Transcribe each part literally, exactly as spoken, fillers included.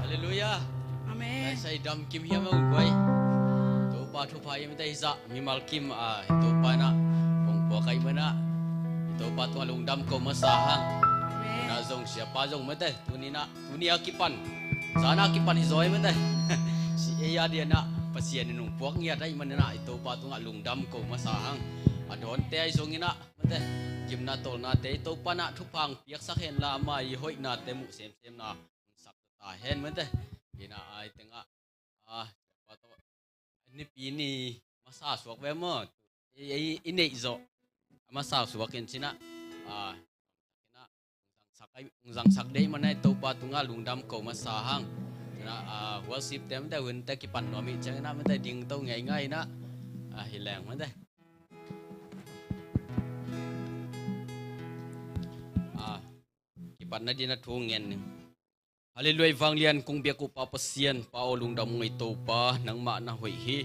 Halleluiah. Amen. Ai, sai dam kim hiam a ung guai. Topa thupha hiam te hi zah mimal kim a, i Topa na kong puak ai mana, i Topa tungah lungdam ko masa hang. Amen. Na zong siapa zong mate, tuni na, tuni a kipan, zan a kipan hi zaw ai mate. Si ei a dia na Pasian in ung puak ngiat ai mana, i Topa tungah lungdam ko masa hang. A dawnte ai zong ina mate, gimna tawlnate i Topa na thupha ung piaksak henla, ama i hoihnate muh semsem na sak ta hen mate. Ina ai tengah, a, pato, nipi ni masa suak ve maw. I, i, i neih zawh masa suak in cina, a, ina, zangsak ai, zangsak deih mana i Topa tungah lungdam ko masa hang. Ina, a, worship te mate, hun te kipan nuam i ciang ina mate, ding to ngeingai ina, a, hi leng mate. A, kipatna dina thu ngen ning. Halleluiah. Vanglian kong biak uh Pa Pasian, Pa aw lungdam ung ei Topa, nangmah na hoih hi.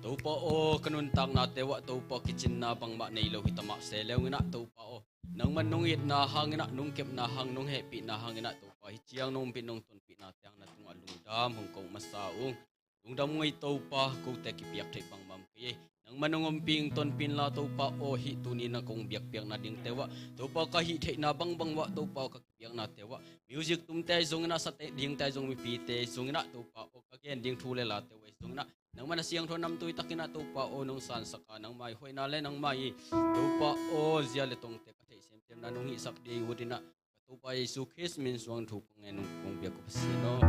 Topa aw, ka nuntaknate uah Topa kicinna bangmah nei lo hi ta mah se leungin ah Topa aw, nangman nong itna hangin ah, nong kepna hang, nong hehpihna hangin ah Topa, hi ciang nong ompih nong tonpihna ciang na tungah lungdam hong ko masa ung. Lungdam ung ei Topa, kote kipiak theih bangmah om kei ei. Nangman nong ompih tonpih inla Topa aw, hih tuni na kong biakpiakna dingte uah Topa ka hih theihna bangbang uah Topa aw ka kipiaknate uah music tumte ahi zongin ah, sate dingte ahi zong, mipite ahi zongin ah Topa aw ka gen ding thu le late uh ahi zongin ah, nangman a siangtho namtui takin ah Topa aw nong sansak a, nangmah i hoihna le nangmah i Topa aw zia le tongte ka theih semsemna nong hihsak ding uh dinah Topa Jesu Khrist min suang thu kong ngen ung, kong biak uh Pasian aw.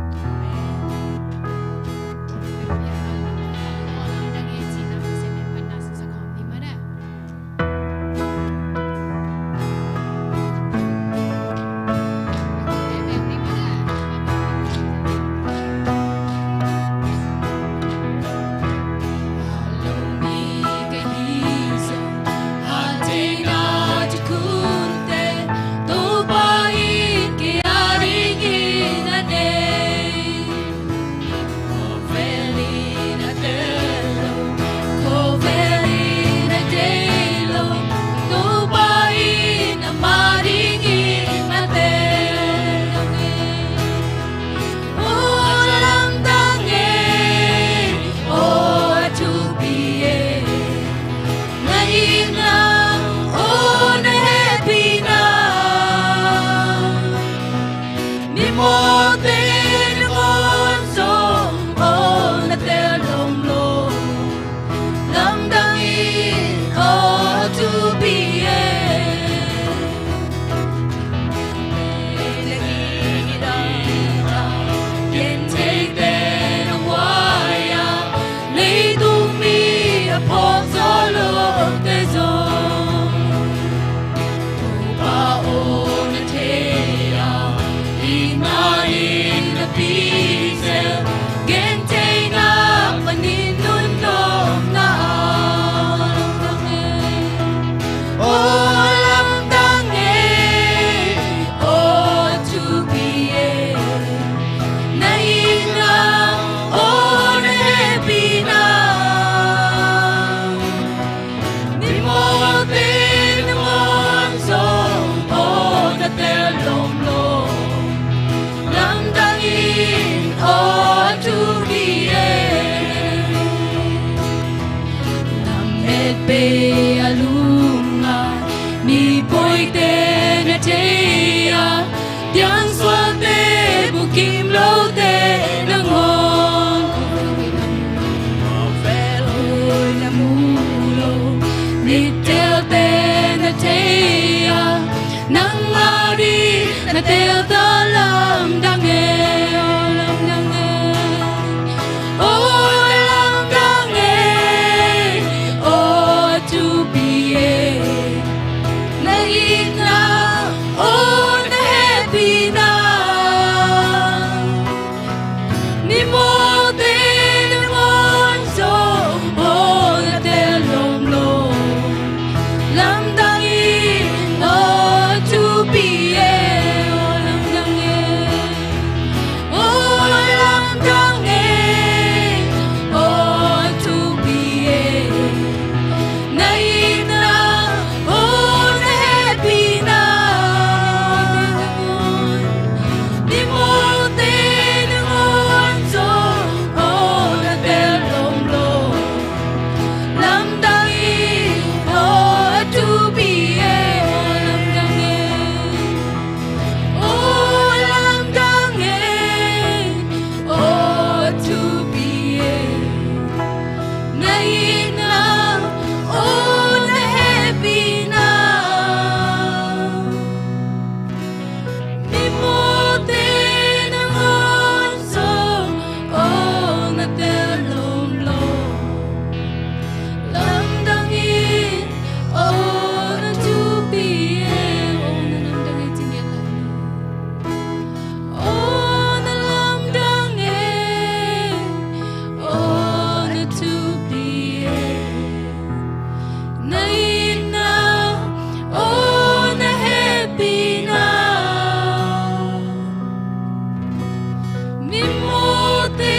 Mawhte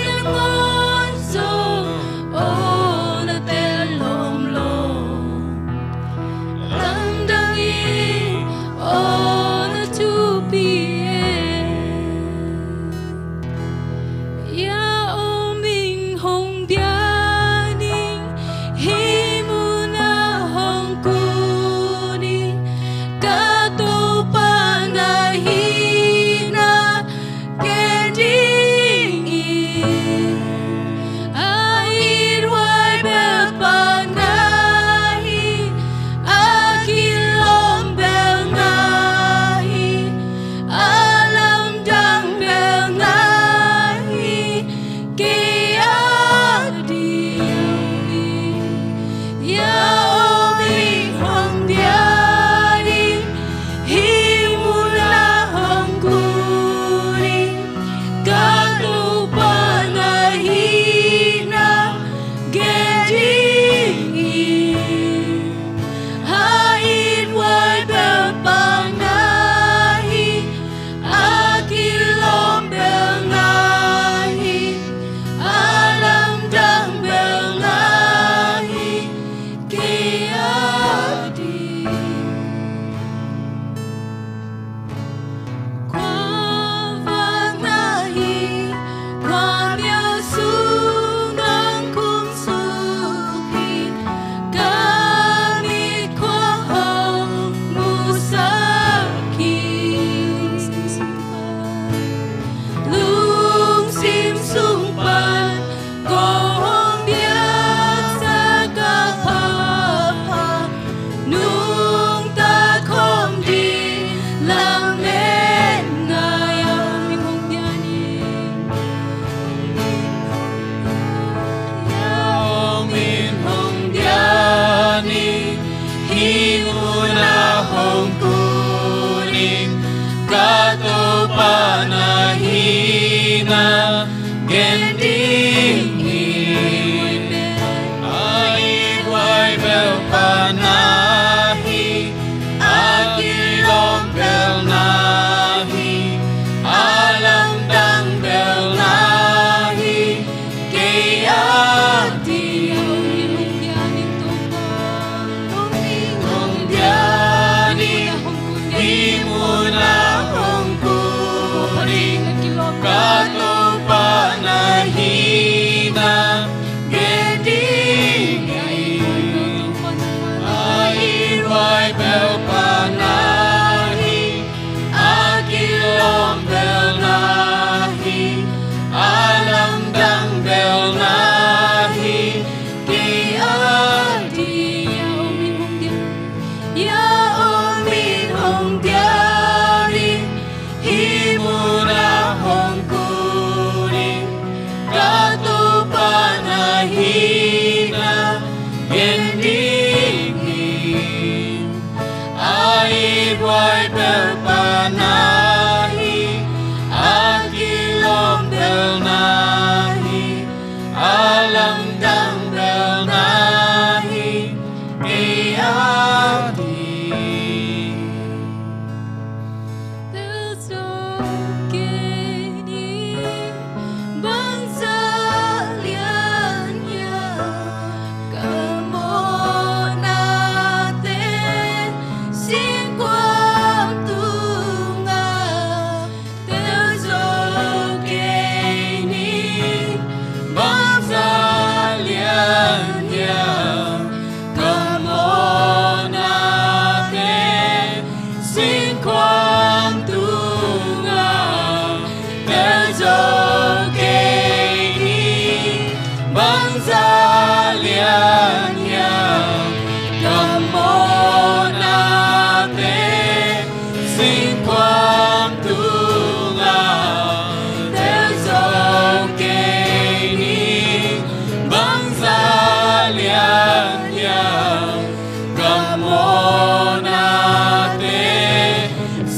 nangawn zong aw na tel lawmlawm, lamdang in aw na thupi e. Ya aw min hong bia ning, hih munah hong kun ning, ka Topa na hihna gen ding hi. A it huai bel pa na hi, a kilawm bel na hi, a lamdang bel na hi, kei a ding hi. Ya aw min hong bia ning, hih munah hong kun ning, ka Topa na hihna gen ding hi. A it huai bel pa na hi, a kilawm bel na hi, a lamdang bel na hi, kei a ding. Kua vak na hi, kua mial sung nang kum suk hi, ka mit kua hong musak hi. Lungsim sung pan ko hong biaksak a pha, nungta khawm ding lamen ngai a, hong bia ning. Ya aw min hong bia ning, hih munah hong kun ning, ka Topa na hihna gen ding hi. A it huai bel pa na hi, a kilawm bel na hi, a lamdang bel na hi, kei a ding. Hong bia ning, hih munah hong kun ning, ka Topa na hihna gen ding hi. A it huai bel pa na hi, a kilawm bel na hi, a lamdang bel na hi, kei a ding. Ya aw min hong bia ning, hih munah hong kun ning, ka Topa na hihna gen ding hi. A it huai bel pa na hi, a kilawm bel na hi, a lamdang bel na hi, kei a ding. Tel zo kei ning, bangzah lian hiam, ka mawhnate singkuang tungah. Tel zo kei ning, bangzah lian hiam, ka mawhnate singkuang tungah. Tel zo kei ning, bangzah lian hiam, ka mawhnate singkuang tungah. Tel zo kei ning, bangzah lian hiam, ka mawhnate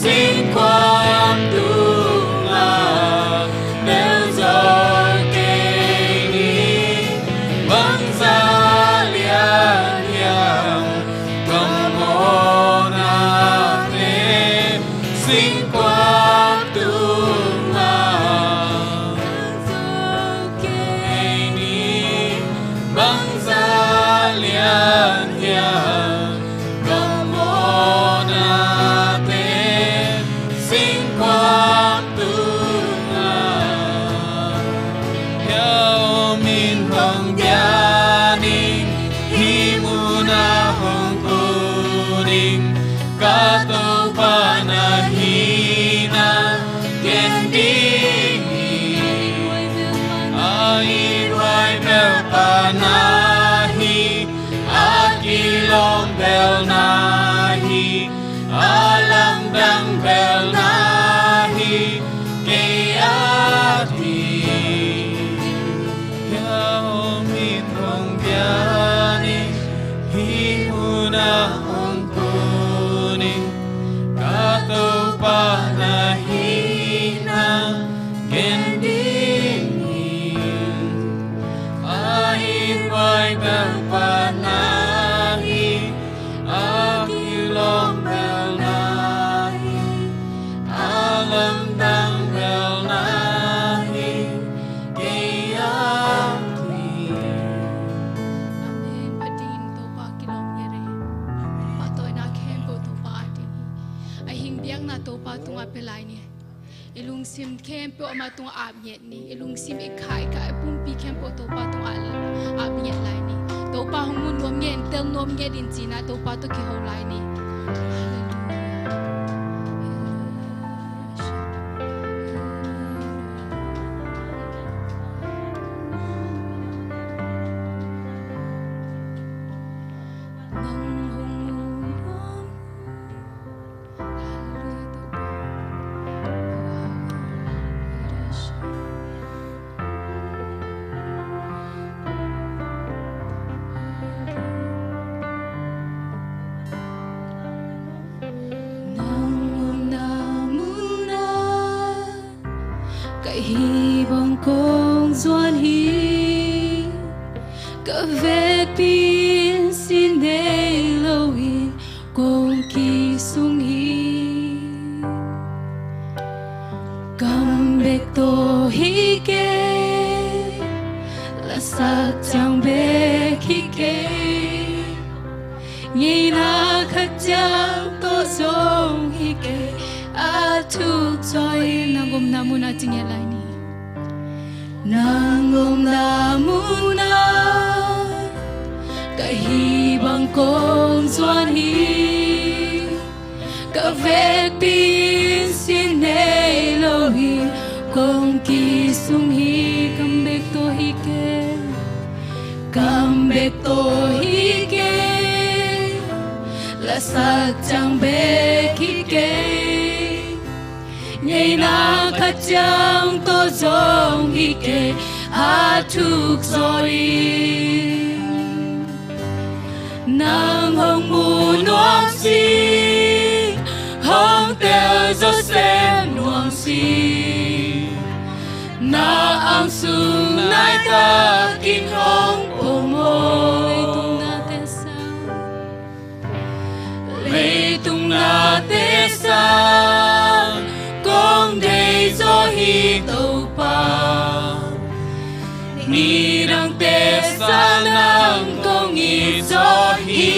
singkuang tungah. na hi, a lamdang bel na hi, kei a ding. Hia hong min hong pia ni, hih mun ah hong kun ni, ka Topa na hihna gen ding hi. A innkuan bel pa na hi, a kilawm bel na hi, a lamdang bel na hi, kei a ding. Amen. Phat ding Topa kilawm ngiat hi. Pahtawina khempeuh Topa a ding hi. A hing biakna Topa tungah pia lai ni. I lungsim khempeuh amah tungah ap ngiat ni. I lungsim, i kha, i kha, i pumpi khempeuh Topa tungah ap ngiat lai ni. Topa hong mu nuam ngiat in, tel nuam ngiat in ci-in ah Topa tawh kiho lai ni. Nang hong mu nuam. Nang omna munah ka hih bang kong zuan hi. Ka vekpi in sin nei lo in kong kisung hi. Kam bek tawh hi kei, lasak ciang bek hi kei, ngeina khat ciang tawh zong hi kei, a thuk zaw in. Nang omna munah ci ngiat lai ni. Nang omna munah ka hih bang kong zuan hi. Ka vekpi in sin nei lo in kong kisung hi. Kam bek tawh hi kei, kam bek tawh hi kei, lasak ciang bek hi kei, ngeina khat ciang tawh zong hi kei, a thuk zaw in. Nang hong mu nuam sing, hong tel zaw sem nuam sing, na ang sung nai takin hong pom aw. Leitung nate sang, leitung nate sang kong deih zaw hi Topa. Nidangte sang nang kong it zaw hi.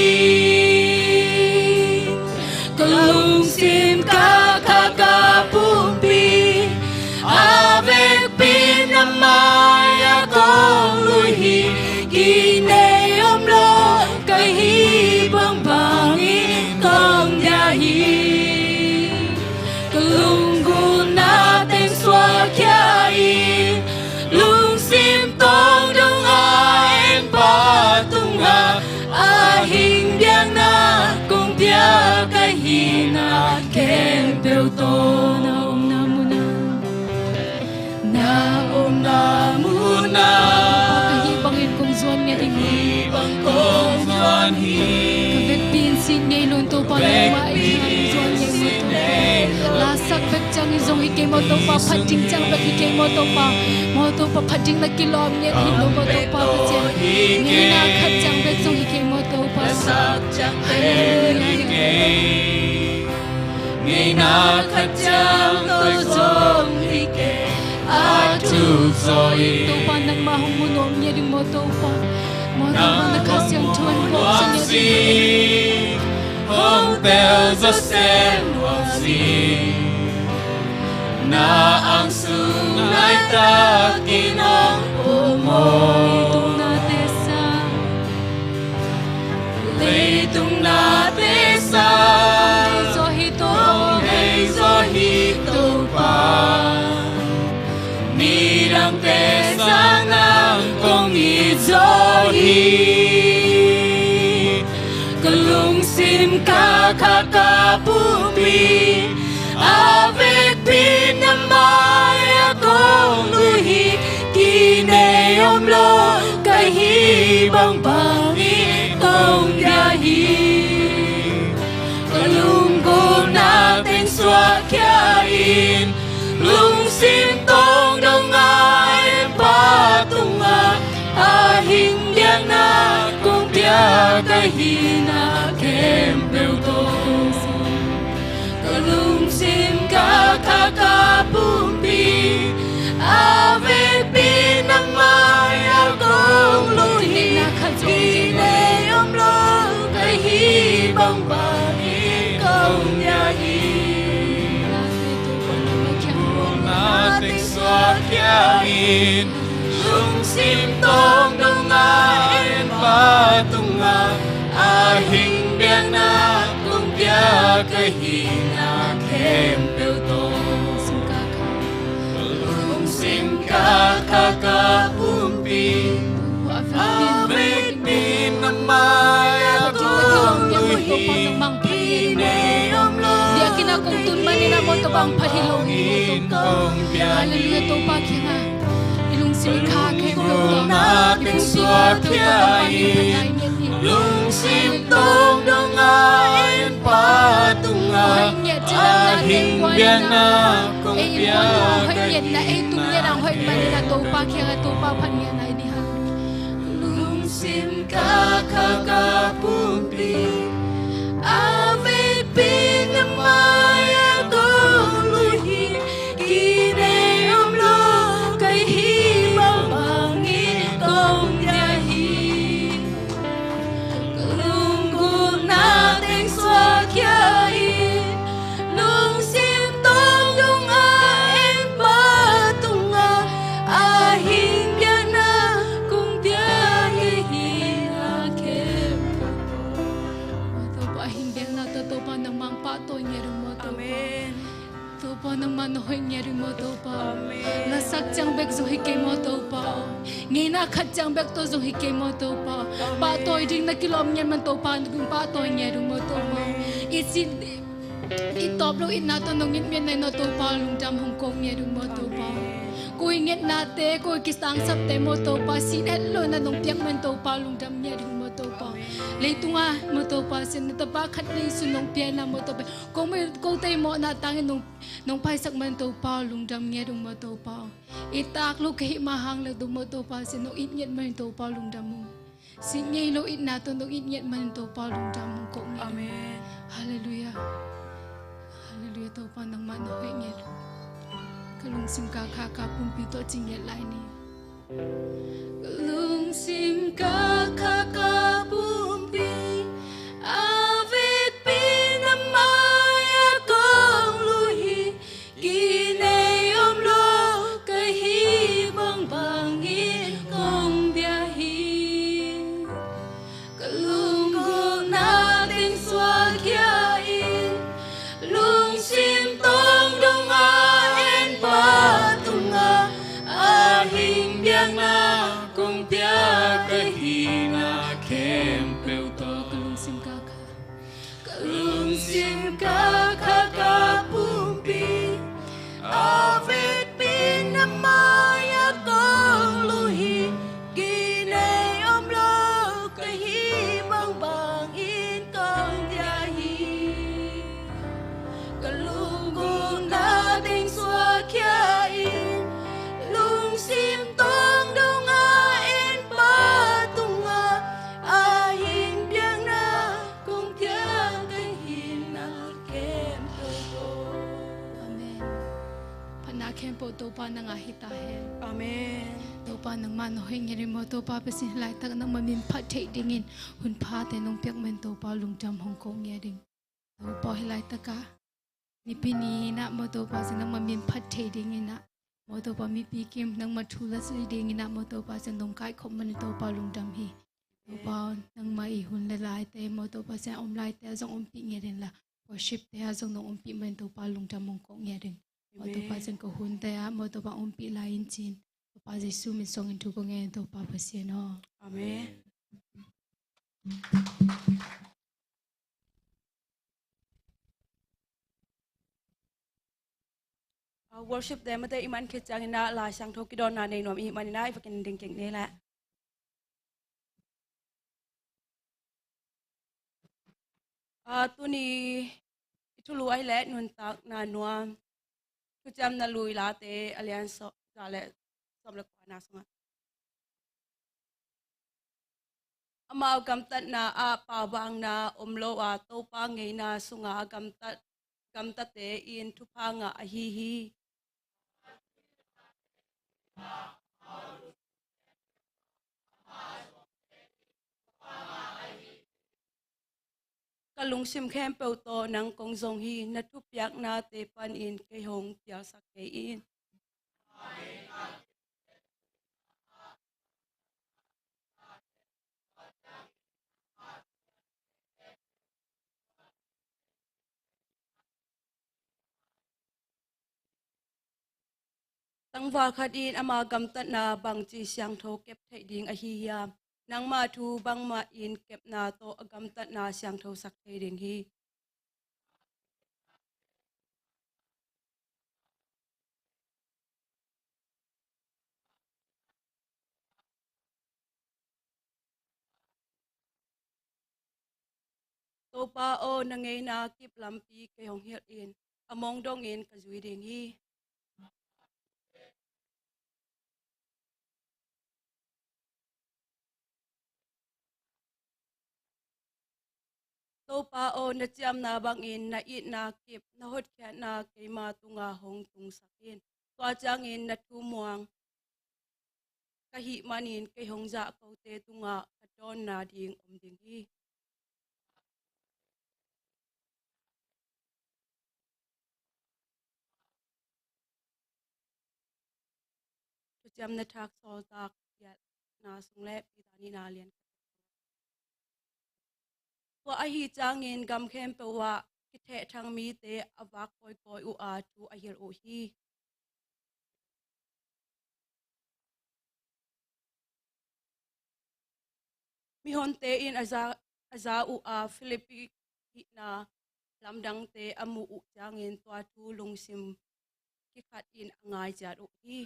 Ka lungsim, ka kha, ka pumpi, a vekpi in na mai-ah kong lui hi. Kinei om lo ka hih bangbang in kong dia hi. Ka lunggulhna teng suakkhia in, lungsim tawng dong a, en pa tungah a hing biakna kong piak ahihna khempeuh tawh. Na omna munah, na omna munah ka hih bangin kong zuan ngiat ing. Hih bang kong zuan hi. Ka vekpi in sin nei lo in Topa, nangmah i kha in zuan ngiat ing maw Topa. Lasak bek ciangin zong hi kei maw Topa, phat ding ciang bek hi kei maw Topa. Maw Topa, phat ding na kilawm ngiat hi lo maw Topa Pasian. Ngeina khat ciang bek zong hi kei maw Topa. Halleluiah. Ngeina khat ciang tawh zong hi kei, a thuk zaw in. Topa, nangmah hong mu nuam ngiat ing maw Topa. Maw Topa, na Kha Siangtho in buak ci ngiat ing. Hong tel zaw sem nuam sing, na ang sung nai takin hong pom aw. Leitung nate sang, leitung nate sang, hong deih zaw hi Topa, hong deih zaw hi Topa. Nidangte sang nang kong it zaw hi. Ka lungsim Sim ka kha ka pumpi, a vekpi na mai-ah kong lui hi. Kinei om lo ka hih bangbang in kong pia hi. Ka lunggulhna teng suakkhia in, lungsim tong dong a en Pa tungah, a hing biakna kong pia ka hihna khempeuh tawh. Ka lungsim ka kha ka pumpi, a vekpi na mai-ah kong lui hi. Kinei om lo ka hih bangbang in kong pia hi. Lunggulhna teng suakkhia in, lungsim tong dong a en Pa tungah, a hing biakna kong pia ka hihna khempeuh tawh. Lungsim ka kha ka pumpi, a vekpi na mai-ah kong lui hi. Kinei om lo. Biakinn ah kong tun manin ah, maw Topa, hong phat hi lo hi, maw Topa. Hallelujah, Topa kiangah i lungsim i kha khempeuh tawh, i pumpi khempeuh tawh Topa in phatna i ngen hi. Lungsim tong dong a en Pa tungah, a hing biakna kong pia ka hihna. Ei innkuan ah hong hoih ngetna, ei tung ngetna hong hoih manin ah, Topa kiangah Topa phat ngetna i nei. Hallelujah. Lungsim ka kha ka pumpi, a vekpi na mai-ah kong lui hi. Kinei om lo ka hih bangbang in kong pia hi. Ka lunggulhna teng suakkhia in, lungsim tong dong a en Pa tungah, a hing biakna kong pia ka hihna khempeuh tawh. Maw Topa, a hing biakna tawh Topa nangmah pahtawi ngiat ung, maw Topa. Amen. Topa nangmah na hoih ngiat ung, maw Topa. Amen. Lasak ciang bek zong hi kei, maw Topa. Ngeina khat ciang bek tawh zong hi kei, maw Topa. Amen. Pahtawi ding na kilawm ngiat man Topa, na tung pahtawi ngiat ung, maw Topa. Amen. I sin i tawp lo itna tawh nong it ngiat nai, maw Topa, lungdam hong ko ngiat ung, maw Topa. Amen. Koi ngetnate, koi kisangsapte, maw Topa, sin het lo na nong piak man Topa, lungdam ngiat ung, maw Topa. Amen. Leitungah, maw Topa, sin na tapa khat leisun nong pia na, maw Topa. Ko, ko tei mawhna tangin nong, nong paisak man Topa, lungdam ngiat ung, maw Topa. I tak lo ka hih mah hang le, maw Topa, sin nong it ngiat man Topa, lungdam ung. Sin ngei lo itna tawh nong it ngiat man Topa, lungdam hong ko ngiat. Amen. Hallelujah. Hallelujah, Topa nangmah na hoih ngiat. Ka lungsim ka kha ka pumpi tawh ci ngiat lai ni. Ka lungsim ka kha ka pumpi, a vekpi na mai-ah kong lui hi. Kinei om lo ka hih bangbang in kong pia hi. Ka lunggulhna teng suakkhia in, lungsim tong dong a en Pa tungah, a hing biakna kong pia ka hihna khempeuh tawh. Ka lungsim ka kha, ka lungsim ka kha ka pumpi, a vekpi na mai-ah kong lui hi. Kinei om lo ka hih bangbang in kong pia hi. Ka lunggulhna teng suakkhia in, lungsim tong dong a en Pa tungah, a hing biakna kong pia ka hihna khempeuh tawh. Amen. Phatna khempeuh Topa nang a hi ta hen. Amen. Topa nangmah na hoih ngiat ung, maw Topa Pasian, laitak nangmah min phat theih dingin hun phate nong piak man Topa, lungdam hong ko ngiat ing. Topa, hih laitakah Nipi ni-in ah, maw Topa Pasian, nangmah min phat thei dingin ah, maw Topa, mipi kim nangmah thu la sih dingin ah, maw Topa Pasian, nong kaikhop man Topa, lungdam hi. Topa, nangmah i hun le laite, maw Topa Pasian, om laite ah zong ompih ngiat in la, worship te ah zong nong ompih man Topa, lungdam hong ko ngiat in. Maw Topa Pasian, ka hunte ah, maw Topa, ompih lai in cin. Topa Jesu min suangin thu ko ngen, Topa Pasian aw. Amen. Worship te mate i man khit ciangin ah Lai Siangtho kidawnna nei nuam i hih manin ah i va kin ding kik ni leh. Ah, tuni i thulu ahih leh nuntakna nuam, Thuciamna Lui Late a lian sawm, za le sawm le kuana sungah amau gamtatna ah paubangna om lo a, Topa ngeina sunga gamtat, gamtate in thupha ngah ahi hi. Ka lungsim khempeuh tawh nang kong zong hi, na thupiaknate panin kei hong pialsak kei in. Tangval khat in ama gamtatna bangci siangtho kep theih ding ahi hiam? Nangma thu bangmah in kepna tawh a gamtatna siangthosak thei ding hi. Topa aw, na ngeina kip lampi kei hong hilh in, a mong dongin ka zui ding hi. Topa aw, na ciamna bangin na itna kip, na hotkhiatna keima tunga hong tungsak in. Tua ciangin na thu muang ka hih manin kei hong zahkote tungah ka dawnna ding om ding hi. Thuciamna Thak Sawltak giatna sung le Peter nihna lian khat. Tua ahi ciangin gam khempeuh ah kithehthang mite a vak kawikawi uh a thu a hilh uh hi. Mihonte in a za, a za uh a, Philippi hihna lamdangte a muh uh ciangin tua thu lungsim kikhat in a ngai ciat uh hi.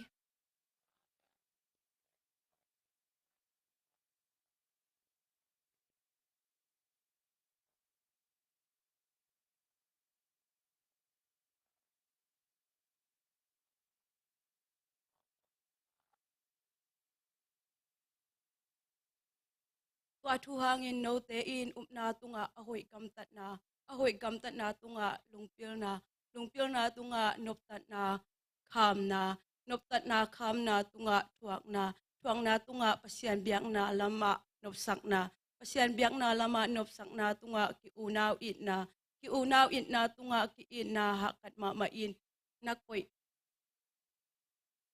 Tua thu hangin note in upna tungah a hoih gamtatna, a hoih gamtatna tungah lungpilna, lungpilna tungah noptatna khamna, noptatna khamna tungah thuakna, thuakna tungah Pasian biakna lamah nopsakna, Pasian biakna lamah nopsakna tungah ki-unau itna, ki-unau itna tungah ki-itna hahkat mahmah in na koih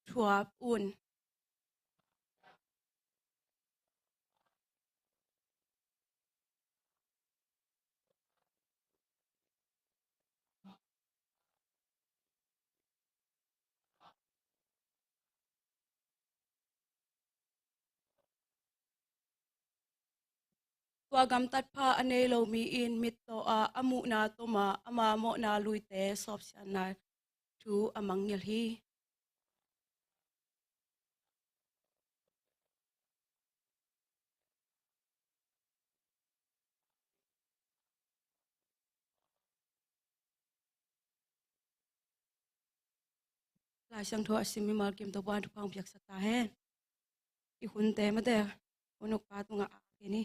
thuap un. Tua gamtat pha a nei lo mi in mittaw ah a muhna tom a, ama mawhna luite sawpsiatna thu a mangngilh hi. Lai Siangtho a sim mimal kim Topa in thupha hong piaksak ta hen. I hunte mate, hun ukpa tungah a kei ni.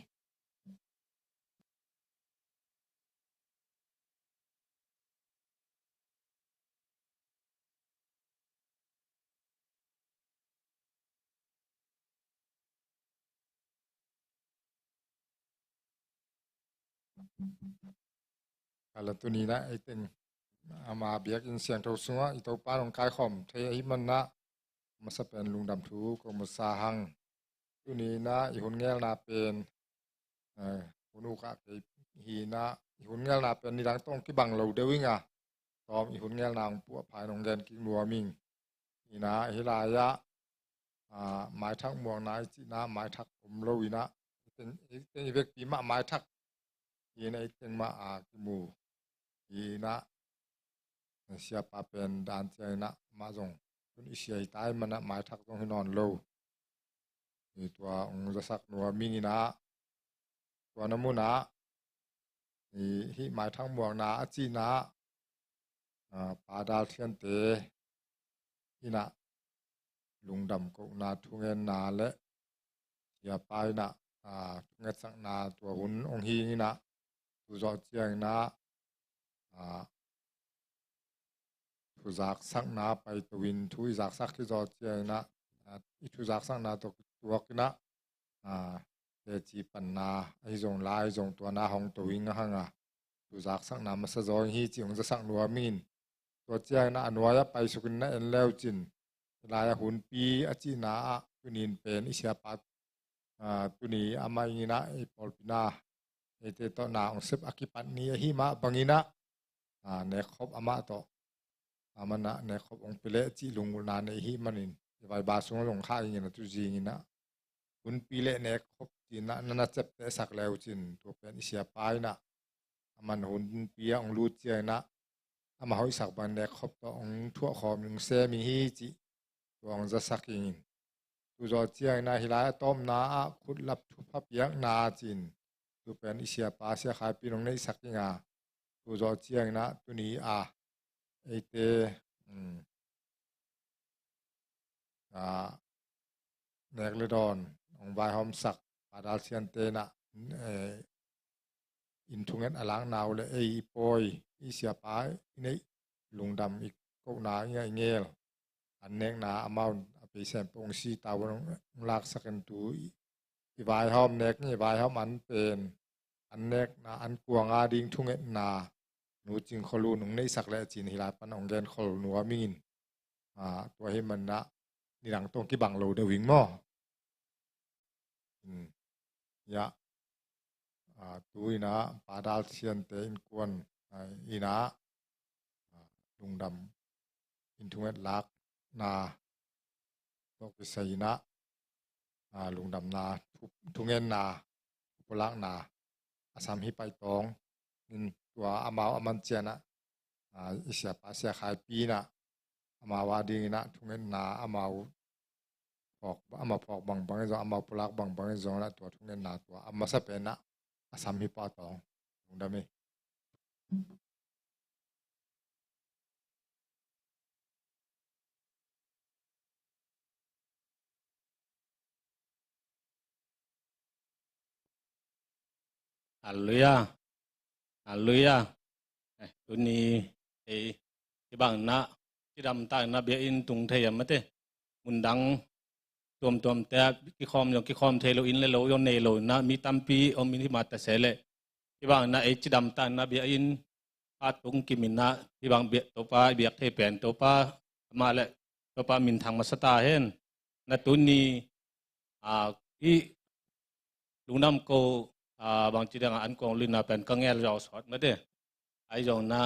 Kala tuni na ei teng ama biakinn siangtho sungah i Topa in hong kaikhawm thei ahih manin ah masa pen lungdam thu kong masa hang. Tuni na i hun ngelna pen, eh, hun uk ah kei hi na, i hun ngelna pen nidang tawh kibang lo deuh ing a, tawm i hun ngelna hong puah pha in hong gen kik nuam ing. Hi na, hi lai ah, ah, maithak muakna i cih na, maithak om lo hi na, i teng, i teng i vekpi mah maithak hi na, i teng mah a kimu hi na, siapa pen dan ciangin ah amah zong tun i sia hi tai manah maithak zong hi nawn lo. Hi tua ong zasak nuam ing inah tua na munah hi maithak muakna a cihna ah, Pa Dal Thiante inah lungdam kohna thungenna le siapa inah ah, thungetsakna tua hun ong hing inah tu zawh ciang inah ah, thuzaksakna paito in thu i zaksak khit zawh ciang inah ah, i thuzaksakna tawh kituak inah ah, teci panna ahi zong lai zong tua na hong to ing a hang a thuzaksakna masa zaw hi ci ong zasak nuam ing in tua ciang inah a nuai ah paisuk in na en leu cin hi lai ah hunpi a cihna ah tunin pen i siapa ah, tuni amah ing inah i pawlpi na eite tawh na ong sep a kipat ni ahi mah bang inah ah, nekkhop amah tawh amah na nekkhop ong pia leh cih lungulna nei hi manin i vaiba sung a zong kha ing inah tu zing inah hunpi le nekkhop cih inah na na ceptehsak leu cin tua pen i siapa inah amah hunpi ah ong lut ciang inah amah hoihsak bang nekkhop tawh ong thuah khawm ong sem ing hi cih tua ong zasak ing in tu zawh ciang inah hi lai a tawpna ah khutlap thupha piakna cin tu pen i siapa Sia Khai Pi in ong neihsak ing a tu zawh ciang inah tuni a eite um, ah, nek le dawn ong vaihawmsak Pa Dal Thiante inah eh, in thunget a lakna uh le ei i pawi i siapa i neih lungdam i kohna i ngel an nekna amau a peisem pong si tau ong laksak in tu i vaihawm nek i vaihawm an pen an nekna an kuanga ding thungetna Nu Cing Khua Lun ong neihsak le cin hi lai pan ong gen khol nuam ing in ah, tua hi manah nidang tawh kibang lo deuh ing maw? Ia ah, tu inah Pa Dal Thiante innkuan ah, inah ah, lungdam in thunget lakna tawh kisai inah ah, lungdamna thu- thungenna pulakna a sam hi pai tawng in tua amau a man ciang ah ah, i siapa Sia Khai Pi inah amau a ding inah thungetna amau phawk amau phawk bangbang in zong amau pulak bangbang in zong inah tua thungetna tua a masa pen ah a sam hi pai tawng. Lungdam hi. Halleluia. Halleluia. Eh, tuni ei kibang na cidam tak na bia in tung thei a mate mundang tuamtuam te kikhawm zong kikhawm thei lo in le lo zong nei lo na mi tampi om in hi mah ta se le kibang na ei cidam tak na bia in a tung kimin ah hibang biak Topa i biak thei pen Topa amah le Topa minthang masa ta hen. Na tuni ah, i lungdam ko ah, bangci dang ah an kuang lina pen ka ngel zau sawt mate ai zong na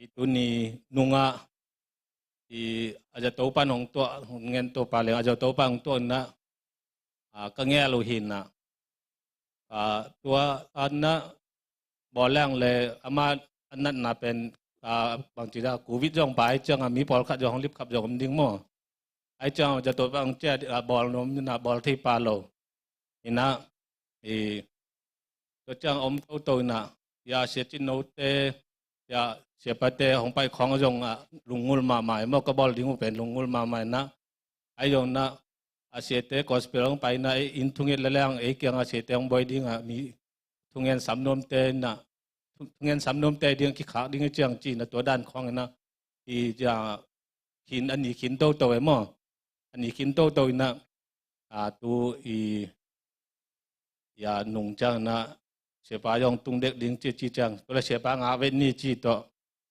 i tuni nungah i a za Topa hong tuah hong ngen Topa leng a za Topa hong tuah na ah, ka ngel uh hi na ah, tua ah, na bawl leng le ama a natna pen ah, bangci da covid zong pai ciang a mi pawlkhat zong hong lipkhap zong om ding maw? Ai ciang a za Topa hong cia ah, bawl nuam na bawl thei pa lo. Ina i tua ciang om toto ina ia sia cin note ia siapate hong pai khawng a zong ah, lungngul mahmah i maw ka bawl ding uh pen lungngul mahmah ina ai zong na a siate gospel hong pai na ei in thunget le leng ei kiang a siate hong boi ding a mi thungen sam nuamte na thungen sam nuamte ding kikhak ding i ciang ci na tua dan khawng ina i ja khin a ni khin toto e maw a ni khin toto ina a tu i ia nung ciang na siapa zong tung dek ding ci ci ciang tua le siapa ngah vet ni ci tawh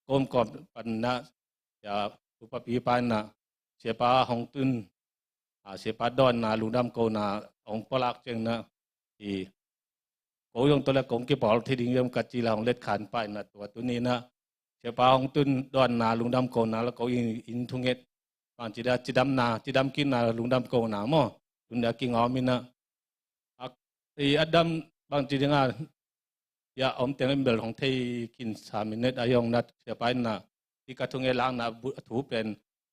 kawmkawm pan na ia tupapi pa na siapa hong tun a siapa dawnna lungdam kona hong pawlak ciang na i ko zong tua le kong kipawl thei ding zong ka ci la hong let khan pa ina tua tuni na siapa hong tun dawnna lungdam kona la ko in thunget bangci da cidamna cidam kinna lungdam kona maw tun da kingawm ina a i adam bangci dinga ia om teng in bel hong thei kin sa minute a hiong na siapa inna Hih ka thungen lakna a thu pen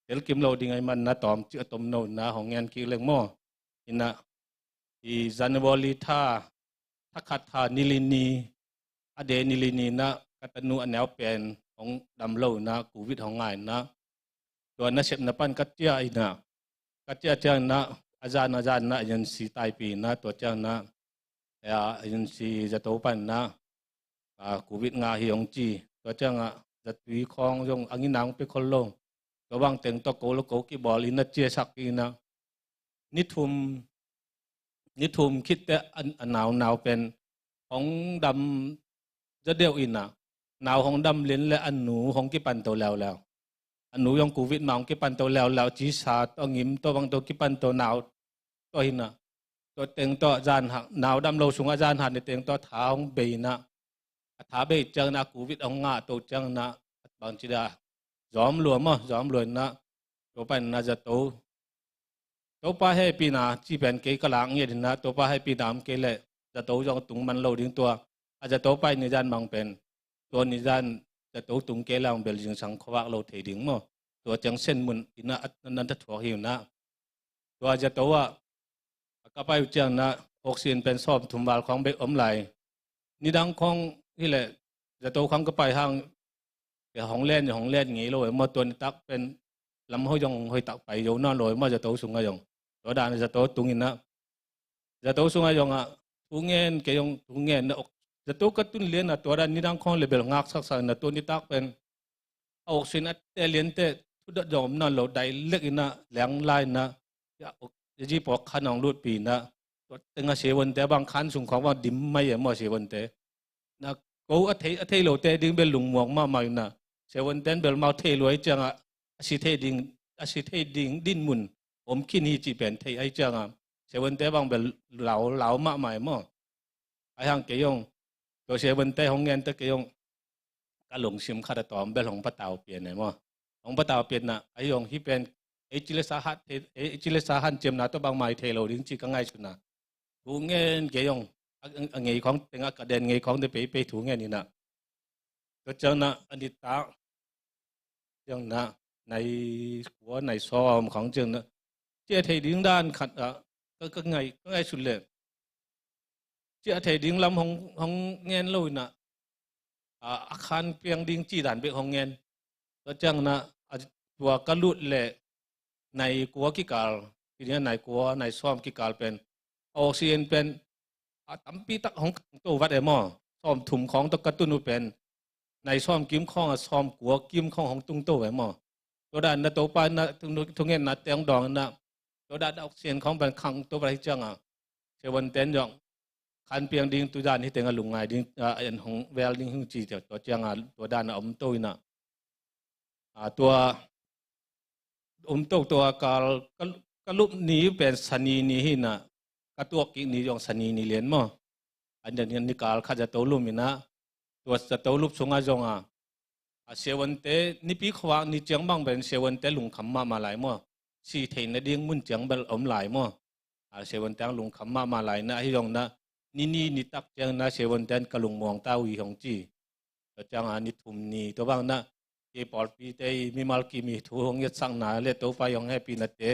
telkim lo ding ahih manin na tawmcik a tomno in na hong ngen kik leng maw. Hi na, i January tha, tha khat tha ni li ni, a de ni li ni na ka tanu a neu pen hong dam lo in na covid hong ngah in na, tua nasepna pan ka ciah in na, ka ciah ciang in na, a zan a zan in na agency taipih in na, tua ciang in na, agency zato pan in na, covid ngah hi hong ci. Tua ciangah zatui khawng zong a ngina hong pia khol lo. Tua bang teng tawh ko lo ko kibawl in na ciasak in na, ni thum, ni thum khit teh a, a nau, nau pen hong dam zaw deuh in na, nau hong dam lian leh a nu hong kipanto leuleu. A nu zong covid mah hong kipanto leuleu, cisa tawh ngim tawh bang tawh kipanto nau tawh hi na, tua teng tawh zan hak, nau dam lo sungah zan hak ni teng tawh tha hong bei in na, a tha bei ciang in na covid hong ngah to ciang in na, bangci dah, zawm lua maw, zawm lua in na, tua pan in na zato, Topa hehpihna ci pen kei ka lak ngiat in na, Topa hehpihna om kei leh zato zong tung man lo ding. Tua a zato pai ni zan bang pen, tua ni zan zato tung kei leh bel zingsang khuavak lo thei ding maw. Tua ciang sen mun in na, a, na, na thuak hi in na. Tua zato ah a ka pai uh ciang in na, oxygen pen sawmthum val khawng bek om lai. Nidang khawng hi leh zato khawng ka pai hang, hong len, hong len ngei lo e maw, tua nitak pen lam hoih zong hoihtak pai zo nawn lo e maw, zato sungah zong. Tua dan zato tung in na, zato sungah zong ah thu ngen, kei zong thu ngen na, zato ka tun lian a, tua dan nidang khawng leh bel ngaksak sak in na, tua nitak pen a oxygen a teh lian teh thudot zong om nawn lo, direct in na, leng lai in na, ya, ya ji pawk khan hong lutpih in na, tua teng a siavonte bang khan sung khawng bang dim mai e maw, siavonte. Na ko a thei, a thei lote ding bel lungmuang mahmah in na, siavonte in bel mau thei lua ahih ciangah, a si thei ding, a si thei ding dinmun om khin hi cih pen thei ahih ciangah, siavonte bang bel lau, lau mahmah e maw. Ahih hang kei zong, tua siavonte hong ngen teh kei zong ka lungsim khat a tawm bel hong patau pian e maw. Hong patau pian na, ahih zong hih pen ei ci leh sa hat thei, ei ci leh sa hanciamna tawh bangmah hi thei lo ding ci ka ngaihsutna. Thu ngen kei zong, a, a, a ngei khawng teng ah, ka den ngei khawng teh pei pei thu ngen in na. Tua ciang in na a nitak ciang in na, nai kua, nai sawm khawng ciang in na, ciah thei ding dan khat ah ka, ka ngai, ka ngaihsut leh ciah thei ding lam hong, hong ngen lo in na, a, a khan piang ding cih dan bek hong ngen. Tua ciang in na, a, tua ka lut leh nai kua kikal, ci ding a, nai kua, nai sawm kikal pen a oxygen pen a tampi tak hong khangto vat e maw. Sawmthum khawng tawh ka tun uh pen nai sawm kim khawng a, sawmkua kim khawng hong tungto e maw. Tua dan in na Topa in na thu, thungetnate hong dawng in na, tua dan in na oxygen khawng pen khangto vat ahih ciangah, siavonte in zong khan piang ding, tu dan hi teng a lungngai ding, a, en hong vel ding hi ci, tua ciangah tua dan in na omto in na, a, tua omto, tua kal ka, ka lup ni pen Sani ni hi in na, ka tuak kik ni zong Sani ni lian maw. A ni, ni kal khat zato lum in na, tua zato lup sungah zong a, a siavonte, nipi khuavak ni ciang bang pen siavonte lungkham mahmah lai maw. Si theihna ding mun ciang bel om lai maw. A siavonte hong lungkham mahmah lai in na, ahih zong in na, ni ni nitak ciang in na siavonte in ka lungmuang ta uh hi hong ci. Tua ciangah ni thum ni, tua bang in na, kei pawlpite i mimal kim i thu hong etsakna leh Topa i hong hehpihnate,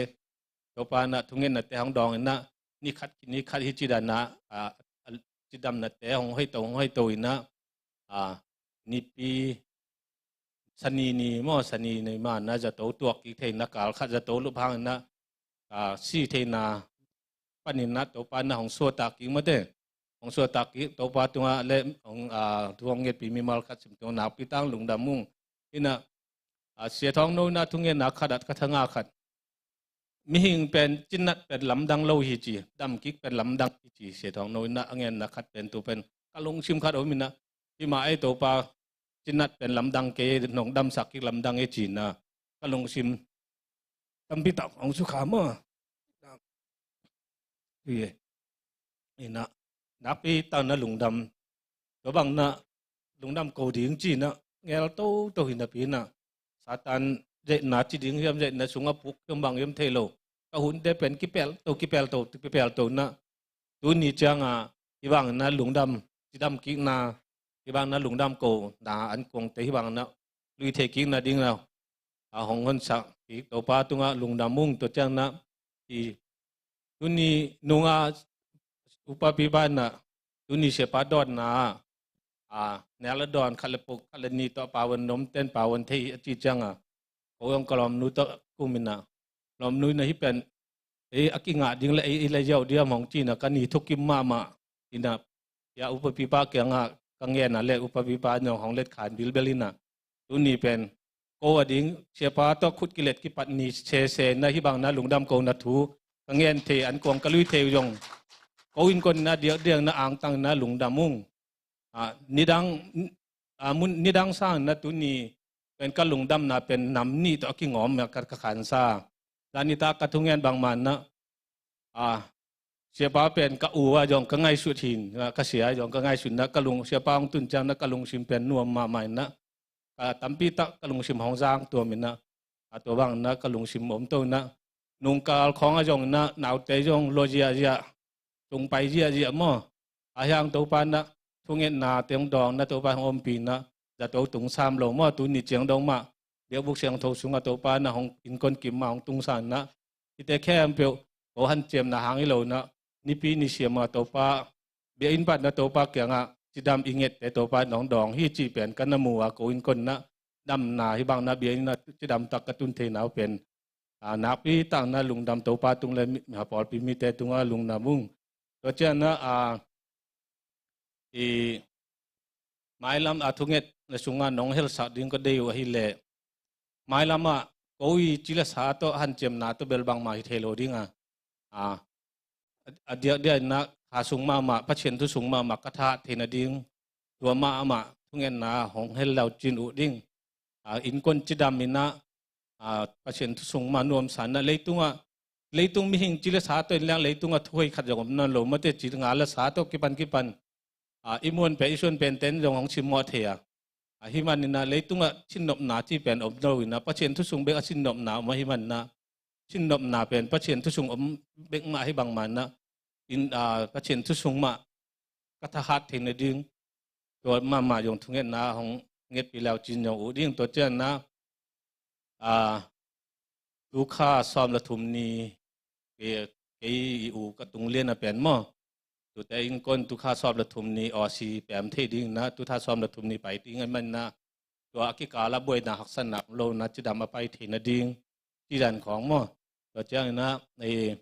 Topa in na thungetnate hong dawng in na, ni khat, ni khat hi ci dan in na, a, a, cidamnate hong hoihto, hong hoihto in na, a, nipi Sani ni maw, Sani ni mah in na zato tuak kik thei in na, kal khat zato lup hang in na, a, si theihna panin na Topa in na hong suahtak kik mate. Hong suahtak kik, Topa tungah leh hong, a, thu hong ngetpih mimal khat sim tungah nakpi tak lungdam ung. Hi na, a, Sia Thawng No in na thungetna khat ah ka thangah khat, mihing pen cinat pen lamdang lo hi ci, dam kik pen lamdang hi ci, Sia Thawng No in na a ngenna khat pen tu pen ka lungsim khat om in na, hih mah ei Topa, cinat pen lamdang kei, nong damsak kik lamdang e ci in na, ka lungsim tampi tak hong sukha maw. Hi e. Hi na, nakpi tak in na lungdam. Tua bang in na lungdam ko ding ci in na, ngel toto hi napi in na, Satan zeihna ci ding hiam, zeihna sungah puk hiam bang hiam thei lo. Ka hunte pen kipelh to, kipelh to, kipelh to in na, tuni ciangah hih bang in na lungdam, cidam kikna, hih bang in na lungdam kona ankuangte hih bang in na lui thei kik nading na, a hong honsak kik Topa tungah lungdam ung. Tua ciang na, i tuni nunga upapipa na, tuni siapa dawnna a, nek le dawn khat le puk khat le nih tawh pau an om ten pau an thei a ci ciang a, ko zong ka lawmnu tawh kum in a, lawmnu in a hih pen ei a kingah ding le ei i la ziau diam hong ci na, ka ni thukim mahmah in a, ya upapipa kiangah ka ngen a le upapipa in zong hong let khan bilbel in a, tuni pen ko a ding siapa tawh khut kilet kipat ni sese na, hih bang na lungdam ko na thu ka ngen thei, an kuang ka lui thei uh zong ko innkuan in a diakdiak na angtang na lungdam ung. A, nidang, a, mun, nidang sang na tuni pen ka lungdamna pen nam nih tawh a kingawm a ka, ka khansa. Zan nitak ka thungen bangmah na, a, siapa pen ka u a zong ka ngaihsut hin, a, ka sia a zong ka ngaihsut na, ka lung, siapa hong tun ciang na ka lungsim pen nuam mahmah in na, ka tampi tak ka lungsim hong zang tuam in na, a, tua bang na ka lungsim om to na, nungkal khawng a zong na, naute zong lua ziahziah, tung pai ziahziah maw. A hiang Topa na thungetna teng dawng na Topa hong ompih na, zato tung sam lo maw, tuni ciang dong mah biakbuk siangtho sungah Topa na hong innkuan kim mah hong tungsan na, hihte khempeuh ko hanciamna hang hi lo na, nipi nisiam a Topa, biakinn pan na Topa kiangah cidam i ngette Topa nong dawng hi cih pen ka na mu a, ko innkuan na damna hih bang na biakinn na cidam tak ka tun thei na uh pen, a, nakpi tak na lungdam Topa tung le mi, mi, pawlpi mite tungah lungdam ung. Tua ciang na, a, i mailam a thunget na sungah nong helsak ding ka deih uh ahih leh, mailam ah ko i ci le sa tawh hanciamna tawh bel bangmah hi thei lo ding a, a, a diakdiak in na kha sung mahmah, Pasian thu sung mahmah ka thahat theih nading, tua mah amah thungetna hong hel lo cin uh ding. A, innkuan cidam in na, a, Pasian thu sung mah nuamsa na, leitungah, leitung mihing ci le sa tawh in leng leitungah thu hoih khat zong om nawn lo, mate, ci nga le sa tawh kipan kipan, a, i muan pen i suan pen ten zong hong simmawh thei a. A, hih man in na leitungah sinnopna ci pen om lo in na, Pasian thu sung bek a sinnopna om a, hih man na sinnopna pen Pasian thu sung om bek mah hi bangmah na, in, a, Pasian thu sung mah ka thahat theih nading, tua mahmah zong thungetna hong ngetpih le uh cin zong uh ding. Tua ciang na, a, tu kha sawm le thum ni, kei, kei i u ka tung lian a pen maw, tute innkuan tu kha sawm le thum ni Aussie pem thei ding na, tu kha sawm le thum ni pai ding ahih man na, tua a kikal a buaina haksatna om lo na, cidam a pai thei nading, ci dan khawng maw. Tua ciang in na, i,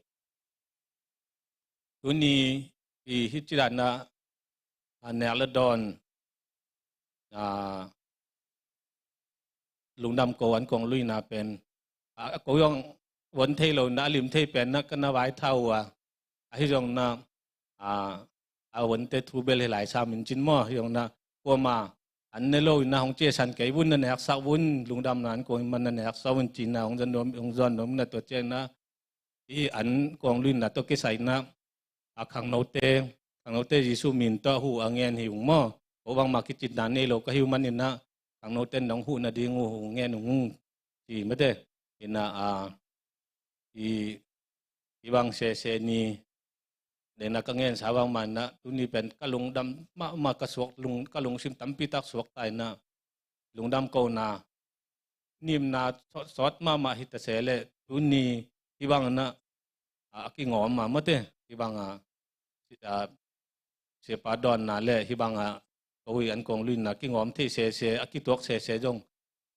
tuni i hih ci dan na, a, nek le dawn, a, lungdam ko an kong luina pen, a, ko zong von thei lo na, a lim thei pen na ka na vai thau a, ahi zong na, a, a vonte thu bel hi lai sam in cin maw, ahi zong na kuama an ne lo in na hong ciahsan kei vun, na neksak vun, lungdamna an kong man na neksak vun ci na hong zuan nuam, hong zuan nuam na, tua ciang na i an kong luinna tawh kisai na, a, khangnote, khangnote Jesu min tawh huh a ngen hi ung maw. Ko bangmah kicitna nei lo ka hi uh man in na, khangnote nong huh nading uh hong ngen ung ci mate. In na, a, i, i bang sese ni, den na ka ngensa bangmah na, tuni pen ka lungdam mahmah, ka suak lung, ka lungsim tampi tak suak tai na, lungdam ko na, nimna sawt, sawt mahmah hi ta se le, tuni hih bang na, a, a kingawm a mate, hih bang a, a, siapa dawnna le hih bang a, ko i an kong luinna kingawm thei sese, a kituak sese zong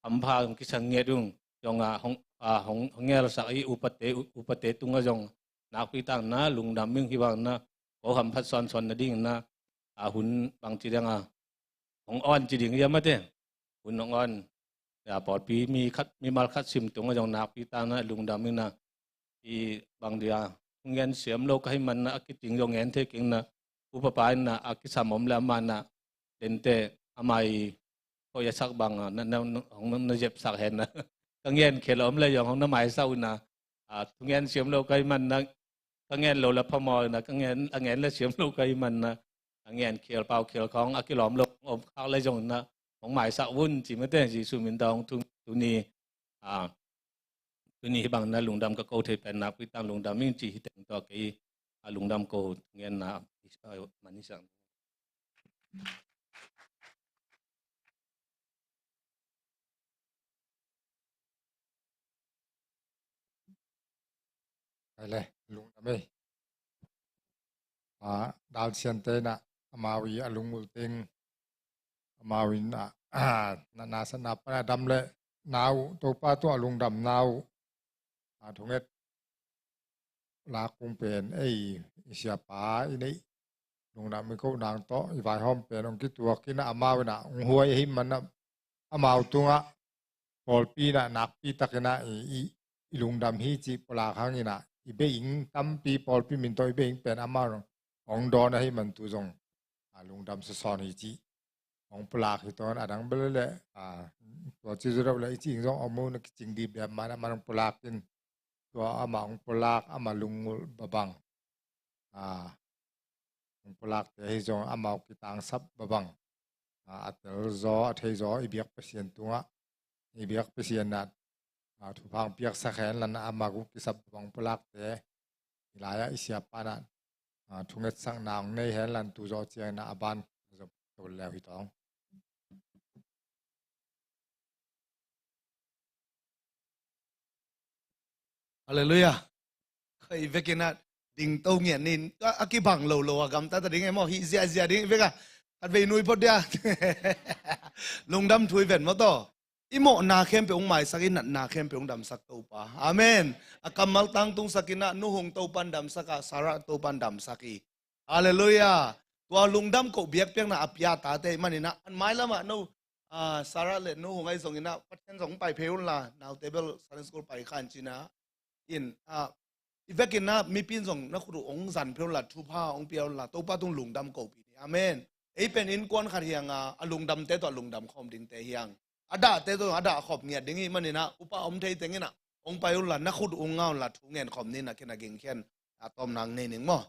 hampha zong kisang nget ung, zong a hong, a, hong, hong ngelsak i upate, u-, upate tungah zong nakpi tak na lungdam ing. Hih bang na ko hamphat sawnsawn nading na, a, hun bang ci ding a, hong awn ci ding hia mate, hun hong awn. Ya, pawlpi mi khat, mimal khat sim tungah zong nakpi tak na lungdam ing na, i bang dia, ngen siam lo ka hi man na, a kicing zong ngen thei keng na, upapa in na, a kisam om le amah na, dente amah i hoih a sak bang a, na, na, na, hong na zepsak hen na, ka ngen khel om le zong hong na maisak uh na, a, thu ngen siam lo ka hi man na, ka ngen lo la phamawh na, ka ngen, a ngen la siam lo ka hi man na, a ngen khial pau khial khawng a kilawm lo om khak le zong na, hong maisak vun ci mate, Jesu min tawh hong thu, tuni, a, tuni hih bang na lungdam ka ko thei pen nakpi tak lungdam ing ci hi teng tawh kei a lungdam ko ngen na, a, man hi sang. Hai le, lungdam ei. A, dalsiante in ah amau i a lungulting, amau in ah, na, na sa na pana dam le nau, Topa tungah lungdam nau. A, thunget lak kung pen ei, i siapa i neih lungdam i koh nang tawh i vaihawm pen hong kituak in ah amau in ah hong huai ahi man ah amau tungah pawlpi in ah nakpi takin ah i, i, i lungdam hi cih pulak hangin ah i being tampi pawlpi min tawh i being pen amau hong dawn ahi man tu zong, a, lungdam sasawn hi cih hong pulak hi tawn a dang bel le, a, tua ci zu deuh le i cing zong om uh na kicing di bia man ah man hong pulak in tua amah hong pulak amah lungngulh babang, a, hong pulakte hi zong amau kitangsap babang, a, a telzaw a theizaw i biak Pasian tungah i biak Pasian ah, a, thupha hong piaksak hen lan amah gu kisap babang pulakte i lai-ah i siapa in ah, a, thungetsakna hong nei hen lan tu zawh ciangin ah a ban zong tol leu hi tawng. Halleluiah. Koi vekin ah dingto ngiat nin a kibang lolo a gamta ta ding e maw, hih ziahziah ding i vek a khatvei nui phot dia. Lungdam thu i ven maw taw. I mawhna khempeuh hong maisak, i natna khempeuh hong damsak Topa. Amen. A kammal tangtungsak in ah nu Hung Topan damsak a, Sarah Topan damsak hi. Halleluiah. Tua lungdam koh biakpiakna a pia tate i manin ah an mailamah no, a, Sarah le nu Hung ahi zongin ah Pathian zong pai phei unla, naute bel Sunday school pai khan cina in, a, i vekin ah mipi in zong na khut uh hong zan phei unla, thupha hong pia unla, Topa tung lungdam koh pi ni. Amen. Ei pen innkuan khat hiang a, a lungdamte tawh a lungdam khawm dingte hiang. A dahte tawh a dah khop ngiat ding hi manin ah upa om thei tengin ah hong pai unla, na khut uh hong nga unla, thu ngen khop ni na khin a gingkhian a tawm nang nei ning maw.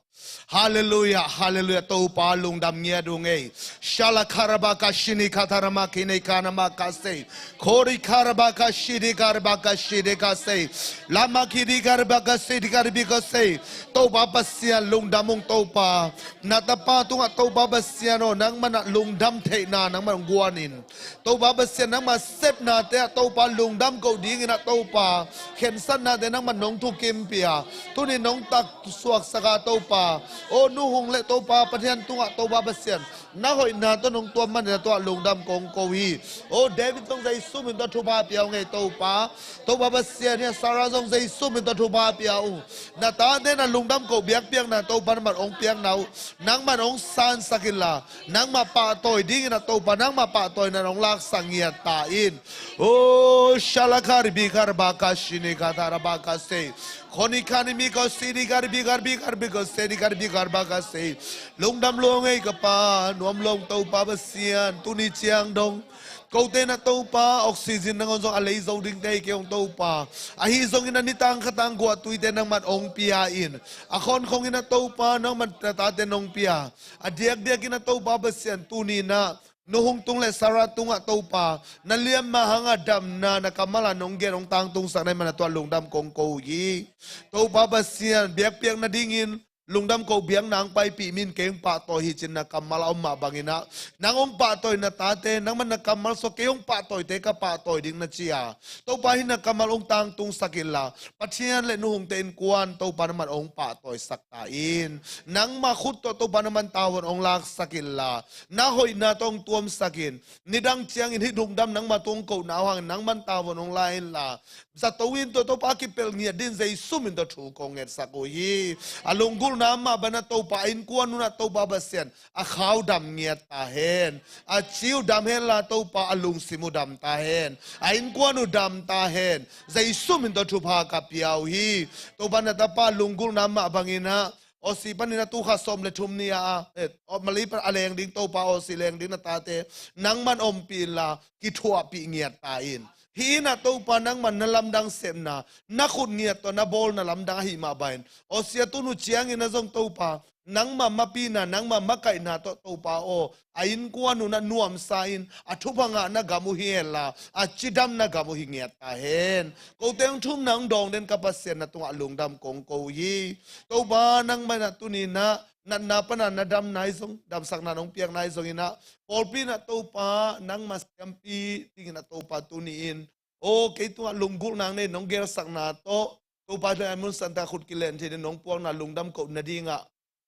Halleluiah, halleluiah, Topa lungdam ngiat uh ngei. Shala karabaka shini katarama kine kanama kasei. Kori karabaka shidi karabaka shidi kasei. Lama kidi karabaka sidi karabika sei. Topa Pasian lungdam ung Topa. Na tapa tungah Topa Pasian aw, nangman ah lungdam theihna nangman hong guan in. Topa Pasian nangmah sepnate ah Topa lungdam koh dingin ah Topa khensatnate nangmah nong thukim pia. Tuni nong taksuaksak a Topa, aw nu Hung le Topa Pathian tungah Topa Pasian na hoihna tawh nong tuam manin ah tua lungdam kong ko hi. Aw David zong Jesu min tawh thupha pia uh ngei Topa. Topa Pasian hi a, Sarah zong Jesu min tawh thupha pia uh. Na tate na lungdam koh biakpiakna Topa nangmah hong piakna uh nangmah hong sansak inla, nangmah pahtawi dingin ah Topa nangmah pahtawina nong laksak ngiat ta in. O shalakari bikar baka shini katara baka sei. Khoni khani mi ko sini kari bikar bikar biko seni kari bikar baka sei. Lungdam lua ngei ka Pa, nuam lua ung Topa Pasian, tuni ciang dong kote na Topa oxygen nangawn zong a lei zo dingte hi kei ung Topa. Ahi zongin a nitang khatang guah tuite nangman ong pia in, a khonkhongin a Topa nangman na tate nong pia. A diakdiakin a Topa Pasian tuni na Nu Hung tung le Sarah tungah Topa na liamma hanga damna na kammal a nong gen hong tangtungsak na hih mana tua lungdam kong ko uh hi. Topa Pasian biakpiak nadingin lungdam ko biakna hong paipih min kei hong pahtawi hi cin na kammal a om mah bangin ah nang hong pahtawi na tate nangman na kammal sua kei hong pahtawite ka pahtawi ding na ci a, Topa hih na kammal hong tangtungsak inla Pathian le Nu Hungte innkuan Topa nangman hong pahtawisak ta in. Nangmah khut tawh Topa nangman tavuan hong laksak inla na hoihna tawh hong tuamsak in. Nidang ciangin hih lungdam nangmah tawh hong kohna uh hangin nangman tavuan hong la inla zato in tawh Topa a kipelh ngiat din Jesu min tawh thu kong ngetsak uh hi. A lunggulhna mah bana Topa a innkuan unah Topa Pasian a khau dam ngiat ta hen. A ci uh dam hen la Topa a lungsim uh dam ta hen. A innkuan uh dam ta hen. Jesu min tawh thupha ka pia uh hi. Topa na tapa lunggulhna mah bangin ah Aussie panin a tu kha sawm le thum ni a, eh, Malay pan a leng ding Topa Aussie leng ding na tate nangman ompih inla kithuahpih ngiat ta in. Hih in ah Topa nangman na lamdang sepna na khut ngiat tawh na bawlna lamdang ahih mah bangin Aussie a tun uh ciangin a zong Topa nangmah mapihna nangmah makaihna tawh Topa aw a innkuan unah nuamsa in a thupha ngahna gam uh hi henla a cidamna gam uh hi ngiat ta hen. Kote hong thumna hong dawng den ka Pasian na tungah lungdam kong ko uh hi. Topa nangmah inah tuni inah natna pana na damna hi zong damsakna nong piakna hi zong inah pawlpi inah Topa nangmah siampi ding inah Topa tuni in aw kei tungah lunggulhna nei nong gelsakna tawh Topa, tun a mun santa khut kilen thei ding nong puakna lungdam koh nadingah,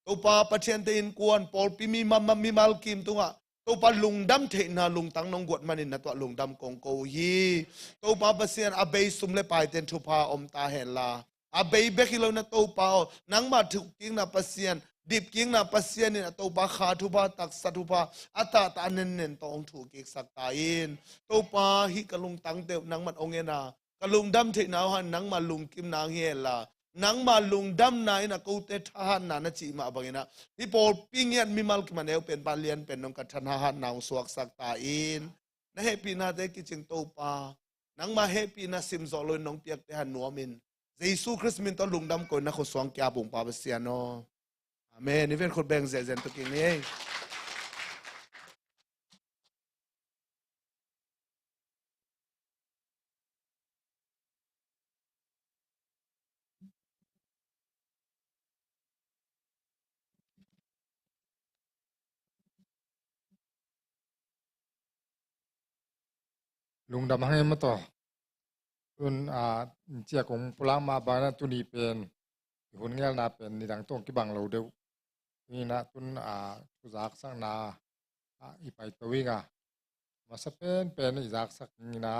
Topa, Pathian te innkuan, pawlpi mi ma-, ma-, mimal kim tungah Topa, lungdam theihna lungtang nong guat manin na tuah lungdam kong ko uh hi. Topa Pasian, a bei sum le paiten thupha om ta henla, a bei bek hi lo in ah Topa aw, nangmah thukkikna Pasian, dipkikna Pasian in ah Topa, kha thupha, taksa thupha a tahtah a nennen tawh hong thukkiksak ta in. Topa, hih ka lungtangte uh nangmah hong en a, ka lungdam theihna uh hang nangmah lungkimna hong hi henla, nangmah lungdamna in ah kote thahatna na cih mah bangin ah hih pawlpi ngiat mimal kim a neu pen, pa lian pen dong ka thahatna hong suaksak ta in. Na hehpihnate kicing Topa, nangmah hehpihna simzawh loin nong piakte hang nuamin, Jesu Khrist min tawh lungdam koh in na khuasuang kia pungpa Pasian aw. Amen. I ven khut beng zenzen tuk ing ei. Lungdam hang ei maw taw. Tun, a, cia kong pulak mah bangin ah tuni pen i hun ngelna pen nidang tawh kibang lo deuh. Ina tun, a, thu zaksakna, a, i paito ing a, masa penpen i zaksak ing ina,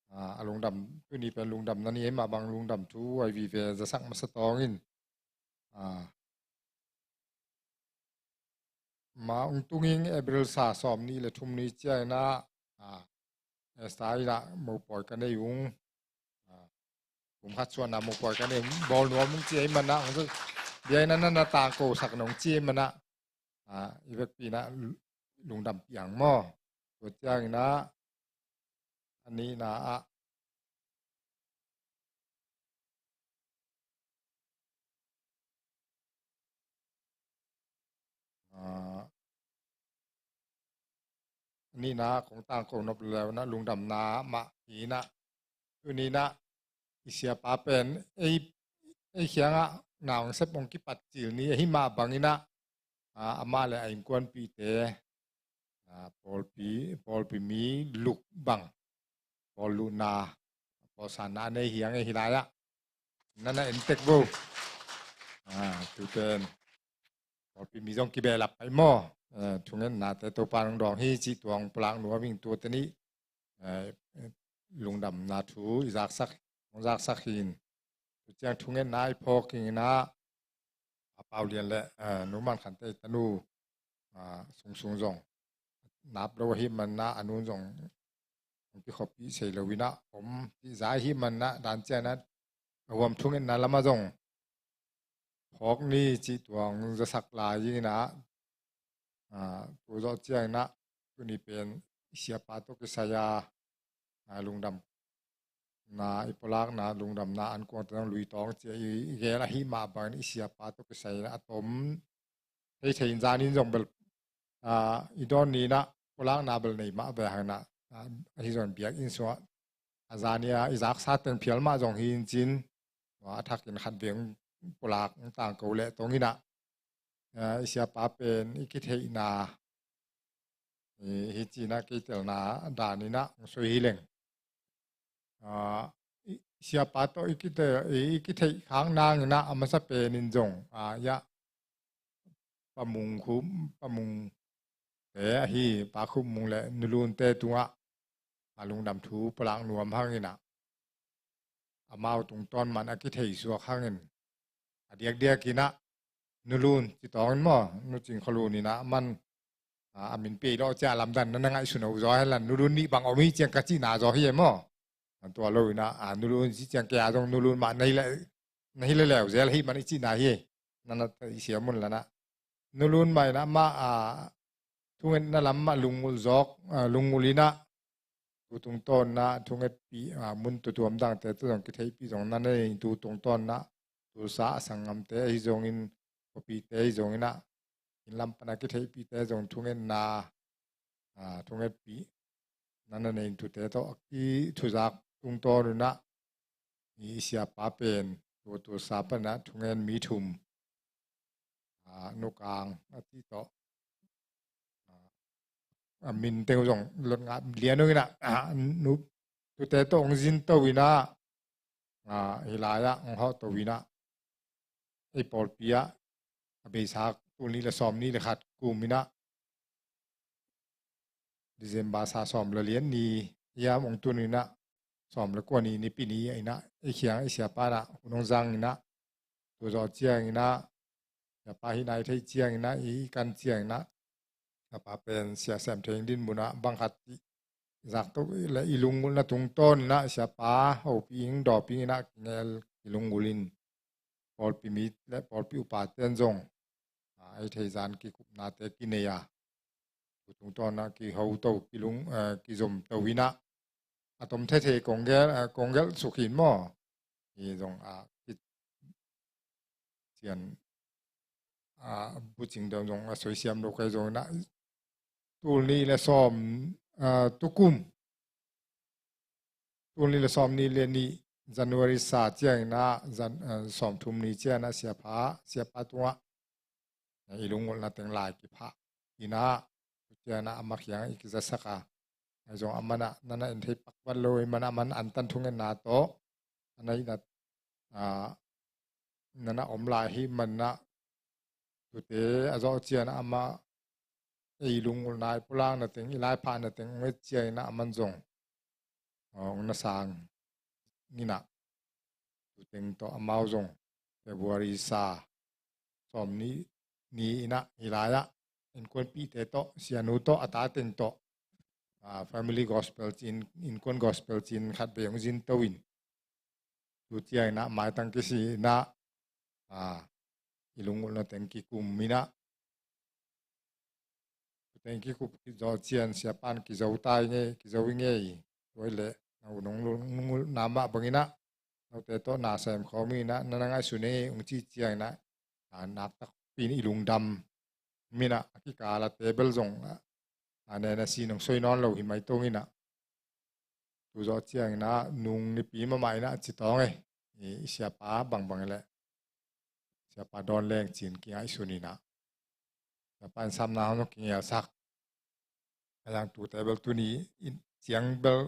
a, a lungdam, tuni pen lungdamna ni ei mah bang lungdam thu a i vive zasak masa tawng in, a, ma ung tung ing April sa sawm nih le thum ni ciang ina, a, Esther ina mopawi ka nei ung. A, kum khat suan a mopawi ka nei ung, bawl nuam ung ci ei man ah, ung bia ina na na tangkosak nong ci ei man ah, a, i vekpi ina lungdam piang maw. Tua ciang ina a nihna ah, a, a nihna kong tangko nop leu ina lungdamna mah hi ina, tuni ina i siapa pen ei, ei kiangah na hong sep hong kipat cil ni ahi mah bang ina, a, amah le a innkuanpihte, a, pawlpi, pawlpi mi luk bang, pawl luhna, pawl sanna a nei hi hang ei hi lai ah. Na na en tek vo. A, tu pen pawlpi mi zong kibehlap pai maw. A, thungetnate Topa nong dawng hi cih tuang pulak nuam ing. Tuate nih, a, lungdamna thu i zaksak, hong zaksak hi in. Tu ciang thungetna i phawk ing ina, a Pau Lian le, a, Nu Man Khan te tanu, a, sungsung zong nap lo ahi man ina, a nun zong hong kikhoppih sei lo ina om cih za ahi man ina, dan ciang ina a huam thungetna lamah zong phawk ni cih tuang zasak lai ing ina, a, tu zawh ciang ina tuni pen i siapa tawh kisai a, a, lungdamna i pulakna, lungdamna ankuangte zong lui tawng ci a i, i gel ahi mah bangin i siapa tawh kisai ina a tom theithei in zanin zong bel, a, i dawn ni ina pulakna bel nei mah ve hang ina, a, ahi zong biakinn sungah a zan i a i zaksa teng phial mah zong hi in cin, a, a thakin khat veng pulak tangko leh tong ina, a, i siapa pen i kitheihna, i, hi ci ina kei telna dan ina hong soi hi leng. A, i, siapa tawh i kite-, i, i kitheih khak nang ina a masa pen in zong, a, ia Pa Mung Khum, Pa Mung te ahi, Pa Khum Mung le Nu Lun te tungah a lungdam thu pulak nuam hang ina, amau tungtawn man a kithei suak hangin, a diakdiak ina Nu Lun ci tawng in maw, Nu Cing Khua Lun ina man, a, a min pei lawh cia lamdan na na ngaihsun uh zaw hen la, Nu Lun nih bang om hi ciang ka cihna zaw hi e maw. A, tua lo ina, a, Nu Lun ci ciang kei a zong Nu Lun mah na hi le, na hi le leu zel hi man i cihna hi e. Na na i siam un la na. Nu Lun mah ina mah, a, thungetna lam mah lungngulh zawk, a, lungngulh ina, tu tungtawn ina thungetpih, a, mun tutuam dangte tawh zong kitheihpih zong na nei, tu tungtawn ina Tulsa a sanggamte ahi zongin, khuapihte ahi zongin ah, inn lam pan a kitheihpihte zong thungetna, a, thungetpih na na nei in tute tawh a kithuzak tungtawn un ah, i siapa pen tu Tulsa pan ah thungen mi thum, a, Nu Kang a cih tawh, a, a min teng uh zong lot ngah lian uh in ah, a, nu, tute tawh hong zin to in ah, ah, hih lai-ah hong hawhto in ah, ei pawlpi ah a beisa tul nih le sawm nih le khat kum in ah, December sa sawm le lian ni hiam hong tun in ah, sawm le kua ni Nipi ni in ah ei kiang ei siapa in ah hun hong zang in ah, tu zawh ciangin ah siapa hihna i theih ciangin ah, i kan ciangin ah, siapa pen Sia Sem Theng dinmun ah bang khat i zak to le i lunggulhna tungtawn in ah siapa hopih ing dawpih in ah kingel kilunggulh in, pawlpi mi le pawlpi upaten zong, ah, ei theih zah kikupnate kinei a, tu tungtawn ah kiho to, kilung, eh, kizom to in ah, a tom thethei kong gelh, eh, kong gelh suk hi maw. Hi zong, ah, ki cian, ah, bucing deuh zong a soisiam lo kei zong in ah, tul nih le sawm, ah, tukum, tul nih le sawm nih le nih January sa ciangin ah, Jan-, ah, sawm thum ni ciangin ah siapa, siapa tungah i lunggulhna teng lai kiphah in ah, tu ciangin ah amah kiangah i kizasak a, ahi zong amah in ah na na en thei pak vat lo ahih man ah, amah in antan thungetna tawh a na hih na, ah, na na om lai ahih man ah, tute a zawh ciangin ah amah ei lunggulhna, i pulakna teng, i laiphahna teng hong et ciangin ah amah in zong, ah, hong na sang in ah, tu teng tawh amau zong February sa sawm nih ni in ah hih lai-ah innkuanpihte tawh, sianu tawh, a ta teng tawh, ah, family gospel ci-in, innkuan gospel ci-in khat vei hong zin to in, tu ciangin ah maitang kisi in ah, ah, i lunggulhna teng kikum in ah, tu teng kikup zawh ciang siapa in kizo ta ing ei, kizo ing ei, tua hi leh na hun hong lunggulhna mah bangin ah note tawh na sem khawm in ah, na na ngaihsun ing ei hong cih ciangin ah, ah, nakpi-in i lungdam in ah, a kikal a table zong, ah, a nena sin hong soi nawn lo hi mai tong in ah, tu zawh ciangin ah nung Nipi mahmah in ah ci tawng ei, i, i siapa bangbang leh siapa dawn leng ci-in kingaihsun in ah, siapa in samna hong kingelsak. A zang tute bel tuni in ciang bel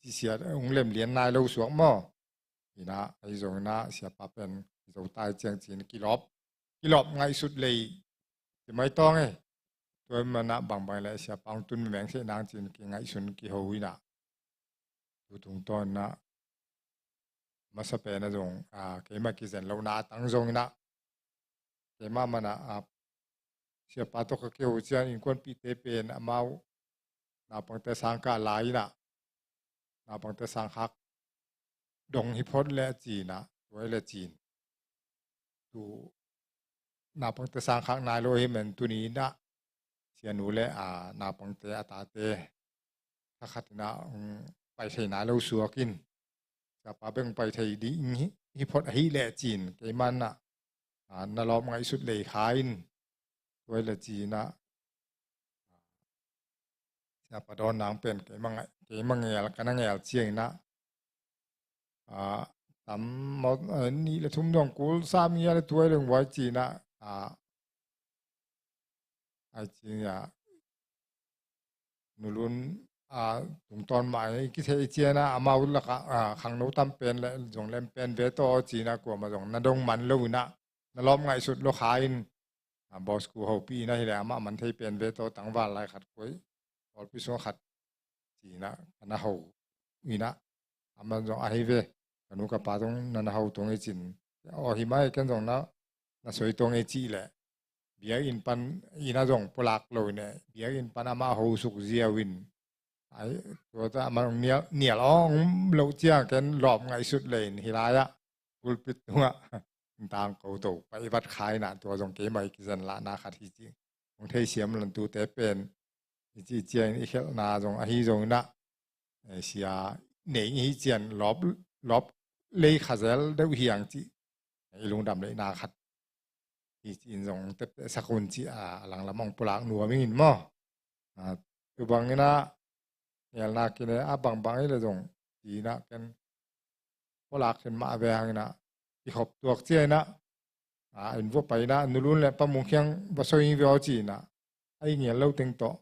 cisiat hong lemlian nai lo suak maw. In ah, ahi zongin ah siapa pen kizo ta hi ciang ci-in kilawp, kilawp ngaihsut lei ci mai tawng ei. Tua ahih man ah bangbang leh siapa hong tun mengmeng seh nang ci-in kingaihsun kiho in ah, tu tungtawn in ah masa pen ah zong, ah, keimah kizen lohna a tang zongin ah, keimah man ah, ah, siapa tawh ka kiho ciang innkuanpihte pen amau naupangte sang kah lai in ah, naupangte sang khak dong hi phot leh ci-in ah, tua hi leh ci-in, tu naupangte sang khak nai lo ahih man tuni in ah sianu le, ah, naupangte a tate thakhat in ah, um, pai thei nai lo suak in, siapa bek pai thei ding hi, hi phot ahih leh ci-in keimah in ah, ah, na lawp ngaihsut lei kha in, tua hi leh ci-in ah, siapa dawn nang pen keimah ngai-, keimah ngel, ka na ngel ciangin ah, ah, tam mawk, ah, nih le thum dong kul sam ngia le tua hi leng vai ci-in ah, ah, ai ci-in ah, Nu Lun, ah, tungtawn mah i kithei ciang ah, amau lakah, ah, khangno tam pen le zong lem pen ve tawh ci-in ah, kuamah zong na dong man lo in ah, na lawp ngaihsut lo kha in, ah, boss ku hopih in ah hi leh amah man thei pen ve tawh, tangval lai khat koi, pawlpi sung khat ci-in ah ka na ho in ah, amah zong ahi ve, ka nu ka pa zong na na ho tung hi ci-in, aw hi mai, ken zong na, na soi tung hi cih leh, biakinn pan in ah zong pulak lo in ah, biakinn pan amah ho suk ziau in, ai, tua tawh amah zong nial, nial awng lo ciang ken lawp ngaihsut lei in hih lai-ah pulpit tungah tangko to pai vat kha in ah, tua zong keimah i kizen lahna khat hi ci. Hong theisiam lantute pen i cih ciangin i khelhna zong ahi zongin ah, eh, sia nei i hih ciang lawp, lawp lei kha zel deuh hi hang cih i lungdam leihna khat hi ci-in zong tepteh sak un ci-a, a langlam hong pulak nuam ing in maw. Ah, tu bangin ah ngelna kine a bangbang hi leh zong ci-in ah ken pulak khin mah ve hang in ah, i khop tuak ciang in ah, ah, inn vua pai in ah, Nu Lun le Pa Mung kiang va soi ing ve aw ci-in ah, a i ngel lo teng tawh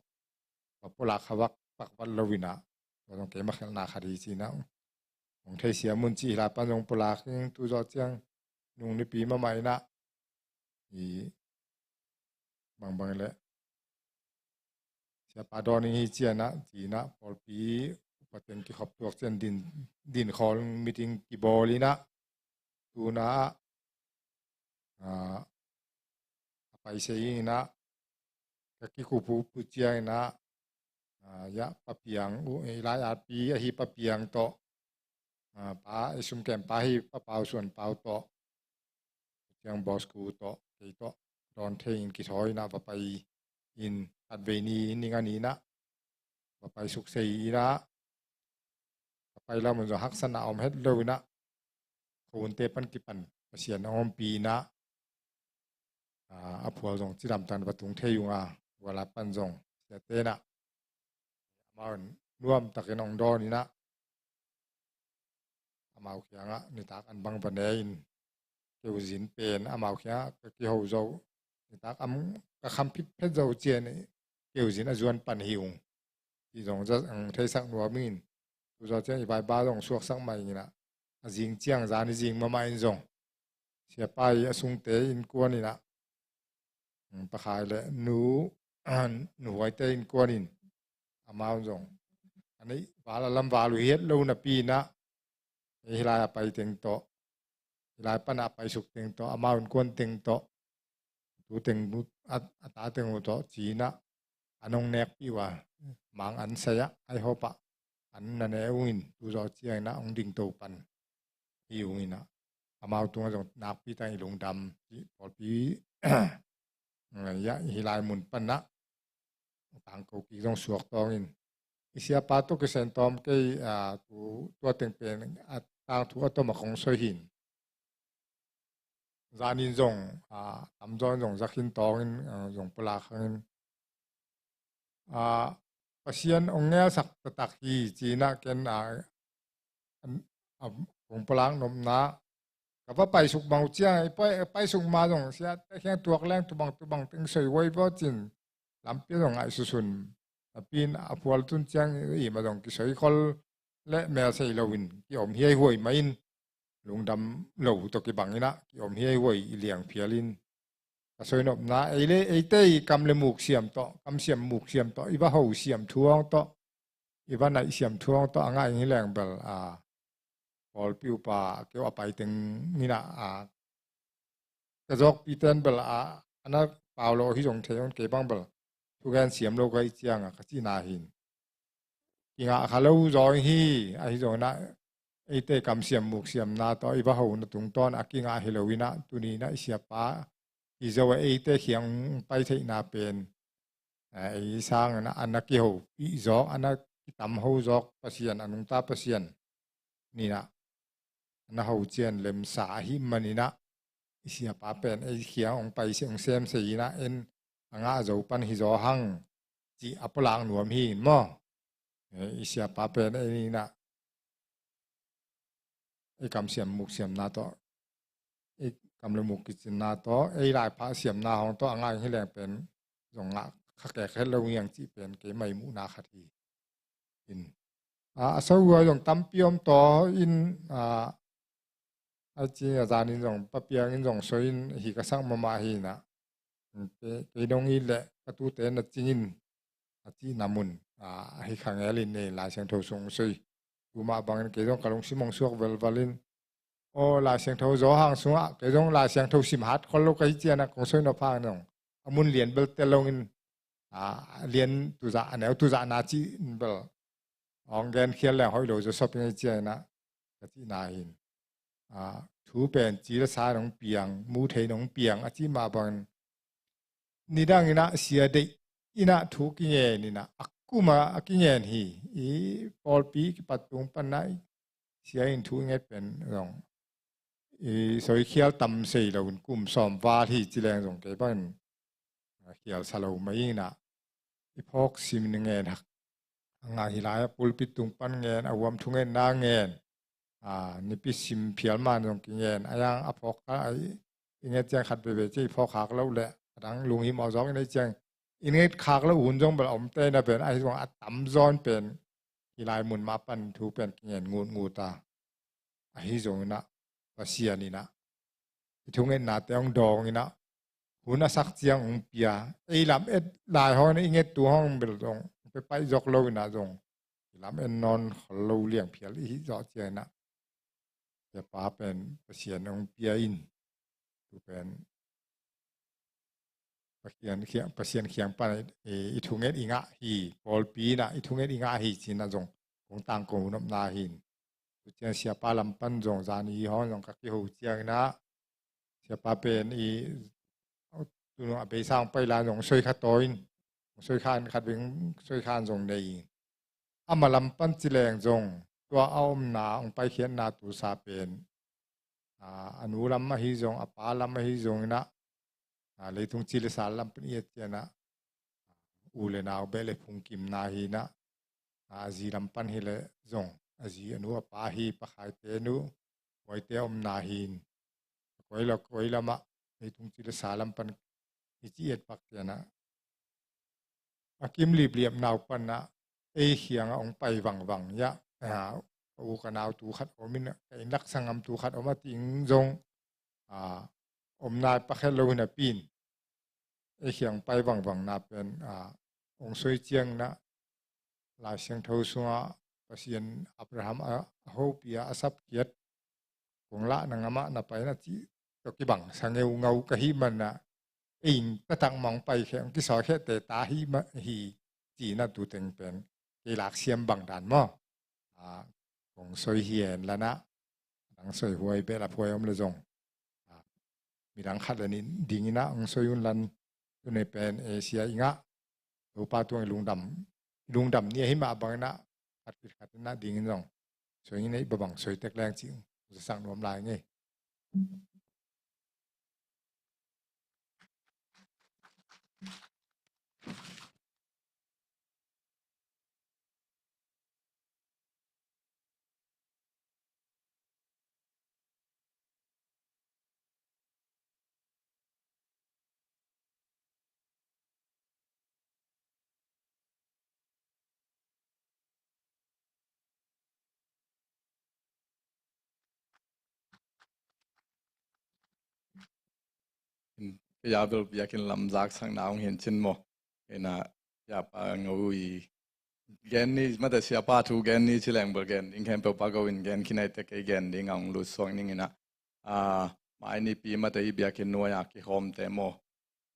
va pulak kha vak pak vat lo in ah, tua zong keimah khelhna khat hi ci-in ah, hong theisiam un cih hi lai pan zong pulak ing. Tu zawh ciang nung nipi mahmah in ah, i bangbang leh siapa dawn ing hi ci-in ah, ci-in ah pawlpi upa teng kikhop tuak ciang din, din khawl meeting kibawl in ah, tu-in ah, ah, a paisei in ah, ka kikup uh pu ciang in ah, ah, ya Pa Piang uh, i lai-atpi ahi Pa Piang tawh, ah, pa i sumkem pa hi Pa Pau Suan Pau tawh, ciang Bosku tawh, kei tawh dawn thei in kithawi in ah va pai in, khatvei ni in, ning a ni in ah va pai suksei in ah, va pai lam un zong haksatna om het lo in ah, khonte pan kipan Pasian a ompih in ah, ah, a phual zong cidamtak va tung thei ung a, tua lai pan zong siate in ah amau in nuamtakin hong dawn in ah, amau kiangah nitak an bang va ne in, keuzin pen amau kiangah ka kiho zo, nitak am ka kham phitphet zo ciang keuzin a zuan pan hi ung, cih zong za, ang theisak nuam ing. Tu zawh ciang i vaiba zong suaksak mah ing in ah, a zing ciang zan i zing mahmah in zong siapa i a sungte innkuan in ah, mm, Pa Khai leh Nu, Nu Huaite innkuan in amau zong a neih val a lam val uh hi het lo napi in ah, hih lai a pai teng tawh, hih lai pan a paisuk teng tawh, amau innkuan teng tawh, tu teng uh, a, a ta teng uh tawh ci-in ah an hong nekpih uh a, mang an sai ah, ai hawp ah an na ne ung in, tu zawh ciang in ah hong dingto pan hi ung in ah, amau tungah zong nakpi tak i lungdam cih pawlpi, ya, hih lai mun pan ah tangko kik zong suak tawng in, i siapa tawh kisai tawm kei, ah, tu, tua teng pen a tangthu a tom a kong soi hi in. Zan in zong, ah, tamzaw in zong za khin tawng in, ah, zong pulak hang in, ah, Pasian hong ngelsak taktak hi ci-in ah ken, ah, an, a, kong pulak nopna, ka va paisuk bang uh ciang, i pai, paisuk ma zong siate kiang tuak leng tu bang tu bang teng soi voi vaw cin, lampi zong ngaihsusun napi in a phual tun ciang i mah zong kisoi khol leh mel sei lo in kiom hiaihuai mah in, lungdam lo tawh kibang in ah kiom hiaihuai i liang phial in, ka soi nopna, ei le eite i kam le muk siam tawh, kam siam muk siam tawh, i va ho siam thuang tawh, i va naih siam thuang tawh a ngah ing hi leng bel, a, pawlpi upa keu a pai teng in ah, a, ka zawkpi ten bel, a, a na pau lo hi zong thei hon, kei bang bel thugen siam lo ka hih ciang a ka cihna hi in, kingah kha lo zaw hi. Ahi zongin ah eite kam siam muk siamna tawh i va hona tungtawn a kingah hi lo in ah, tuni in ah i siapa hi zo a eite kiang pai theihna pen, eh, ei sangin ah a na kihopih zawk, a na kitam ho zawk Pasian, a nungta Pasian in ah a na ho cian lemsa ahih manin ah, i siapa pen ei kiang hong pai seh, hong sem seh in ah, en a ngah zo pan hi zaw hang cih a pulak nuam hi in maw. Eh, i siapa pen ei in ah, ei kam siam muk siamna tawh, ei kam le muk kicinna tawh, ei laipha siamna hong tawh a ngah hi leng pen zong ngah kha kek het lo ngiang cih pen keimah i muhna khat hi in. A, a so uh a zong tampi om taw in, a, a ci a zan in zong Pa Piang in zong soi in hi ka sak mahmah hi in ah, kei, kei dong i leh ka tute na cing in a cihna mun, a, a hi kha ngel in, eh, Lai Siangtho sung soi. Tu mah bangin kei zong ka lungsim hong suak velval in, aw, Lai Siangtho zaw hang sungah kei zong Lai Siangtho sim hat khol lo ka hih ciang ah kong soi nop hang zong a mun lian bel tel lo in, a, a lian tuzah, a neu tuzahna cih in bel hong genkhial leng hoih lo zaw sop ing ei ci-in ah ka cihna hi in. A, thu pen ci le sa in hong piang, mu thei in hong piang a cih mah bangin, nidang in ah sia deih in ah thu kingen in ah, a kum a kingen hi. I pawlpi kipat tung pan ah sia in thu i nget pen zong i soikhial tam sei lo in kum sawm val hi ci leng zong kei bangin khial sa lo mah ing in ah, i phawk sim in ngen hak. A ngah hi lai a pulpit tung pan ngen, a huam thungetna ngen, a, nipi sim phial man zong kingen, a yang a phawk kha, a, i, i nget ciang khat veve ciang i phawk khak loh leh a dang lunghimawh zawk i neih ciang i nget khak loh hun zong bel a om tei na pen, ahi zong a tamzaw in pen hi lai mun mah pan thu pen kingen ngutngut a. ahi zongin ah Pasian in ah i thungetnate hong dawngin ah hun a sak ciang hong pia, ei lam et lai hong in ah i ngettu hong bel zong pe paih zok lo in ah zong i lam et nawn khol lo liang phial i hih zawh ciangin ah siapa pen Pasian hong pia in tu pen Pasian khiang, Pasian khiang pan i, i thunget i ngah hi, pawlpi in ah i thunget i ngah hi ci-in ah zong kong tangko nopna hi. Tu ciang siapa lam pan zong zani hong zong ka kiho ciangin ah siapa pen i tunung a beisa hong pai lai zong soi kha tawi in, soi khan khat veng soi khan zong nei in. Ama lam pan ci leng zong tua a omna hong paikhiatna tusa pen a, a nu lam ahi zong, a pa lam ahi zongin ah, a, leitung ci le sa lam pan i et ciang ah u le nau beh le phungkimna hi in ah, a, a zi lam pan hi le zong a zi a nu a pa hi, Pakhaite nu, Huaite omna hi in, a koi lo koi lam ah leitung ci le sa lam pan i ci et pak ciang ah a kim lipliap nau pan ah ei khiang ah hong pai vangvang ya, a, ka u ka nau tu khat om in ah, ka inn lak sanggam tu khat om a ting zong, a, om nai pakhet lo in ah pi in ei khiang pai vangvangna pen, a, hong soi ciangin ah Lai Siangtho sungah Pasian Abraham a, a hopih a, a sapkhiat kong lah na ngam ah na pai na cih tawh kibang sa ngeungau ka hih man ah ei inn taktak mah hong paikhe hong kisawl khete ta hi mah hi ci-in ah tu teng pen kei lak siam bang dan maw? A, kong soi hi en la in ah dang soi huai beh lap huai om le zong, a, midang khat le nih dingin ah hong soi un la in, tuni pen Asia i ngah Topa tungah i lungdam, i lungdam ni ahi mah bangin ah khat khit khat in ah dingin zong soi in ah i babang soi tek leng ci-in zasak nuam lai ngei. Kei a bel biakinn lam zaksakna hong hi in cin maw? Ina, siapa Ngo i gen ni, mate siapa thu gen ni ci leng bel gen ding khempeuh pa Go in gen khinei teh kei gen ding a hong lut suak ning ina. A, mai nipi mate i biakinn nuai a kikhawmte maw?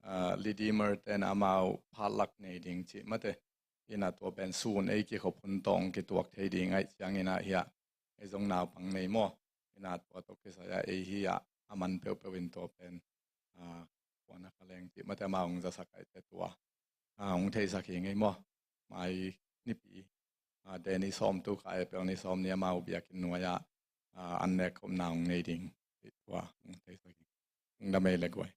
A, Redeemer ten amau phatlak nei ding ci mate. Ina tua pen sun ei kikhop hun tawh kituak thei ding ahih ciangin ah hiah ei zong naupang nei maw? Ina tua tawh kisai ah ei hi ah a man peuhpeuh in tua pen, a, kuan a kha leng cih mate amau hong zasak ahih teh tua, a, hong theisak hi ngei maw? Mai nipi, a, Deni sawm tu kha April ni sawm ni amau biakinn nuai ah, a, an nek khopna hong nei ding cih tua hong theisak hi. Hong dam ei le guai.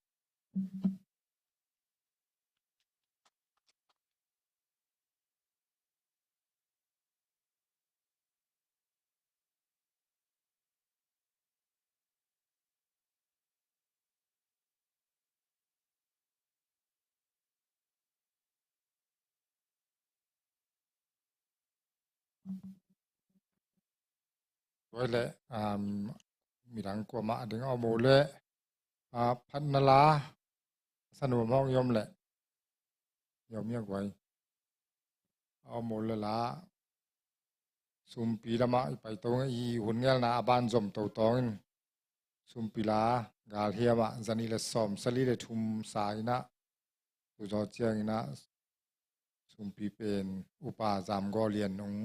Tua leh, um, midang kuamah a ding a om uh leh, a, phatna la a sa nuam hawng i om leh i om i a guai a om uh leh la sumpi lamah i paito i hun ngelna a ban zom to tawng in sumpi la galhiam ah zanih le sawm sali le thum sa in ah tu zaw ciangin ah sumpi pen upa Zam Gaw Lian hong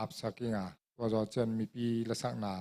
apsak ing a, tua zaw ciang mipi lasakna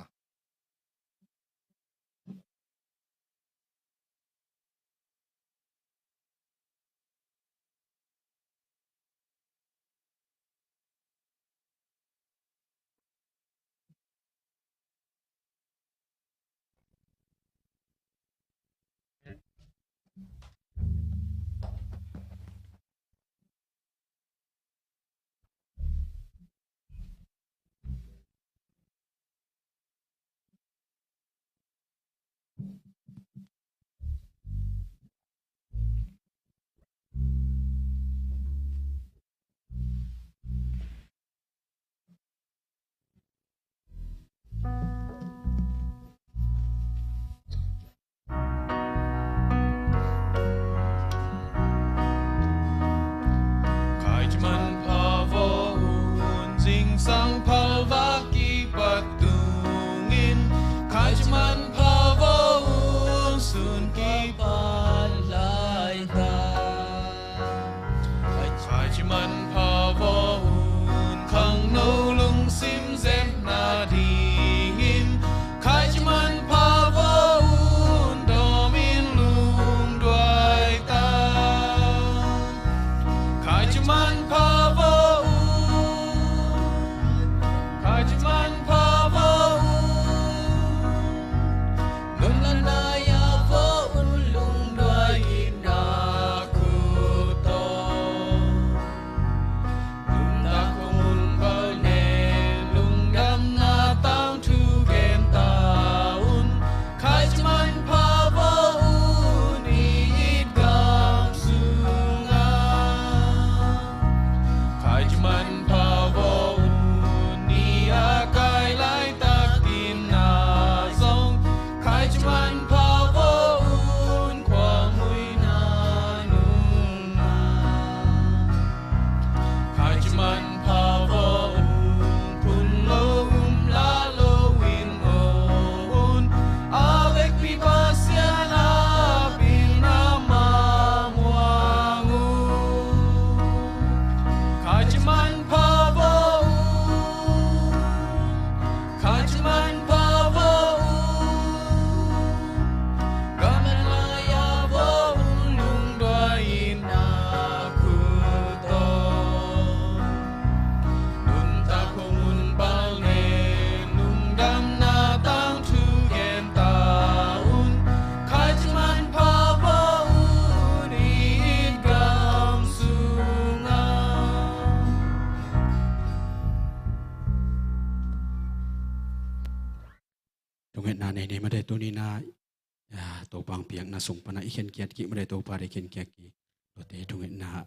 biakna sung pana i khenkhiat kik mah le Topa, i khenkhiat kik. Tuate thungetna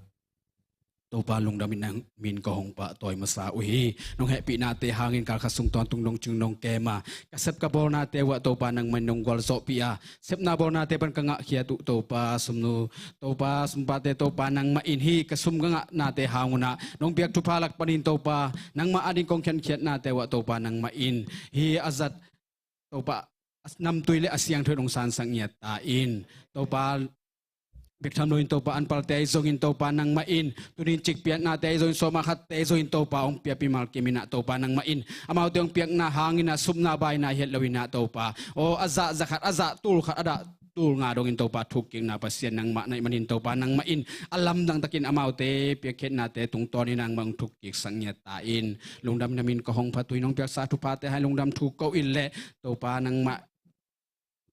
Topa lungdam in nang min ka hong pahtawi masa uh hi. Nong hehpihnate hangin kalkhat sung tawntung nong cing nong kem a, ka sep ka bawlnate uh ah Topa nangmah in nong gualzawhpih a, sepna bawlnate pan ka ngahkhiat uh Topa, sumnu Topa, sumpate Topa nangmah in hi, ka sum ka ngahnate hang un ah nong piak thupha lak panin Topa nangmah ading kong khenkhiatnate uh ah Topa nangmah in hi a zat Topa, a namtui le a siangtho in hong sansak ngiat ta in. Topa, bek tham loin Topa, an palte ahi zongin Topa nangmah in, tuni in cikpiaknate ahi zongin, sawma khatte ahi zongin Topa hong piapi malkim in ah Topa nangmah in amaute hong piakna hangin ah supna baina hi het loin ah Topa, aw, a zah za khat, a zah tul khat, a dah tul nga dongin Topa thukkikna Pasian nangmah na hih manin Topa nangmah in a lamdang takin amaute piakkhiatnate tungtawnin nangmah hong thukkiksak ngiat ta in. Lungdam in na min ka hong phat uh hi. Nong piaksa thuphate hang lungdam thu ko in le Topa nangmah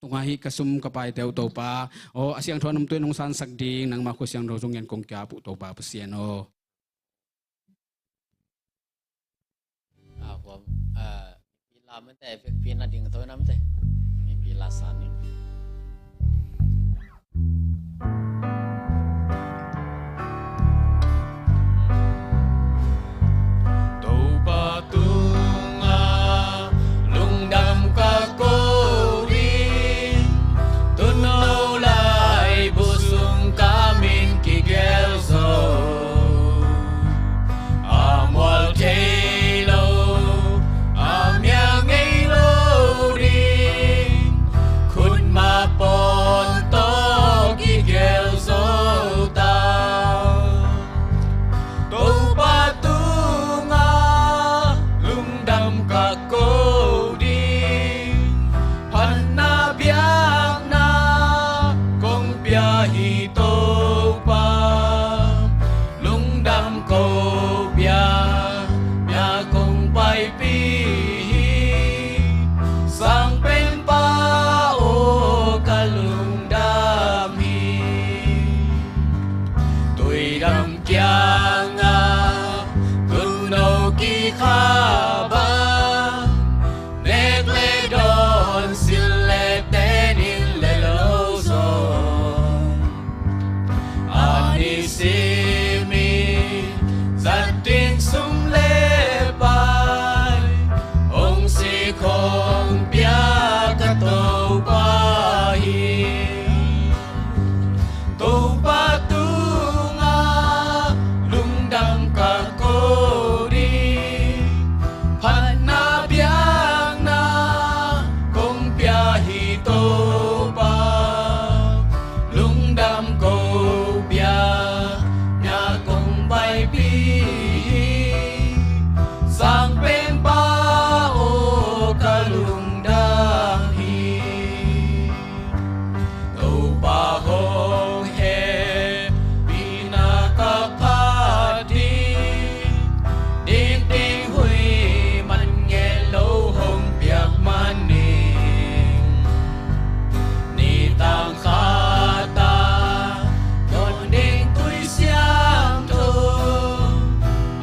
tungah hih ka sum ka paite uh Topa, aw, a siangtho a namtui in hong sansak ding nangmah khua siangtho zong ngen kong kiap uh Topa Pasian aw. A, kua, a, mipi la mate, mipi na ding to na mate. Mipi la sa ning. Topa tungah lungdam ka ko in, tun no laibu sung ka min kigelh zo. A mual thei lo, a mia ngei lo ding, khutma pawn tawh kigelh zo ta. Topa tungah lungdam ka ko ding, phatna biakna kong pia hi Topa. Lungdam ko pia, pia kong paipih hi. Sangpenpa aw, ka lungdam hi. Tuidam kiangah tun no kikha bang, nek le dawn, silh le ten in le lo zong, a nisimin zat ding sum le pai hong sik hong pia ka Topa hi. Topa tungah lungdam ka ko ding, phatna biakna kong pia hi Topa. Lungdam ko pia, na kong paipih hi. Sangpenpa aw, ka lungdam hi. Topa hong hehpihna ka phat ding, dikdik huih man ngen lo hong piak manin, nitang khat a dawn ding tui siangtho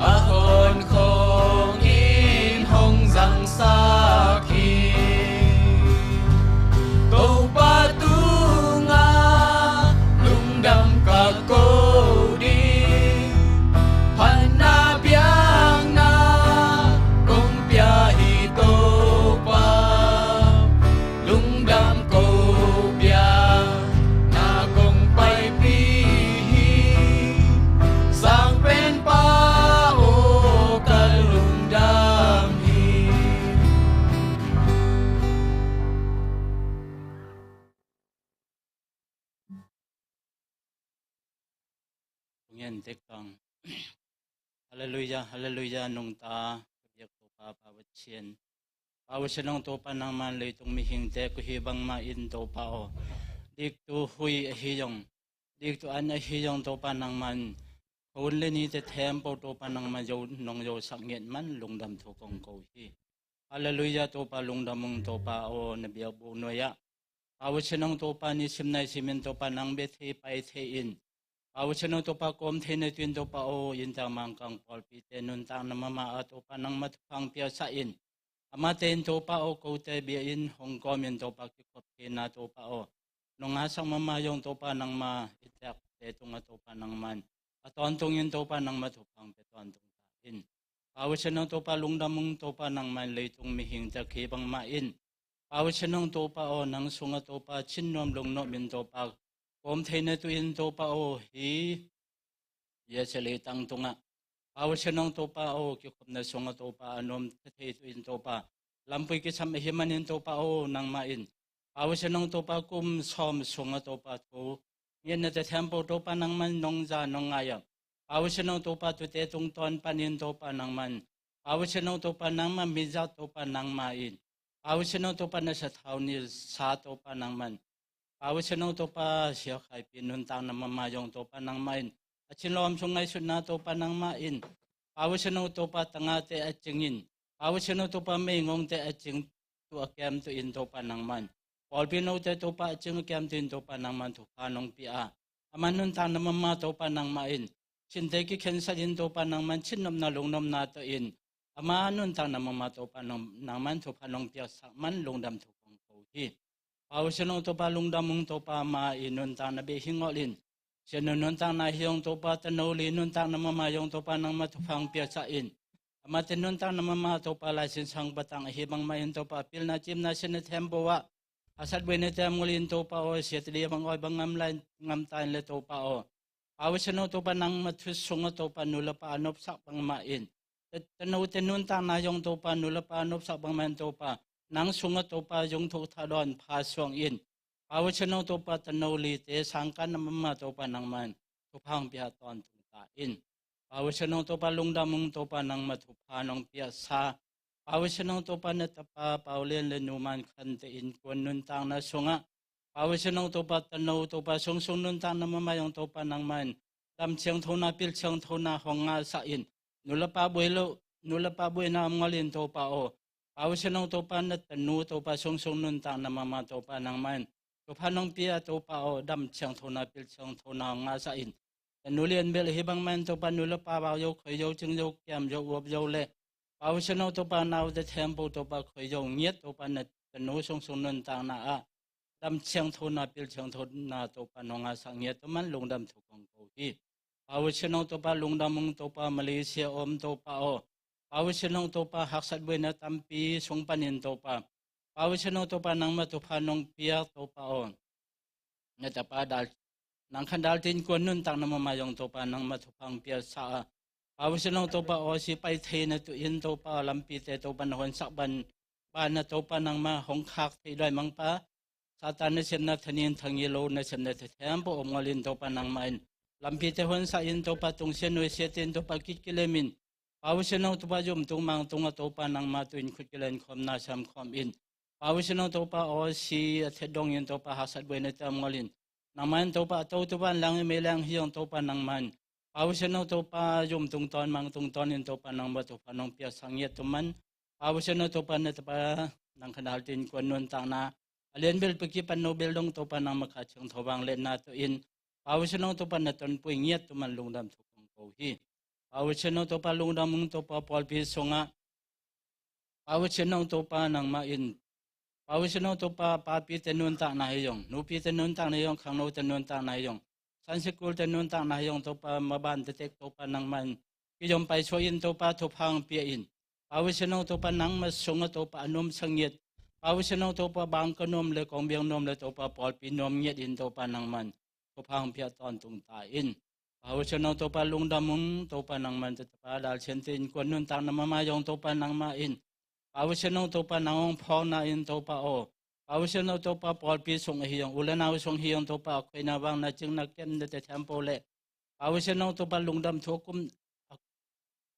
a khawn khawng in hong zangsak hi. Topa tungah lungdam ka ko ding, phatna biakna kong pia hi Topa. Lungdam ko pia, na kong paipih hi. Sangpenpa aw, ka lungdam hi. Kong en tek tang. Halleluiah, halleluiah, nungta ka biak Topa Pa Pasian. Pa Pasian aw, Topa nangman leitung mihingte kua hi bangmah in Topa aw, diktu huih ahi zong, diktu an ahi zong Topa nangman, khaun le nite thempo Topa nangman zo, nong zosak ngiat man lungdam thu kong ko hi. Halleluiah, Topa lungdam ung Topa aw, na biakbuk nuai-ah. Pa Pasian aw, Topa nisim naisimin Topa nang bia thei pai thei in, Pa Pasian aw, Topa kawm thei na tuin Topa aw, inn tang Mangkang pawlpite nuntakna mahmah ah Topa nangmah thupha piaksa in, amate in Topa aw, kote bia in hong kawmin Topa kikhop theina Topa aw, nong ngahsak mahmah zong Topa nangma i tekte tungah Topa nangman a tawntungin Topa nangma thupha hong pia tawntung ta in. Pa Pasian aw Topa lungdam ung Topa nangman leitung mihingte a kibang mah in. Pa Pasian aw Topa aw nang sungah Topa cin nuam lung nuam in Topa kawm theina tu in Topa aw hi Yase leitang tungah Pa Pasian aw Topa aw kikhopna sungah Topa a nuam thei tu in Topa lampui kisam ahi manin Topa aw nangmah in Pa Pasian aw Topa kum sawm sungah Topa thu ngiatna tethempo Topa nangman nong za nong ngai a Pa Pasian aw Topa tute tungtawn panin Topa nangman Pa Pasian aw Topa nangmah mizat Topa nangmah in Pa Pasian aw Topa na sathau ni sa Topa nangman Pa Pasian aw Topa siakhaipi nuntakna mahmah zong Topa nangmah in a cin lawm sung ngaihsutna Topa nangmah in Pa Pasian aw Topa tangate a cingin Pa Pasian aw Topa meingongte a cing tu a kem tu in Topa nangman pawlpi note Topa a cing a kem tu in Topa nangman thupha nong pia a ama nuntakna mahmah Topa nangmah in sinte kikhensat in Topa nangman cinnopna lungnopna tawh in ama nuntakna mahmah Topa nangman thupha nong piaksak man lungdam thu kong ko hi. Pa Pasian aw Topa lungdam ung Topa ama i nuntakna beh hi ngol in Sianu nuntakna hi ong Topa tano li nuntakna mahmah hi ong Topa nangma thupha hong piaksak in. Amate nuntakna mahmah Topa laisin sang patang ahi bangmah in Topa pilna cimna siatna thempo ah a satbuaina te a mul in Topa aw siatali a bang awi bang ngam lai ngam ta in le Topa aw. Pa Pasian aw Topa nangma thu sungah Topa nu le pa a nopsak bangmah in tanote nuntakna hi ong Topa nu le pa a nopsak bangmah in Topa nang sungah Topa zong thuk thadawn pha suang in. Pa Pasian aw Topa tano lite sangkah na mahmah Topa nangman thupha hong pia tawntung ta in. Pa Pasian aw Topa lungdam ung Topa nangma thupha nong piaksa Pa Pasian aw Topa na tapa Paulian le numan khante innkuan nuntakna sungah Pa Pasian aw Topa tano Topa sungsung nuntakna mahmah hi ong Topa nangman dam ciangthona pil ciangthona hong ngahsak in. Nu le pa buai lo nu le pa buaina om ngol in Topa aw. Pa Pasian aw Topa na tanu Topa sungsung nuntakna mahmah Topa nangman thupha nong pia Topa aw dam ciangthona pil ciangthona hong ngahsak in. Tanu lian bel ahi bangmah in Topa nu le pa bau zo khoi zo cing zo kiam zo uap zo le Pa Pasian aw Topa naute thempo Topa khoi zo ngiat Topa na tanu sungsung nuntakna ah dam ciangthona pil ciangthona Topa nong ngahsak ngiat tu man lungdam thu kong ko hi. Pa Pasian aw Topa lungdam ung Topa Malaysia om Topa aw. Pa Pasian aw Topa haksat buaina tampi sung panin Topa Pa Pasian aw Topa nangma thupha nong piak Topa aw. Na tapa dal nang khan dal tin kuan nuntakna mahmah hi ong Topa nangma thupha hong piaksa a. Pa Pasian aw Topa aw si pai theina tu in Topa lampite Topa na honsak ban bana Topa nangma hong khak thei dawi mangpa Satan na sepna thanin thangi lo na sepna thethempo om ngol in Topa nangmah in lampite honsak in Topa tungsia nuaisiate in Topa kit kilem in. Pa Pasian aw Topa zumtung mangtung a Topa nangma tu in khut kilen khawm na sam khawm in. Pa Pasian aw Topa aw si a thet dong in Topa haksat buaina te om ngol in. Nangmah in Topa a to Topa in lang i mei lang hi ong Topa nangmah in. Pa Pasian aw Topa zumtung tawn mangtung tawn in Topa nangma thupha nong piaksak ngiat tu man. Pa Pasian aw Topa na tapa nang khan dal tin kuan nuntakna a lian bel paki pan no bel dong Topa nangma kha ciangtho vang letna tu in. Pa Pasian aw Topa na tonpui ngiat tu man lungdam thu kong ko hi. Pa Pasian aw Topa lungdam ung Topa pawlpi sungah Pa Pasian aw Topa nangmah in Pa Pasian aw Topa papite nuntakna hi ong nupite nuntakna hi ong khangnote nuntakna hi ong Sunday school te nuntakna hi ong Topa maban tetek Topa nangmah in kizom paisuah in Topa thupha hong pia in. Pa Pasian aw Topa nangma sungah Topa a nuamsa ngiat Pa Pasian aw Topa bangka nuam le kongbiang nuam le Topa pawlpi nuam ngiat in Topa nangman thupha hong pia tawntung ta in. Pa Pasian aw Topa lungdam ung Topa nangman tapa dal ciangte innkuan nuntakna mahmah hi ong Topa nangmah in. Pa Pasian aw Topa nang hong phawkna in Topa aw. Pa Pasian aw Topa pawlpi sung ahi ong u le nau sung hi ong Topa a khoina vangna cingna kemna tethempo le Pa Pasian aw Topa lungdam thu a kum a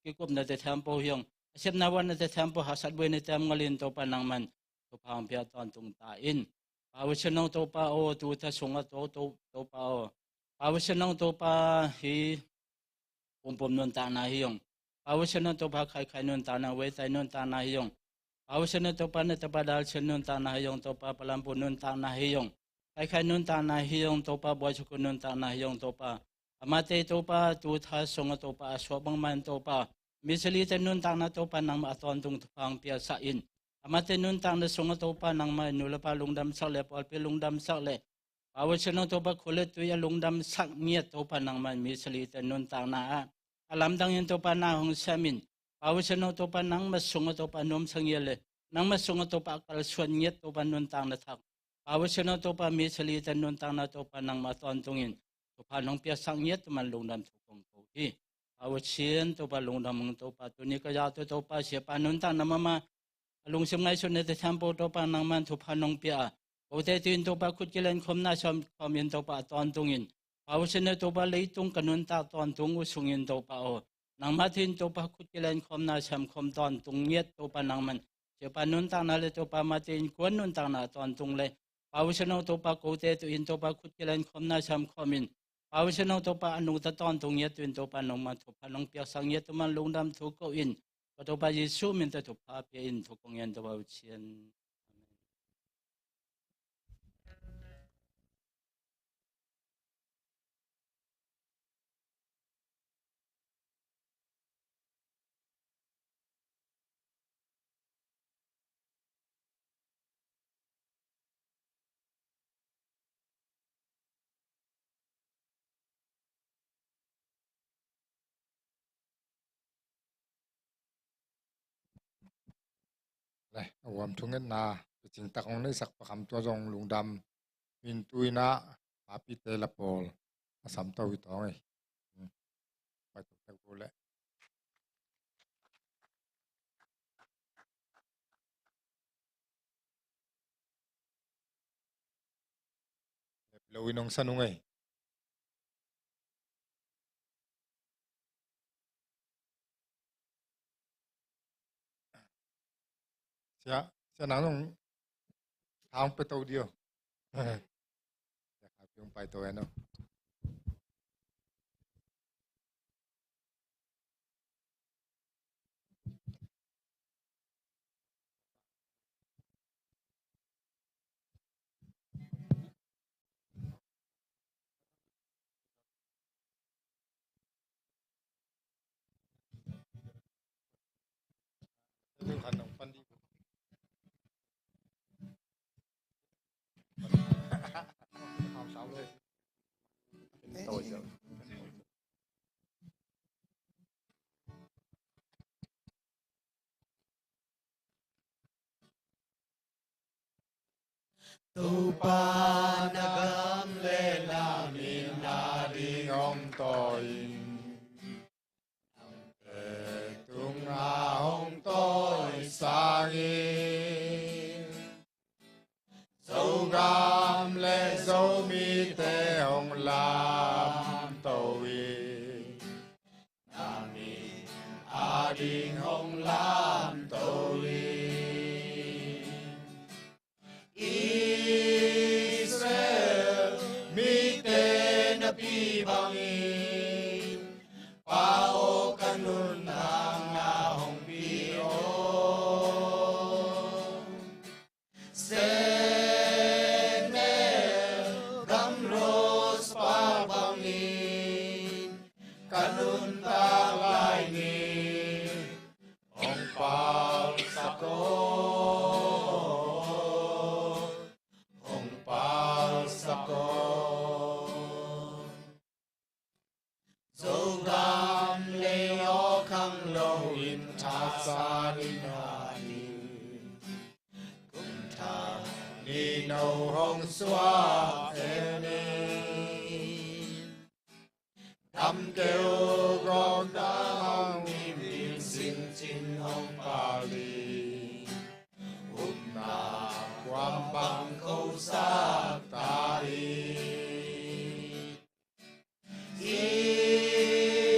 kikupna tethempo hi ong a sepna vanna tethempo haksat buaina te om ngol in Topa nangman thupha hong pia tawntung ta in. Pa Pasian aw Topa aw tu tha sungah to Topa aw. Pa Pasian aw Topa hi pumpum nuntakna hi ong. Pa Pasian aw Topa khaikhai nuntakna weitai nuntakna hi ong. Pa Pasian aw Topa na tapa dal ciang nuntakna hi ong Topa palampu nuntakna hi ong. Khaikhai nuntakna hi ong Topa buaisuku nuntakna hi ong Topa. Amate Topa tu tha sungah Topa a suak bangmah in Topa misilite nuntakna Topa nangmah a tawntung thupha hong piaksak in. Amate nuntakna sungah Topa nangmah in nu le pa lungdamsak le pawlpi lungdamsak le Pa Pasian aw Topa, khua le tui a lungdamsak ngiat Topa nangman mi salite nuntakna ah a lamdangin Topa na hong siamin, Pa Pasian aw Topa, nangma sungah Topa nuamsa ngiat le nangma sungah Topa a kalsuan ngiat Topa nuntakna thak, Pa Pasian aw Topa, mi salite nuntakna Topa nangma tawntungin thupha nong piaksak ngiat Topa man lungdam thu kong ko hi. Pa Pasian Topa lungdam hong Topa, tuni ka zak tawh Topa siapa nuntakna mahmah a lungsim ngaihsutnate siampo Topa nangman thupha nong pia a, kote tu-in Topa khut kilenkhawmna siamkhawmin Topa a tawntungin, Pa Pasian aw Topa, leitung ka nuntak tawntung uh sungin Topa aw, nangma thu-in Topa khut kilenkhawmna siamkhawm tawntung ngiat Topa nangman siapa nuntakna le Topa mate innkuan nuntakna tawntung le, Pa Pasian aw Topa, kote tu-in Topa khut kilenkhawmna siamkhawmin, Pa Pasian aw Topa a nungta tawntung ngiat tu-in Topa nangman thupha nong piaksak ngiat Topa man lungdam thu ko in, ka Topa Jesu min tawh thupha pia in thu kong ngen Topa Pasian. Le, a huam thungetna picing tak hong neihsak Pa Kham tua zong lungdam. Min tuina mapite la pawl a samto hi tawng ei. Pai tuk tek bu le. Lo in hong sa nung ei. Sia, sia nang nung thang pe to dio. Sia ka piong pai to eno. Topa na gam le na min a ding hong tawi in, nangte tungah hong tawi sangin, Zogam le Zomite hong lamto in, na min a ding hong lamto in. Israel mite napi bangin, Pa aw, ka nuntakna hong pi aw. Sehnel gam rose park bangin, ka nuntak lai ni hong palsak aw, hong palsak aw. Zogam lei aw khang lo in thasan in a ding, kum thak ni no hong suak zen in. Dam keu gawm dang hong dim dim, sin cin hong pal ding, upna kuam bang ko sak ta hi.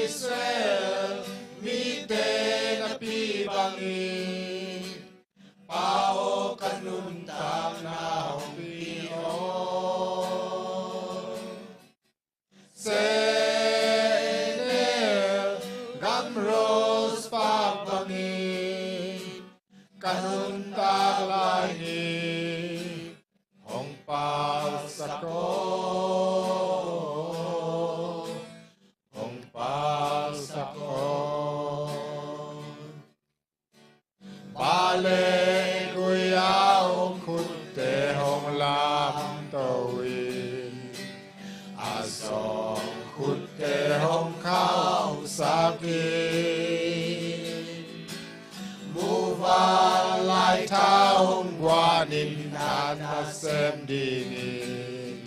Israel mite napi bangin, Pa aw, ka nuntakna hong pi aw. Sehnel gam rose park bangin, ka nuntak lai ni hong palsak aw, hong palsak aw. Balek gui-a hong khutte hong lamto in, Sawng khutte hong khauhsak in, muvanlai tha hong guan in, na nasem dingin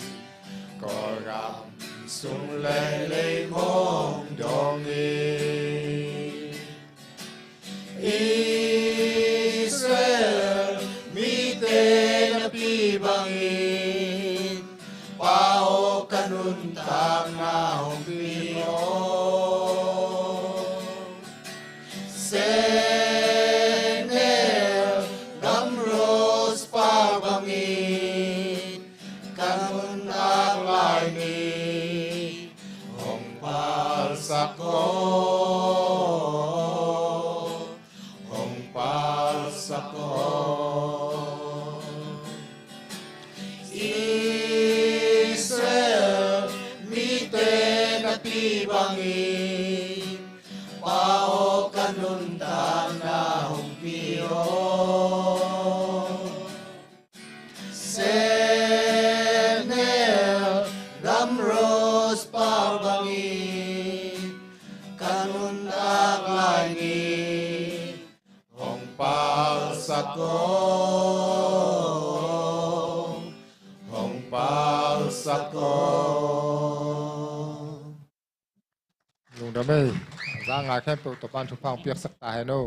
Kawlgam sung le leitung hong dong in. Israel mite napi bangin, Pa aw, ka nuntakna hong pia aw. Senhel gam rose pa bangin, ka nuntak lai ni hong palsak aw, hong palsak aw. Israel mite napi bangin, Pa aw, ka nuntakna hong pia aw. Senhel gam rose pa bangin, ka nuntak lai ni hong palsak aw, hong palsak aw. Lungdam ei. Za ngai khempeuh Topa'n thupha hong piaksak ta hen aw.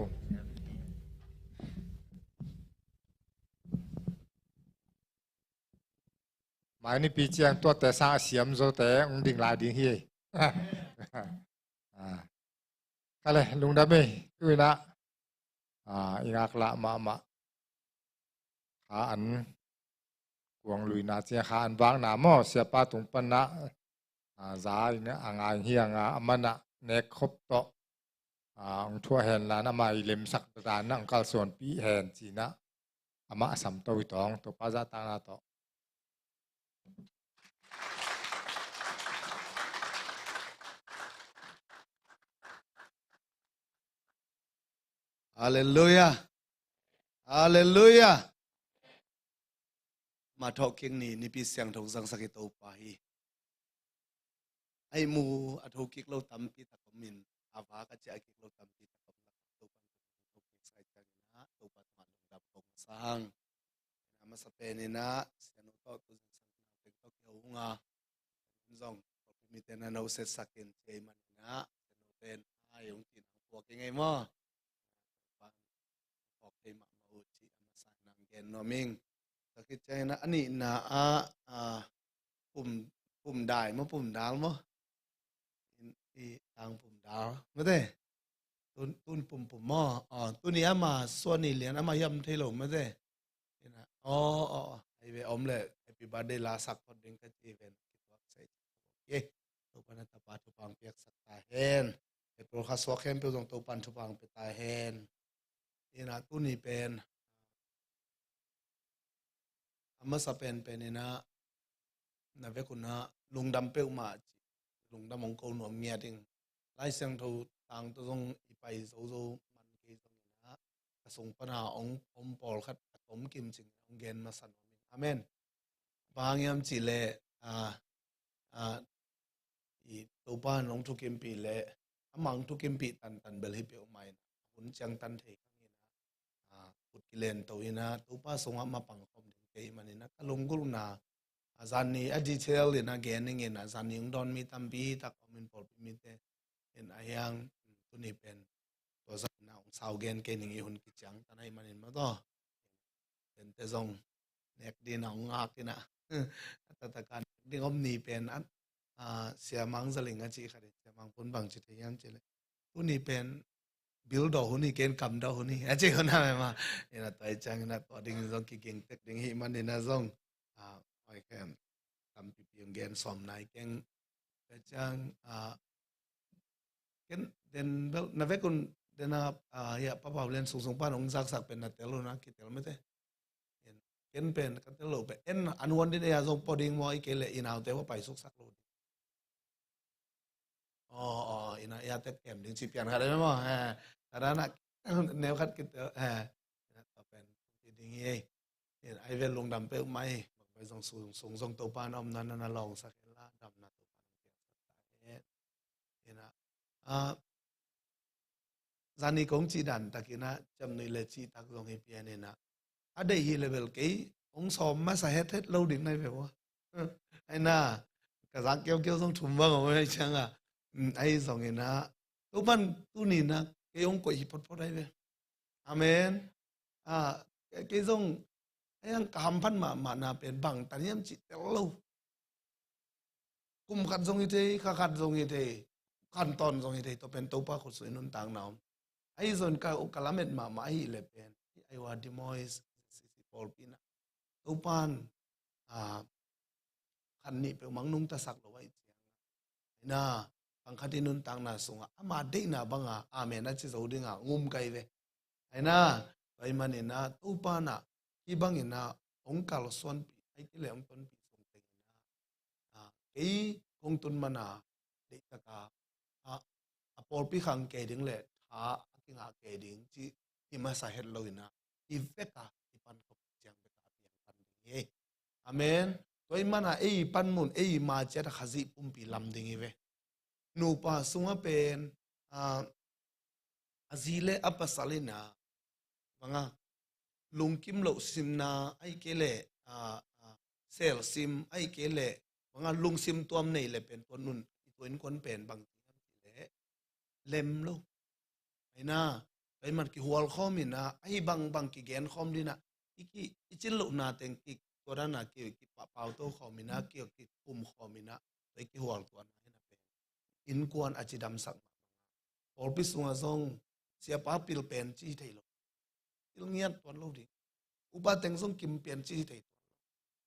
Mai nipi ciang tuate sang a siam zote hong ding lai ding hi. Ah. Ka le lungdam ei. Tu in ah, ah, i ngaklah mahmah kha an kuang luina ciang kha an vakna maw, siapa tung pan ah, ah, za in a ngai hi a nga, a man ah nek khop tawh, ah, hong thuah hen la in, amah i lemsak dan ah hong kalsuanpih hen ci in ah, amah a samto hi tawng, Topa zahtakna tawh. Halleluiah. Halleluiah. Mah thawhkik ni, nipi siangtho zangsak i Topa hi. A ihmu a thokik lo tampi tak om in, a vak a ciah kik lo tampi tak om lak, Topa in thokik sa ciangin ah, Topa tungah lungdam ko masa hang. A masa pen in ah, sianu tawh tu zingsang nauteng tawh kiho hang a, zong pawlpi mite na no setsak in ci ahih manin ah, sianu pen ai hong cih nang puak ing ei maw? Phawk thei mahmah uh cih a masa in hong gen nuam ing. Tua khit ciangin ah a nihna ah, ah, pum, pumdai maw, pumdal maw? I, i tang pumdal mate. Tun, tun pumpum maw? Ah, tuni ama suani lian ama hiam thei lo mate. Ina, aw, aw, aw, ai ve om le, happy birthday la sak phot ding ka ci ven, kituak sai. Okay. Topa na tapa thupha hong piaksak ta hen. April kha suak khempeuh zong Topa in thupha hong pia ta hen. Ina tuni pen, a masa penpen ina, na vek un ah lungdam peuhmah ci, lungdam hong ko nuam ngiat ing. Lai Siangtho tang tawh zong i pai zozo man kei zongin ah, ka sung pan a hong om pawlkhat a tom kim cing hong gen masa nuam ing. Amen. Bang hang hiam cih leh, ah, ah, i Topa in hong thukimpih leh, amah hong thukimpih tantan bel hi peuhmah in, a hun ciangtan thei kha ing in ah, ah, khut kilen to in ah, Topa sungah mapang khawm ding kei manin ah, ka lunggulhna, ah, zan ni a detail in ah gen ning in ah, zan ni hong dawn mi tampi tak om in pawlpi mite in ah hiang, tuni pen tua zan in ah hong sau gen kei ning i hun kiciangtan ahih manin maw taw. Tente zong nek ding a hong ngak in ah. A taktak a nek ding om ni pen ah, ah, Sia Mang Za Ling a cih khat in, Sia Mang Pun bang ci thei hiam cih leh, tuni pen bil daw hun hi ken, kam daw hun hi a ci hun a mema. Ina tua hi ciangin ah tua ding zong kiging tek ding hi manin ah zong, ah, oi kem tampipi hong gen sawm nai keng. Tua ciang, ah, ken den bel na vek un den a, ah, ya, Pa Pau Lian Sung Sung pan hong zaksak pen na tel un a, kitel mate. Ken, ken pen ka tel lo pen, en an huan din ei a zong pua ding maw, i kei leh i naute hua pai suksak lo ding. Aw, aw, ina, ya, tek kem ding ci pian kha ding maw. Eh, ka dan a neu khat kitel, eh, ina, tua pen ci ding hi ei. Ina, ai vel lungdam peuhmah hi. Bang pai zong sung, sung zong Topa na omna na na lawngsak hen la, damna Topa na Ah, zani kong cih dan takin ah ciamnuih le cih tak zong hi pian in ah, a deih hi le bel kei hong sawm masa hethet lo ding nai ve ua. Ai na, ka zak kiaukiau zong thum bang om ai ciang ah, ahi zongin ah, Topan tuni in ah kei hong koih hi photphot ai ve. Amen. Ah, kei zong, ai ang ka hamphat mahmahna pen bang tan hiam cih tel lo. Kum khat zong hi thei, kha khat zong hi thei, khantawn zong hi thei, tua pen Topa khut sung i nuntakna om. Ahi zong ka, ka lamet mahmah ahi le pen, ai ua Dimois, sisi pawlpi na. Topan, ah, khan nih peuh mang nungta sak lo ahi ciang. Ai na, bang khat i nuntakna sungah, ama deihna banga, amen a ci zo dinga, ngum kai ve. Ai na, tua i manin ah, Topan ah, hi bangin ah, hong kalsuanpih, ai kei le hong tonpih sung tengin ah, ah, kei kong tun mana, deihtaka, ah, a pawlpi khang kei ding le, tha a kingah kei ding, ci i masa het lo in ah, i veka, i pan khop ciang veka, a piang pan ding hi. Amen. Tua i mana, ei i pan mun, ei i ma ciat a Khazih pumpi lam ding hi ve. Nupa sungah pen, ah, a zi le a pasal in ah, banga, lungkim loh simna, ai kei le, ah, ah, sel sim, ai kei le, banga, lungsim tuam nei le pen tua nun, i tua innkuan pen bang ci hiam cih le, lem lo. Ai na, tua i man kihual khawm in ah, ahi bangbang kigen khawm ding ah, i ki, i cin lohna teng ki, tua dan a ki, kipahpau to khawm in ah, ki, kikum khawm in ah, tua i kihual tuahna hi na pen. Innkuan a cidamsak mahmah. Pawlpi sungah zong, siapa pil pen ci thei lo. Pil ngiat tuan lo ding. Upa teng zong kim pen ci thei tuan lo.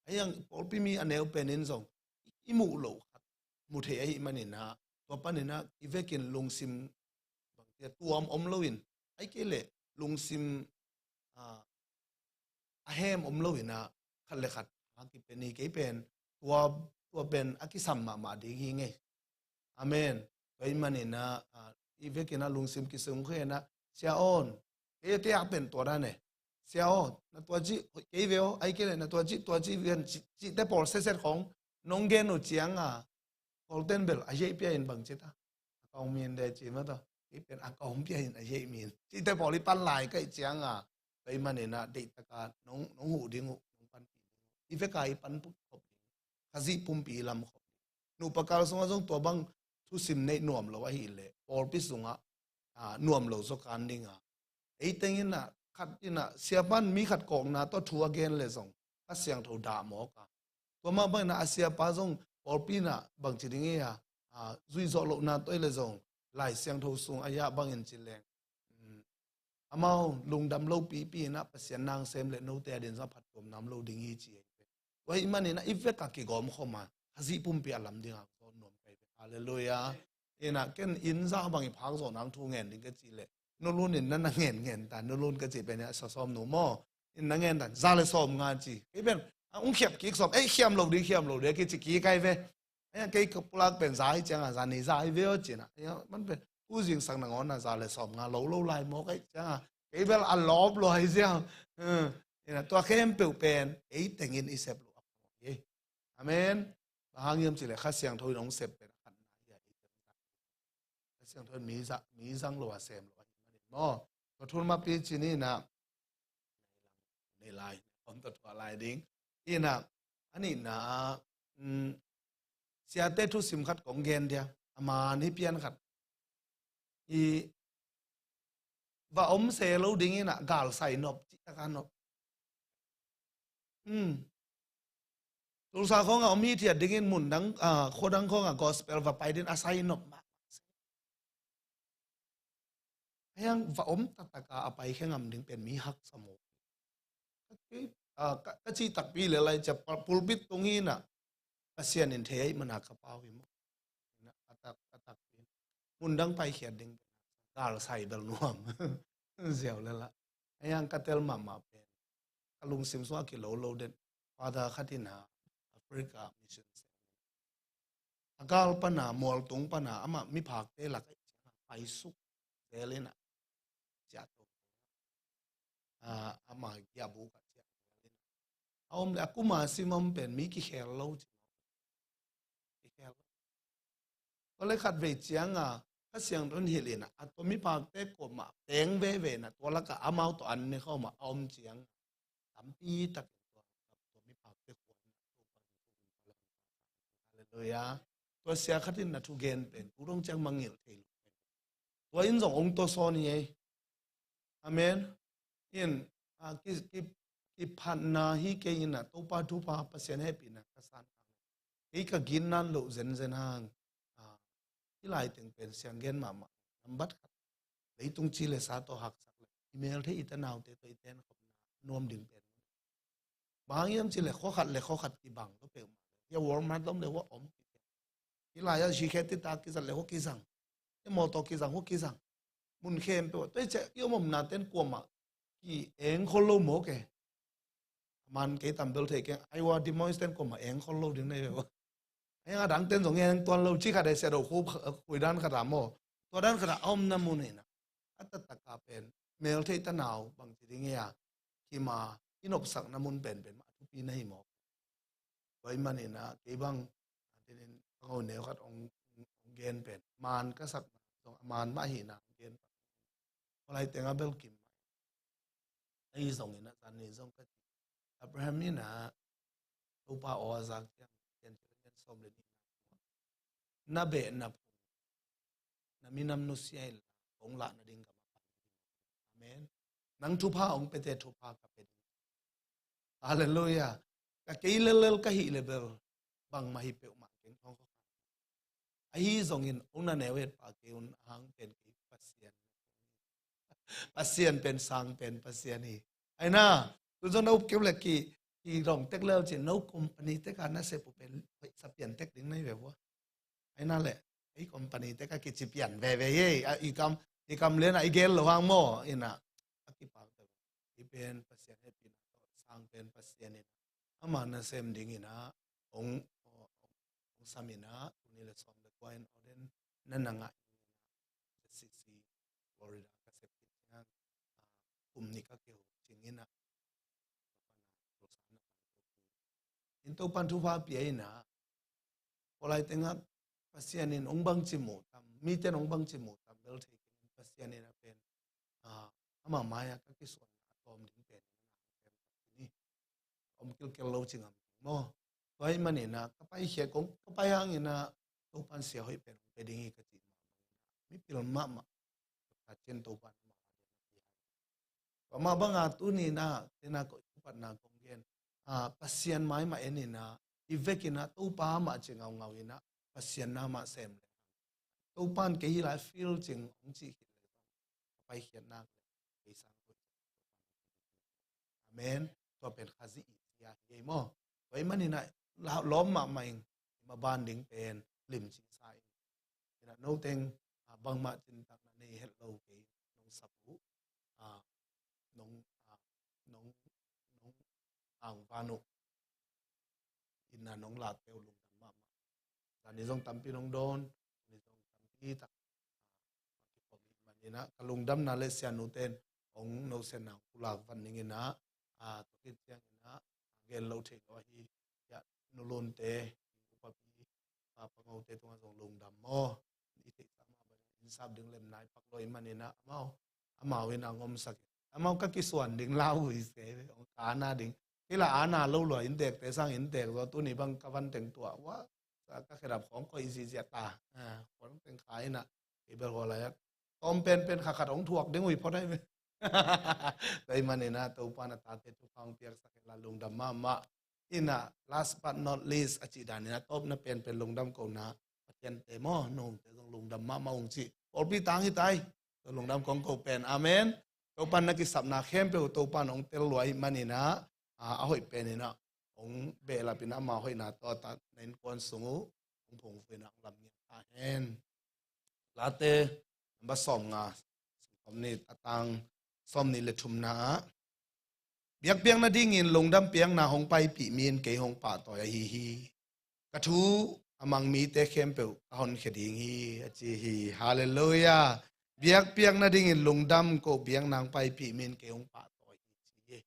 Ai ang pawlpi mi a neu pen in zong, i, i muh lo khat. Mu thei ahi manin ah, tua panin ah, i vekin lungsim, bang tia tuam om lo in, ai kei le, lungsim, ah, a hem om lo in ah, khat le khat, ha, kipen hi kei pen, tua, tua pen, a kisam mahmah ding hi ngei. Amen. Tua i manin ah, ah, i vekin ah lungsim kisung khe in ah, Sia awn, kei, kei a pen tua dan e. Sia aw, na tua cih, kei ve aw, ai kei le na tua cih, tua cih, vian cih, cihte pawl seset khong, nong gen uh ciang a, Kawlten bel a hiaih pia in bang cih ta. A kawng min de ci ma ta. Kei pen a kawng pia in a hiaih min. Cihte pawl i pan lai kaih ciang a, tua i manin ah, deihtaka, nong, nong huh ding uh, nong panpih ding uh. I veka i pan put khop ding. Khazih pumpi i lam khop ding. Nupa kal sungah zong tua bang thusim neih nuam lo ahih leh, pawlpi sungah, ah, nuam lo zaw kan ding a. Ei teng in ah, khat in ah, siapa'n mi khat kawkna tawh thu a gen le zong, Kha Siangtho dah mawk a. Tua mah bang in ah, a siapa zong, pawlpi in ah, bangci ding hi a, ah, zuih zawh lohna tawh hi le zong, Lai Siangtho sung a hiah bangin ci leng. Um, amau lungdam lo pipi in ah Pasian nang sem le note a din zong a phattuam nam lo ding hi ci hi. Tua ahih manin ah i vek a kigawm khawm a, Khazih pumpi a lam ding a zawn nuam kai ve. Halleluiah. In ah ken inn zah bang i phak zawh nang thu ngen ding ka cih leh, Nulun in na na ngen ngen ta, Nulun ka cih pen a sawsawm nu maw. In na ngen ta, za le sawm nga ci. Kei pen, a ung khiap kik sawm, ei khiam lo ding, khiam lo ding, a kici kik ai ve. Ei, kei ka pulak pen za hi ciang a, za ni za hi ve aw ci na. Ei, man pen, u zing sak nangawn a za le sawm nga lo lo lai mawk ai ciang a. Kei bel a lawp lo ai ciang. Hmm. Ina, tua khempeuh pen, ei tengin i sep lo a pawh hi. Amen. Bang hang hiam cih leh Kha Siangtho in hong sep pen a khatna hi a, ei teng. Kha Siangtho in mi za, mi zang lo a sem lo a hi manin maw. Tua thun mapi ci ni na. Nei lai, om ta tua lai ding. Ina, a nihna, um, siate thusim khat kong gen dia, a man hi pian khat. I va om se lo ding in ah gal sai nop, cih tak a nop. Um. Tulsa khawng a om hithiat ding in mun dang, ah, khua dang khawng a gospel va pai ding a sai nop mah. Hiang va om taktak a, a pai khia ngam ding pen mi haksa maw. Ka, ah, ka, ka cih takpi le lai cia pulpit tung hi na, Pasian in thei ahih mana ka pau hi maw. Na, a tak, a takpi. Mun dang pai khiat ding pen. Gal sai bel nuam. Ziau le la. Hiang ka tel mahmah pen. Ka lungsim sung a kilo lo den. Father khat in a Africa mission. A gal pana, mualtung pana, ama miphakte lak a i ciang a, paisuk zel in a, ciah to. A, ama giahbuk a ciah zel in a. A om le a kuma sim om pen mi kikhel lo ci. Kikhel lo. Tua le khat vei ciang a, Kha Siangtho in hilh in ah, a tua mipakte kuamah teng veve in ah, tua lakah amau tawh an ne khawm ah a om ciang tampi takin tua, tua mipakte kuamah Halleluia. Tua sia khat in na thugen pen tu dong ciang mangngilh thei lo. Tua in zong ong tawsawn hi ei. Amen. In, a, ki, ki, kiphatna hi kei in ah, Topa thupha, Pasian hehpihna ka san hang, kei ka gitna loh zenzen hang, a, hih lai teng pen siang gen mahmah. Nambat khat, leitung ci le sa tawh haksak le i mel thei i tanaute tawh i tenkhopna nuam ding pen. Bang hang hiam cih leh khua khat le khua khat kibang lo peuhmah. Hia Walmart om le hua om. Hih lai-ah zikhe titak kizat le hua kizang. Hia mawtaw kizang hua kizang. Mun khempeuh ah tua hi ciah i om omna ten kuamah ki-eng khol lo mawk e. A man kei tam bel thei keng, Iowa Des Moines ten kuamah eng khol lo ding na hi ve ua. Heng a dang ten zong eng tuan lo ci khat e, sia do khu khui dan khat a maw. Tua dan khat a a omna mun in ah, a taktak a pen mel thei tanau bang ci ding hia, kima i nopsakna mun penpen mah a thupi na hi mawk. Tua ahih manin ah kei bang a dinin ka ngo neu khat ong, ong gen pen man ka sakna zong a man mah ahihna ong gen pen. Tua lai teng a bel kim mah. Ahi zongin ah, zan ni zong ka ci, Abraham in ah Topa aw a zak ciang, Piancil a lian sawm le nihna, na beh na phung, na minam nusia inla, kong lah nading gam ah pan ding. Amen. Nang thupha ong pete thupha ka pe ding. Halleluia. Ka kei lellel ka hih le bel bangmah hi peuhmah keng thong kha. Ahi zongin ong na neu het pah kei un, a hang pen kei Pasian, Pasian pen sang pen Pasian hi. Ai na, tu zong na up keu le ki, ki dong tek leu cin, no company tek a na sep uh pen hoih sa pian tek ding na hi ve vua. Ai na le, ei company tek a kici pian veve ei, a i kam, i kam lian a i gel lo hang maw, in ah, a kipak tek. I pen Pasian hehpihna tawh, sang pen Pasian in ah, ama nasem ding in ah, ong, ong, ong sam in ah, tuni le sawm le kua in auden na na ngah in ah, Z C C Florida ka sep khit ciang, ah, kum nih ka keu cing in ah, in Topan thupha pia in ah, tua lai teng ah Pasian in ong bangci mu tam, mite in ong bangci mu tam bel thei keng, Pasian in a pen, ah, ama mai-ah ka kisuanna a tawm ding pen in ah, om kilkel lo ci ngam ding maw. Tua ahih manin ah ka paikhiat kong, ka pai hangin ah Topan sia hoih pen ong pe ding hi ka cih mahmah in ah, mipil mahmah ka cin Topan mahmah. Tua mah bang a tuni in ah, tena ko i upatna kong gen, ah, Pasian mai mah en in ah, i vek in ah Topa mah ci ngaungau in ah, Pasian na mah sem le. Topan kei hih lai field cing ong cih khit le zong, ka paikhiat nak le, kei sang ko. Amen. Tua pen Khazih i sia hi ei maw. Tua ahih manin ah la-, lawm mahmah ing, i maban ding pen limci sa ing. In ah no teng, ah, bangmah cintak na nei het lo kei, nong sap uh, ah, nong, ah, nong, nong angvan uh, in ah nong late uh lungdam mahmah. Zan ni zong tampi nong dawn, ni zong tampi tak, ah, kikhawm ih man in ah, ka lungdamna le sianu ten ong no sianna ong pulak van ning in ah, ah, tua khit ciang in ah, gen lo thei lo ahi, ya, Nu Lunte, upapi, pa, Pa Ngote tungah zong lungdam maw. I theihsa mah bang in sap ding lem nai pak lo ih man in ah, amau, amau in ah ngomsak in. Amau ka kisuan ding lau uh hi se, ong ka ana ding. Kei la ana lo lua inntekte sang inntek zaw, tuni bang ka van teng tuah ua, sa ka khedap khawng koih ziahziah ta. Ah, khawng teng kha in ah, kei bel hua lai ah tawm penpen kha khat ong thuak ding uh hi phot ai ve. Tua ih man in ah, Topa na tate thupha ong piaksak hen la lungdam mahmah. In ah, last but not least, a cih dan in ah, tawpna penpen lungdam kohna, Pathiante maw, nungte zong lungdam mahmah ung cih pawlpi tang hi tai. Tua lungdam kong ko pen. Amen. Topan na kisapna khempeuh Topan ong tel lua ih man in ah, a, a hoih pen in ah ong behlap in ah, ama hoihna tawh a ta na innkuan sung uh ong phungvuh in ah ong lam ngiat ta hen. Late, number sawmnga, sawmnih, a tang sawmnih le thumna ah, biakpiakna dingin lungdam piakna hong paipih mi in kei hong pahtawi ahi hi. Ka thu a mang mite khempeuh ka honkhia ding hi, a ci hi. Halleluiah. Biakpiakna dingin lungdam ko biakna hong paipih mi in kei hong pahtawi hi, ci hi.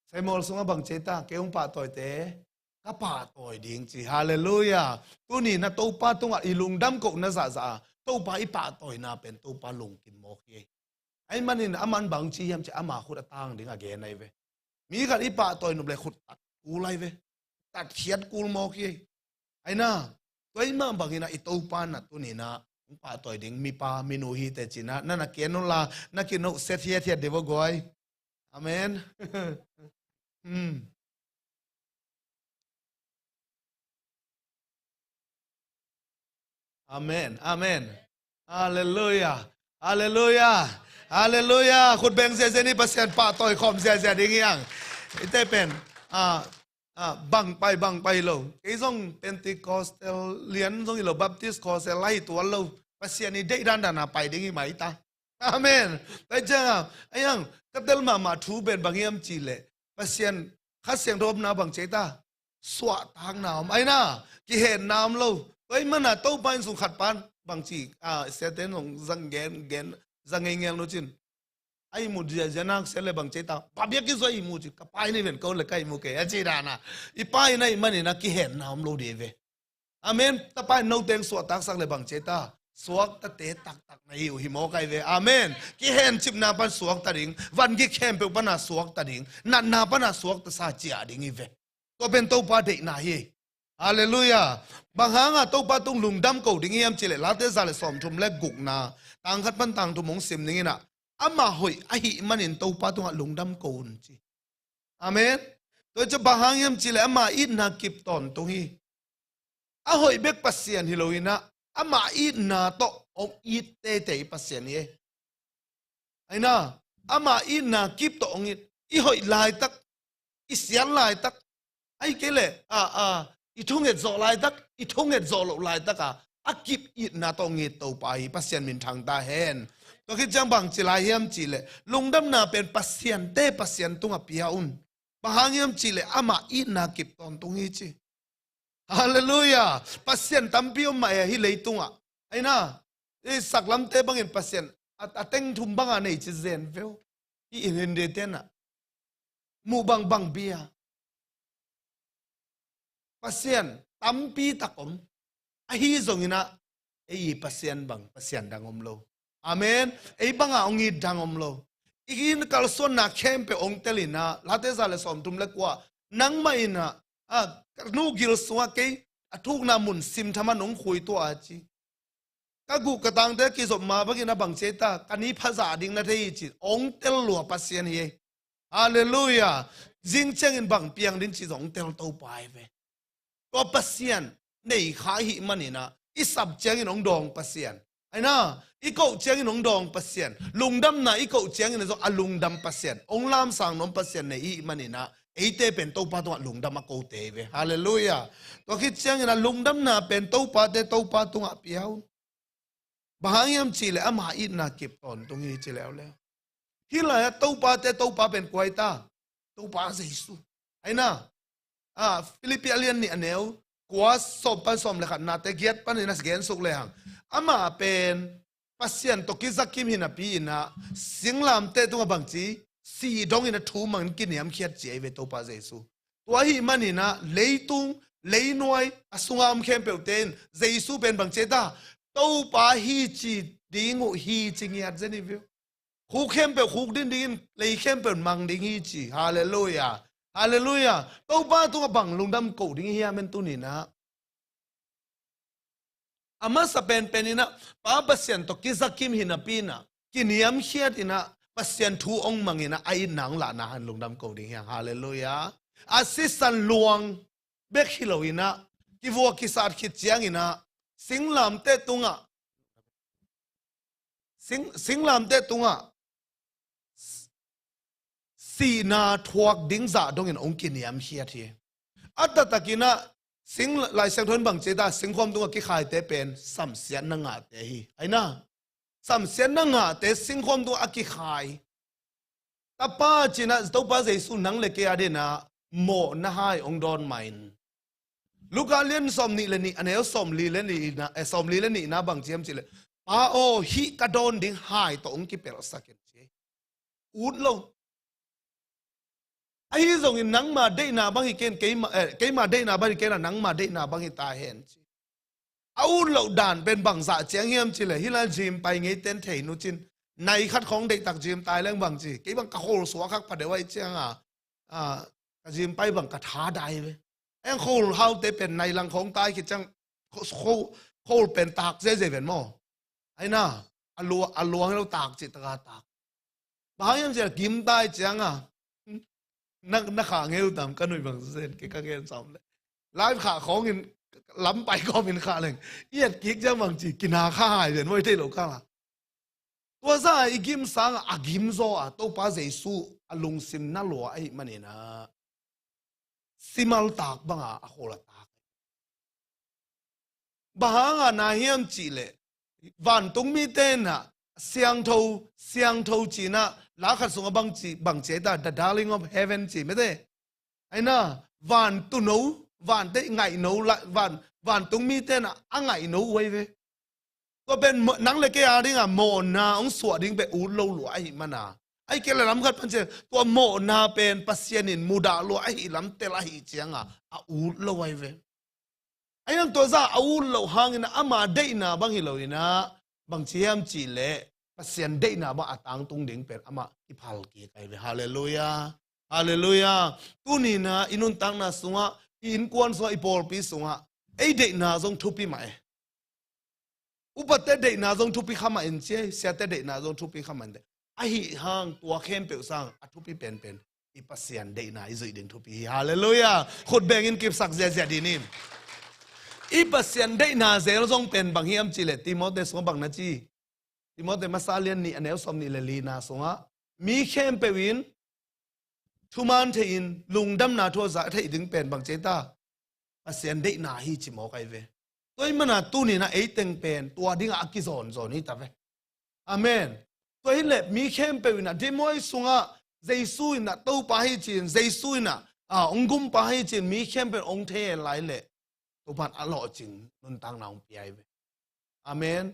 Samuel sungah bang ci ta, kei hong pahtawite ka pahtawi ding, ci. Halleluiah. Tuni na Topa tungah i lungdam kohna zahzah a, Topa i pahtawina pen Topa lungkim mawk hi. Ahih manin aman bang ci hiam cih leh ama khut a tang ding a gen ahi ve. Mi khat i pahtawi nop leh khut tat kul ahi ve. Tatkhiat kul mawk hi. Ahi na, tua ahih mah bangin ah i Topa na tuni-in ah hong pahtawi ding mipa minu hi teh ci-in ah na na ken un la, na kinohset hiathiat dih vo guai. Amen. Hmm. Amen. Amen. Halleluia. Halleluia. Halleluia. Khut beng ziahziah ni, Pasian pahtawi khawm ziahziah ding hi hang. Eite pen, ah, ah, bang pai, bang pai lo. Kei zong Pentecostal lian zong hi lo, Baptist khawsel lai tuan lo. Pasian i deih dandan a pai ding hi mai ta. Amen. Tua ciang a, ahi hang, ka tel mahmah thu pen bang hiam cih leh Pasian Kha Siangtho omna bang ci ta? Suahtakna om. Ahi na, kihenna om lo. Tua ahih manin ah Topa inn sung khat pan bang ci, ah, siate in zong zang gen, gen, zang ngeingel nu cin. A ihmu ziahziah nak sia leh bang ci ta? Bang biak i zuai ihmu ci, ka pa inn i ven ko leh ka ihmu kei a ci dan a. I pa inn ahih manin ah kihenna om lo ding ve. Amen. Tapa in note hong suahtaksak leh bang ci ta? Suaktate taktak na hi uh hi mawk ahi ve. Amen. Kihencipna pan suakta ding, vangik khempeuh pan a suakta ding, natna pan a suakta sa ciah ding hi ve. Tua pen Topa deihna hi. Halleluia. Bang hang a Topa tung lungdam ko ding hiam cih leh Late za leh sawmthum leh gukna, tang khat pan tang thum hong sim ning in ah, amah hoih ahih manin Topa tungah lungdam ko un ci. Amen. Tua ciang bang hang hiam cih leh ama itna kip tawntung hi. A hoih bek Pasian hi lo in ah, ama itna tawh hong it teitei Pasian hi. Ahi na, ama itna kip tawh hong it. I hoih laitak, i siat laitak, ahih kei leh, ah, ah, i thunget zawh laitak, i thunget zawh loh laitak a, a kip itna tawh hong it Topa hi. Pasian minthang ta hen. Tua khit ciang bang ci lai hiam cih leh, lungdamna pen Pasiante Pasian tungah pia un. Bang hang hiam cih leh ama itna kip tawntung hi ci. Halleluia. Pasian tampi om mah e hih leitungah. Ahi na, i saklamte bangin Pasian a, a teng thum banga nei ci zen veu. Hih in Hindu te in ah muh bang bang bia. Pasian tampi tak om. Ahi zongin ah, ei i Pasian bang Pasian dang om lo. Amen. Ei banga hong it dang om lo. I inn kalsuanna khempeuh hong tel in ah, Late za leh sawmthum leh kua, nangmah in ah, ah, ka nu gil sungah kei a thukna mun sim thaman hong khui tua a ci. Ka guh ka tangte kizop ma bangin a bang ci ta, ka ni pha zah ding na thei hi ci, hong tel lua Pasian hi. Halleluia. Zing ciangin bang piang ding ci zong hong tel Topa hi ve. Tua Pasian nei kha ahih manin ah, i sap ciangin hong dawng Pasian. Ahi na, i koh ciangin hong dawng Pasian. Lungdamna i koh ciangin zong a lungdam Pasian, hong lamsang nuam Pasian nei ahih manin ah, eite pen Topa tungah lungdam a kote hi ve. Halleluia. Tua khit ciangin a lungdamna pen Topate Topa tungah pia un. Bang hang hiam cih leh ama itna kip tawntung hi ci leuleu. Hih lai-ah Topate Topa pen kua hi ta? Topa Jesu. Ahi na, ah, Philippi a lian nih a neu kua, sawm pan sawm leh khatnate, giat panin a gen suk lehang, amah pen Pasian tawh kizakim hi napi in ah, singlamteh tungah bang ci, si dongin a thu mangin kiniamkhiat ci ahi ve Topa Jesu. Tua ahih manin ah leitung, leinuai, a sunga om khempeuhte in Jesu pen bang ci ta? Topa hi ci ding uh hi ci ngiat zen hi ve. Khuk khempeuh khuk ding dingin, lei khempeuh mang ding hi ci. Halleluia. Halleluia. Topa tungah bang lungdam ko ding hiam en tuni-in ah? A masa penpen in ah, Pa Pasian tawh kizakim hi napi in ah, kiniamkhiat in ah, Pasian thu hong mang in ah, a itna hong lahna hang lungdam ko ding hiam? Halleluia. A sisan luang bek hi lo in ah, kivua kisat khit ciangin ah, singlamteh tungah, sing, singlamteh tungah sihna thuak ding zah dongin hong kiniamkhiat hi. A taktakin ah, sing, Lai Siangtho in bang ci ta, singkhawm tungah kikhaite pen samsiatna ngahte hi. Ahi na, samsiatna ngahte singkhawm tungah a kikhai. Tapa ci-in ah, Topa Jesu nang leh kei a dingin ah mawhna hai hong dawn ma-in. Luka lian sawmnih leh nih, a neu sawmli leh nihna, eh, sawmli leh nihna bang ci hiam cih leh, Pa aw, hih ka dawn ding hai tawh hong kipelhsak in ci. Ut lo. Ahi zongin nangma deihna bang hi kei in, keima, eh, keima deihna bang hi kei in ah, nangma deihna bang hi ta hen ci. A ut loh dan pen bangzah ciang hiam cih leh, hih lai gym pai ngei ten thei nu cin, nai khat khawng deihtak gym tai leng bang ci, kei bang ka khol suak khak pha deuh ahih ciangin, ah, ka gym pai bang ka tha dai ve. Eng khol haute pen nai lang khawng tai khit ciang, kho-, kho-, khol pen tak zeizei ven maw. Ahi na, a lua-, a luang lo tak cih taka tak. Bang hang hiam cih leh gym tai ciangin, na, na khah ngei uh tam, ka nuih bang zen, kei ka gen sam leh. Live khah khawngin, lam pai kawmin khah leng. I et kik ciang bang ci, kina kha hai ven, maw, i theih loh kal a. Tua zah a i gim sangin a gim zaw a, Topa Jesu a lungsim na lua ahih manin ah, simal tak banga a khol a tak. Bang hanga na hiam cih leh, vantung mite in ah, siangtho, siangtho ci-in ah, la khat sungah bang ci, bang ci ta, the darling of heaven ci mete. Ahi na, vantuno, vante ngaihno, la, van, vantung mite in ah, a ngaihno uh ahi ve. Tua pen mo-, nang le kei a dingin mawhna hong suah ding pen ut lo lua ahih manin. Ahih kei leh lam khat pan ci, tua mawhna pen Pasian in mudah lua ahih lam tel ahih ciangin, a ut lo ahi ve. Ahi hang tua zah a ut loh hangin ama deihna bang hi loin ah, bang ci hiam cih leh, Pasian deihna bang a tangtung ding pen amah kiphal kik ahi ve. Halleluiah. Halleluiah. Tuni in ah i nuntakna sungah, i innkuan sungah, i pawlpi sungah, ei deihna zong thupi mah e. Upate deihna zong thupi kha mah in ci ei, siate deihna zong thupi kha mah in te. Ahih hang tua khempeuh sangin a thupi penpen, i Pasian deihna i zuih ding thupi hi. Halleluiah. Khut bengin kipsak ziahziah dih ni. I Pasian deihna zel zong pen bang hiam cih leh, Timoti sungah bang na ci. Timoti masa lian nih a neu sawmnih le lina sungah, mi khempeuh in thuman thei-in lungdamna thu a za thei ding pen bang ci ta, Pasian deihna hi ci mawk ahi ve. Tua ahih manin tuni in ah ei teng pen tua dingin a kizawnzawn hi ta ve. Amen. Tua hi leh mi khempeuh in ah, Timoti sungah Jesu in ah Topa hi ci-in, Jesu in ah, ah, hong gumpa hi ci-in mi khempeuh in hong thei lai leh, Topa in a lawhcing nuntakna hong pia hi ve. Amen.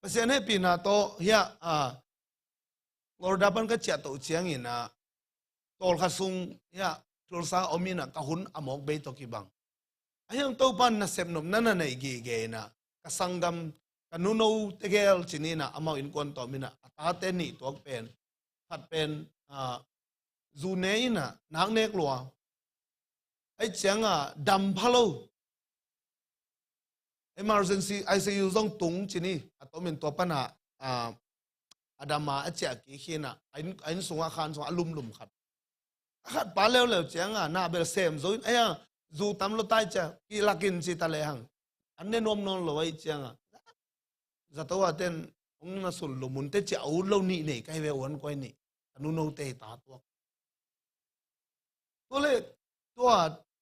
Pasian hehpihna tawh hiah, ah, Florida pan ka ciah toh ciangin ah, tawlkhat sung hiah Tulsa om in ah, ka hun a mawk bei tawh kibang. Ahi hang Topa in nasep nopna na neih gige in ah, ka sanggam, ka nuno tegel ci-in ah, amau innkuan tawh om in ah, a tate nih tuak pen, khat pen, ah, zu ne in ah, nak nek lua. Ahih ciangin dam pha lo. Emergency I C U zong tung ci-in, a tomin tua pan ah, ah, a dam a, a ciah kik hi in ah, a inn, a inn sungah, khan sungah a lumlum khat. A khat pa leuleu ciangin, na bel sem zo in, ahi hang, zu tam lo tai cia, kilakin ci ta lehang, an ne nuam nawn lo ahih ciangin, zato a ten, hong na sun lo mun te cia a ut lo nih nei ka hi ve, uan koi nih, ka nuno te hi ta tuak. Tua leh, tua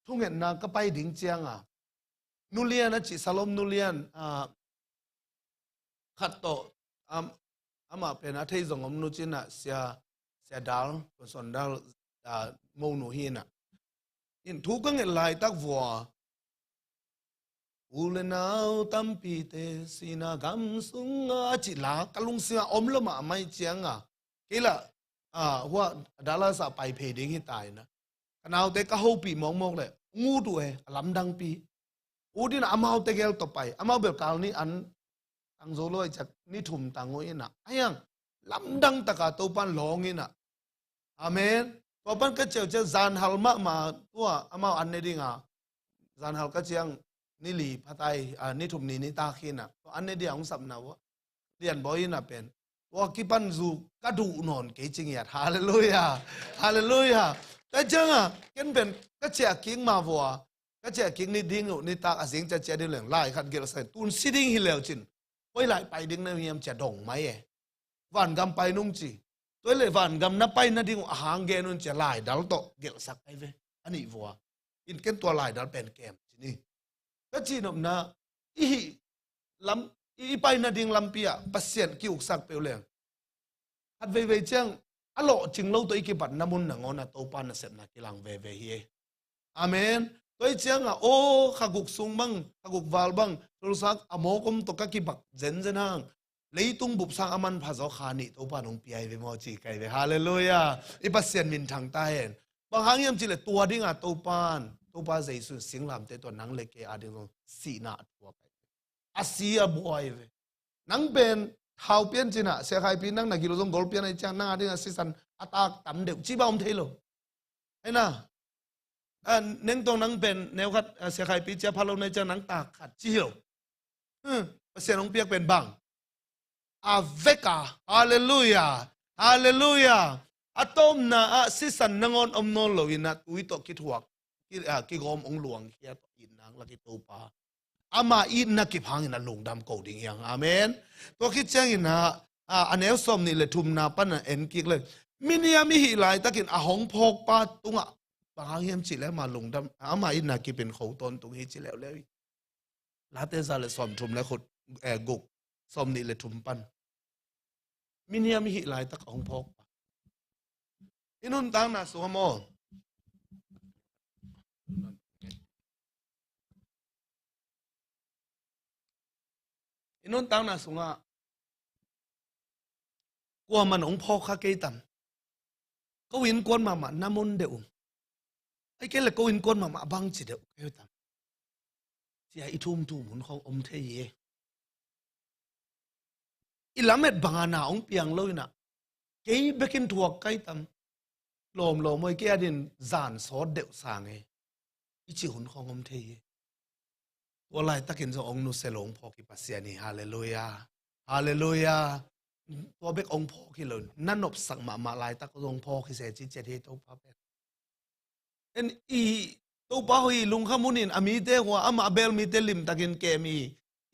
thungetna ka pai ding ciangin, nulian a cih, Salom nulian, ah, khat tawh, am, amah pen a thei zong om nu ci-in ah, sia, sia Dal, Puan Suan Dal, ah, monu hi in ah. In thu ka nget laitak vua, u le nau tampite sihna gam sungah, a cih la ka lungsimah om lo mahmah ahih ciangin, kei lah, ah, hua Dallas ah pai phei ding hi ta in ah, ka naute ka hopih mawkmawk leh, hong ut uh e, a lamdangpi. Ut in ah amau tegel tawh pai, amau bel kal nih an tang zo lo ahih ciang, ni thum tang uh in ah, ahi hang, lamdang takin Topa in lawng in ah. Amen. Tua pan ka ciah uh ciang, zanhal mahmah tua amau an ne ding a, zanhal ka ciang, ni li pha tai, ah, ni thum ni nitak hi in ah, tua an ne ding a hong sapna uh a, lianbawi in ah pen, tua kipan zu ka duh nawn kei ci ngiat. Halleluiah. Halleluiah. Tua ciangin, ken pen ka ciah kik ma vua, ka ciah kik ni ding uh, nitak a zing ciang ciah ding leng, lai khat gelhsak, tun si ding hi leu cin, koi lai pai ding na hiam cia dong mai e. Vangam pai nung ci. Tua leh vangam na pai nading uh a hang gen un cia laidal tawh gelhsak ahi ve. A nih vua. In ken tua laidal pen kem ci ni. Ka cihnopna, i hih lam, i, i pai nading lampi ah Pasian ki-uksak peuh leng, khat veivei ciang a lawhcing lo tawh i kipatna mun nangawn ah Topa nasepna kilang veve hi e. Amen. Tua hi ciangin, aw, kha guk sung bang, kha guk val bang, Tulsa a mawk om tawh ka kibak zenzen hang, leitung bup sang a manpha zaw kha nih Topa in hong pia hi ve maw ci ka hi ve. Halleluiah. I Pasian minthang ta hen. Bang hang hiam cih leh tua dingin Topa in, Topa Jesu in singlamteh tawh nang le kei a ding zong sihna a thuak ahi ve. a si a buai ve. Nang pen thau pian cin ah, Sia Khai Pi nang na gil uh zong gol pian ahih ciang nang a ding a sisan a tak tam deuh ci bang om thei lo. Ahi na, a, Neng Tawng nang pen neu khat, a, Sia Khai Pi cia pha lo na ahih ciang nang tak khat ci hi lo. Hmm, Pasian hong piak pen bang a vek a, halleluiah, halleluiah. A tawpna ah sisan nangawn om nawn lo in ah tui tawh kithuak, ki, a, kigawm hong luangkhia tawh itna hong lak i Topa, ama itna kip hangin a lungdam ko ding hi hang. Amen. Tua khit ciangin ah, a, a neu sawmnih le thumna pan a en kik le, miniam i hih laitakin a hong phawkpa tungah bang hang hiam cih le ama lungdam, ama itna kipin kho tawntung hi ci leuleu hi. Late za le sawmthum le khut, eh, guk, sawmnih le thum pan. Miniam i hih laitak a hong phawkpa. I nuntakna sungah maw? I nuntakna sungah kuaman hong phawk kha kei tam? Ko innkuan mahmah na mun deuh um? Ahih kei le ko innkuan mahmah bang ci deuh kei tam? Cia i thumthum hun khawng om thei hi. I lamet banga na hong piang lo in ah kei bekin thuak kei tam? Lawmlawm aw, kei a din zan sawt deuh sang e, i cih hun khawng om thei hi. Tua laitakin zong hong nusia lo hong phawk hi Pasian hi. Halleluiah. Halleluiah. Tua bek hong phawk hi lo, na nopsak mahmah laitak zong hong phawk hi se ci ciat hi Topa pen. En i Topa hoih i lungkham hunin a mite hua amah a bel mite limtakin kem i,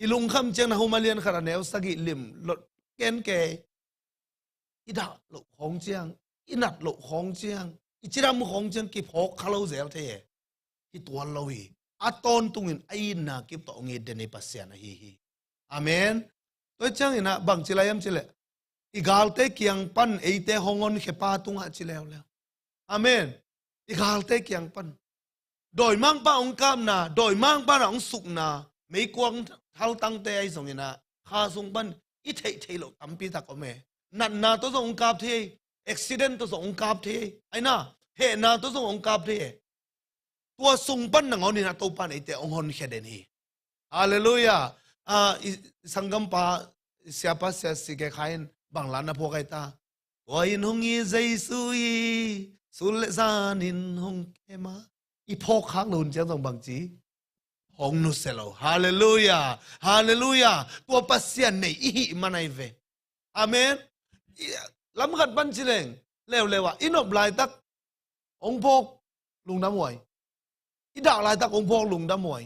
i lungkham ciang na huma lian khat a neu sagih lim lot ken kei. I dah loh khawng ciang, i nat loh khawng ciang, i cidam khawng ciang kiphawk kha lo zel thei e. Hi tuan lo hi. A tawntungin a itna kip tawh hong it den hi Pasian ahi hi. Amen. Tua ciangin ah bang ci lai hiam cih leh, i galte kiang pan eite hong honkhia pa tungah ci leuleu. Amen. I galte kiang pan. Dawimangpa hong kapna, dawimangpa na hong sukna, meikuang haltangte ahi zongin ah, kha sung pan i theih theih loh tampi tak om e. Natna tawh zong hong kap thei, accident tawh zong hong kap thei, ahi na, hehna tawh zong hong kap thei e. Tua sung pan nangawn in ah Topa in eite hong honkhia den hi. Halleluiah. Ah, i sanggampa, siapa, sia si ke kha in bang la na phuak ai ta? Tua in hong hi Jesu hi, sun le zan in hong kem a. I phawk khak lo hun ciang zong bang ci? Hong nusia lo. Halleluiah. Halleluiah. Tua Pasian nei i hih man ahi ve. Amen. I, lam khat pan ci leng, leuleu ah i nop laitak hong phawk lungdam huai. I dah laitak hong phawk lungdam huai.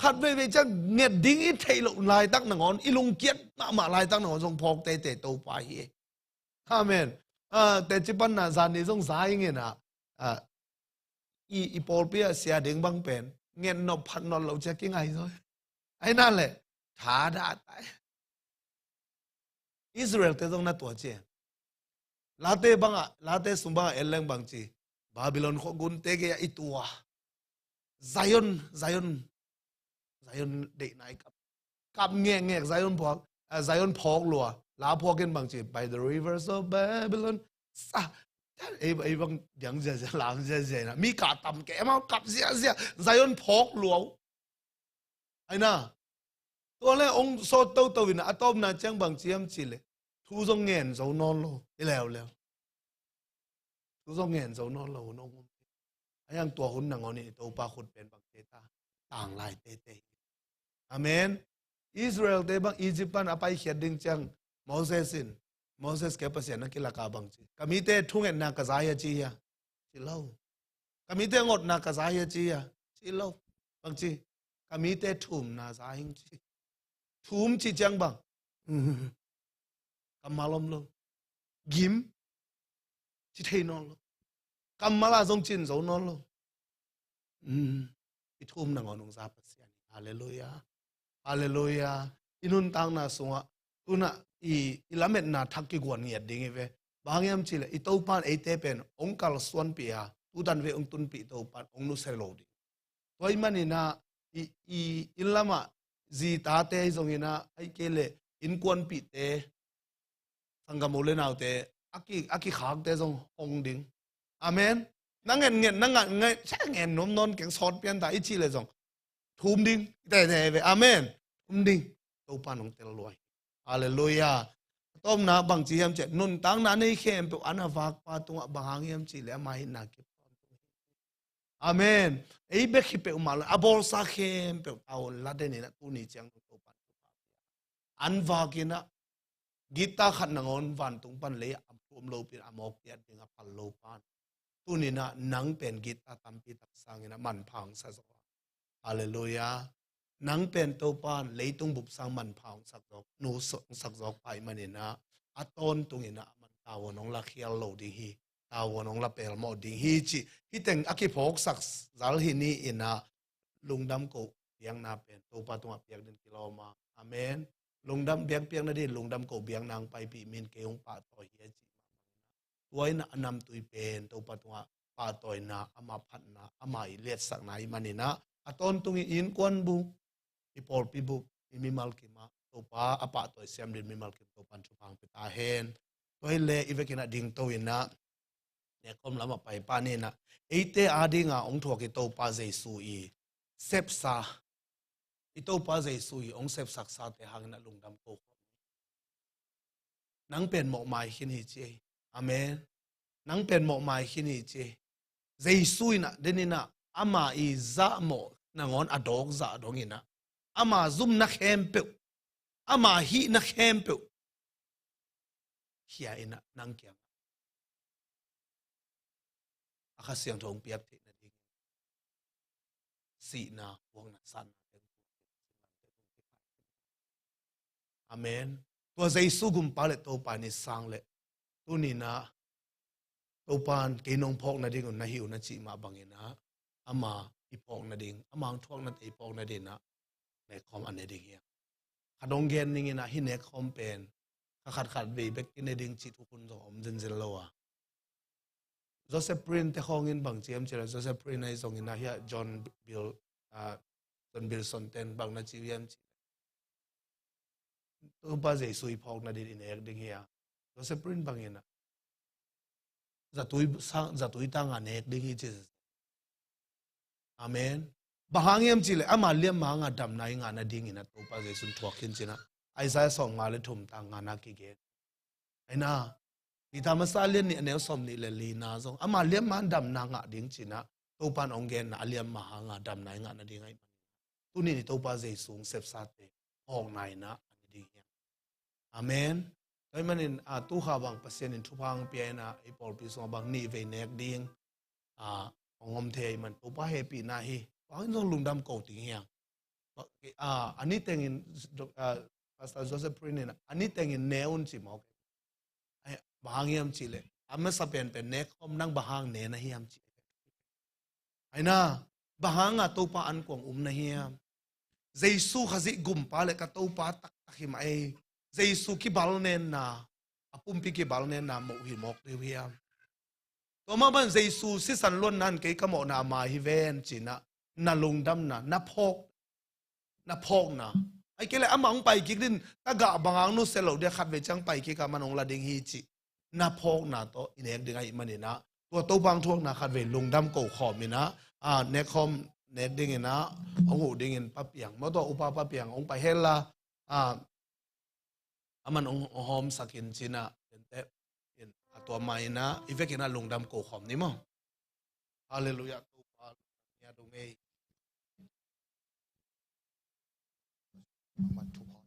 Khat veivei ciang nget ding i theih loh laitak nangawn, i lungkiat mahmah laitak nangawn zong phawk teitei Topa hi. Amen. Ah, teci panna zan ni zong za i ngen ah, ah, i, i pawlpi ah sia ding bang pen nget nop phat nop loh ciang kingai zaw. Ahi na leh, tha dah tai. Israel te zong na tua ci. Late bangah, late sung bangah en leng bang ci? Babylon khuagunte gei-ah i tua. Zion, Zion, Zion deihna i kap. Kap ngekngek Zion phuak, ah, Zion phawk lua. La phuak in bang ci? By the rivers of Babylon. Sa, ei, ei bang diang ziazia, lam ziazia na. Mi kah tam kei, amau kap ziazia. Zion phawk lua. Ahi na, tua le hong sawt toto in a tawpna ciang bang ci hiam cih leh, thu zong ngen zo nawn lo, i leuleu. Thu zong ngen zo nawn lo hun hong om. Ahi hang tua hun nangawn in i Topa khut pen bang ci ta? Tanglai teitei. Amen. Israel te bang Egypt pan a paikhiat ding ciang Moses in, Moses ke Pasian na kilaka bang ci? Ka mite thungetna ka za hi a ci hia? Ci lo. Ka mite ngotna ka za hi a ci hia? Ci lo. Bang ci? Ka mite thumna za hing ci. Thum ci ciang bang? Kammal om lo. Gim. Ci thei nawn lo. Kammal a zong cin zo nawn lo. Um, i thum nangawn hong za Pasian hi. Halleluiah. Halleluiah. I nuntakna sungah, tunah i, i lametna thak kiguan ngiat ding hi ve. Bang hang hiam cih leh, i Topa in eite pen hong kalsuanpih a, tutan ve hong tunpih Topa in hong nusia lo ding. Tua ahih manin ah, i, i, inn lamah zi tate ahi zongin ah, ahih kei leh innkuanpihte, sanggam u le naute, a ki, a kikhakte zong hong ding. Amen. Na ngen ngen, na ngen ngen, sa ngen nuam nawn keng, sawt pian ta i cih leh zong thum ding. Tete ve. Amen. um ding. Topa nong tel lua hi. Halleluiah. A tawpna bangci hiam cih leh nuntakna nei khempeuh an a vakpa tungah bang hang hiam cih leh ama hihna kip tawntung hi. Amen. Ei bek hi peuhmah lo, a bawlsa khempeuh tawh la den in ah tuni ciang Topa an vak in ah, gitta khat nangawn vantung pan lei ah a phuam lopi in a mawk piat ding a phal lo pan, tuni in ah nang pen gitta tampi tak sang in ah manpha hong sa zaw. Halleluiah. Nang pen Topa in leitung bup sang manpha hong sak zawk, nu hong sak zawk pa ahih manin ah, a tawntung in ah a man tavuan hong la khial lo ding hi. Tavuan hong la pelmawh ding hi cih hih teng a kiphawksak zal hi ni in ah, lungdam ko biakna pen Topa tungah piak ding kilawm a. Amen. Lungdam biakpiakna ding lungdam ko biakna hong paipih mi in kei hong pahtawi hi a cih mah bangin ah, tua in ah a namtui pen Topa tungah pahtawina, ama phatna, ama i liatsakna ahih manin ah, a tawntung i innkuan buk, i pawlpi buk, i mimal kim ah Topa a pahtawi siam ding mimal kim Topa in thupha hong pia ta hen. Tua hi leh i vekin ah dingto in ah, nekkhawm lamah pai pan in ah, eite ading a hong thuak i Topa Jesu i sepsa, i Topa Jesu i hong sepsaksate hang in ah lungdam ko khawm ni. Nang pen mawhmai khin hi ci ei. Amen. Nang pen mawhmai khin hi ci ei. Jesu in ah, den in ah, ama i zahmawh nangawn a dawk zah dong in ah, ama zumna khempeuh, ama hihna khempeuh khia in ah nang kiang ah a Kha Siangtho hong piak theihna ding, sihna, huakna, satna teng. Amen. Tua Jesu gumpa le Topa in i sang leh, tuni in ah Topa in kei nong phawk nading un na hi uh na cih mah bangin ah, ama i phawk nading, ama hong thuak nate i phawk nading in ah nekkhawm a ne ding hi hang. Khat hong gen ning in ah, hih nekkhawm pen kha khat khat vei bek i ne ding cih thukhun zong om zenzen lo a. Joseph Prince te khawng in bang ci hiam cih leh, Joseph Prince ahi zongin ah hiah John Bill, ah, John Bilson ten bang na ci uh hiam cih leh, Topa Jesu i phawk nading i nek ding hi a. Joseph Prince bangin ah zatui sang, zatui tang a nek ding hi ci. Amen. Bang hang hiam cih leh ama liamma hang a damna i ngah nading in ah Topa Jesu in thuak khin ci in ah, Isaiah sawmnga le thum tang ngana kigen. Ahi na, Peter masa lian nih a neu sawmnih le lina zong ama liamma hang damna ngah ding ci in ah, Topa in hong genna a liamma hang a damna i ngah nading ahih manin, tuni in i Topa Jesu hong sepsate phawkna in ah a ne ding hi hang. Amen. Tua ahih manin, a, tu kha bang Pasian in thupha hong pia in ah, i pawlpi sungah bang nih vei nek ding, a, hong om thei ahih man Topa hehpihna hi. Bang in zong lungdam ko ding hi hang. A, a ni tengin, a, Pastor Joseph Prince in a ni tengin ne un ci mawk. Ai, bang hang hiam cih leh, a masa penpen nekkhawm nang bang hang ne na hiam cih leh, ai na, bang hang a Topa an kuang um na hiam? Jesu Khazih gumpa le ka Topa taktak hi mah ei. Jesu kibalnenna, a pumpi kibalnenna moh hi mawk deuh hiam? Tua mah bang Jesu sisan luanna in kei ka mawhna ama hi ven ci in ah, na lungdamna, na phawk, na phawkna. Ahih kei leh amah hong pai kik ding, ka gah bang hang nusia lo ding a, khatvei ciang pai kik a, amah in hong la ding hi cih na phawkna tawh i nek ding ahih manin ah, tua Topa hong thuakna khatvei lungdam ko khawm in ah, a, nekkhawm nek ding in ah, hong huh ding in Pa Piang, maw tua upa Pa Piang hong pai hen la, a, aman hong, hong hawmsak in ci in ah, tente in a tua mah in ah, i vekin ah lungdam ko khawm ni maw. Halleluiah, Topa, lungdam hi a dong ei. Aman thu khawm.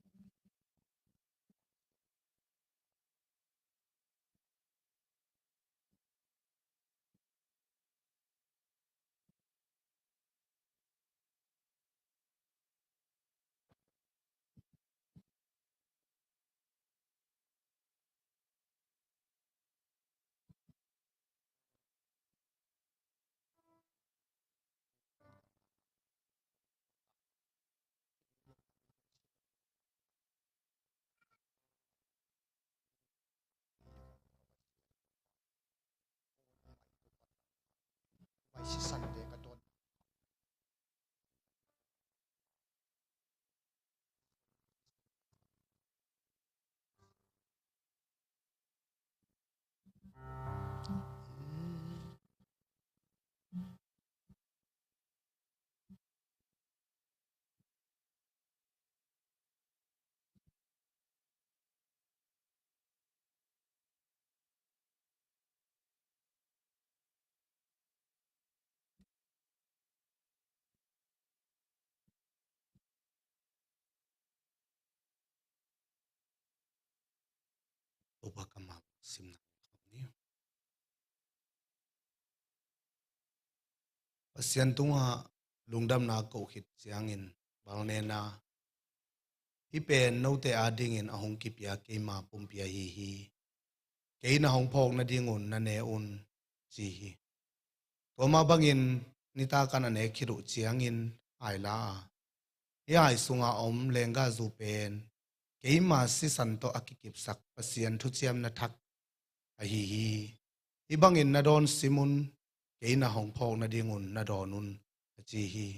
Tua kammal simna ni. Pasian tungah lungdamna koh khit ciangin balnena, hih pen note adingin a hong kipia keima pumpi ahi hi. Kei na hong phawk nadingun na ne un, ci hi. Tua mah bangin nitak an a nek khit uh ciangin ai la a, hih ai sunga om lenggahzu pen keima sisan tawh a kikipsak Pasian thuciamna thak ahi hi. Hih bangin na dawn sim un, kei na hong phawk nadingun na dawn un, a ci hi.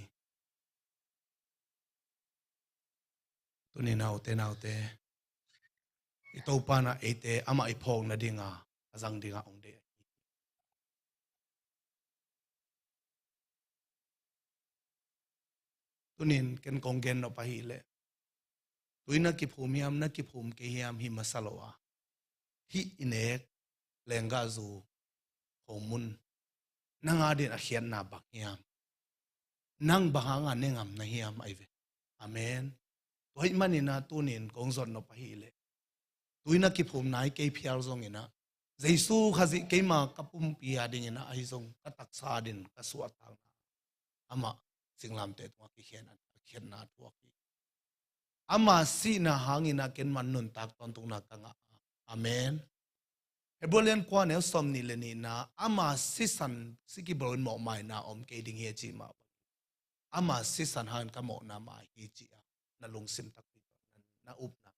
Tuni naute naute, i Topa na eite amah i phawk nadinga a zang dinga hong deih ahi. Tunin ken kong gen nop ahih leh, tui na kiphum hiam, na kiphum kei hiam hi masa lo a, hih i nek lenggahzu khomun nang adin a khiatna bang hiam? Nang bang hanga ne ngam na hiam, ai ve. Amen. Tua ahih maninah tunin kong zot nop ahih leh, tui na kiphum nai kei phial zonginah, Jesu Khazih keima ka pumpi adinginah ahi zong, ka taksa adin ka suahtakna, amah singlamteh tungah kikhian a, a khiatna thuak hi. Ama sihna hanginah ken man nuntak tawntungna ka ngah a. Amen. Hebrew lian kua neu sawm nih le nihna, ama sisan si kibawlin mawhmaina om kei ding hi a cih mah bang, ama sisan hangin ka mawhna mah hi ci a na lungsim takpi tawh na, na upna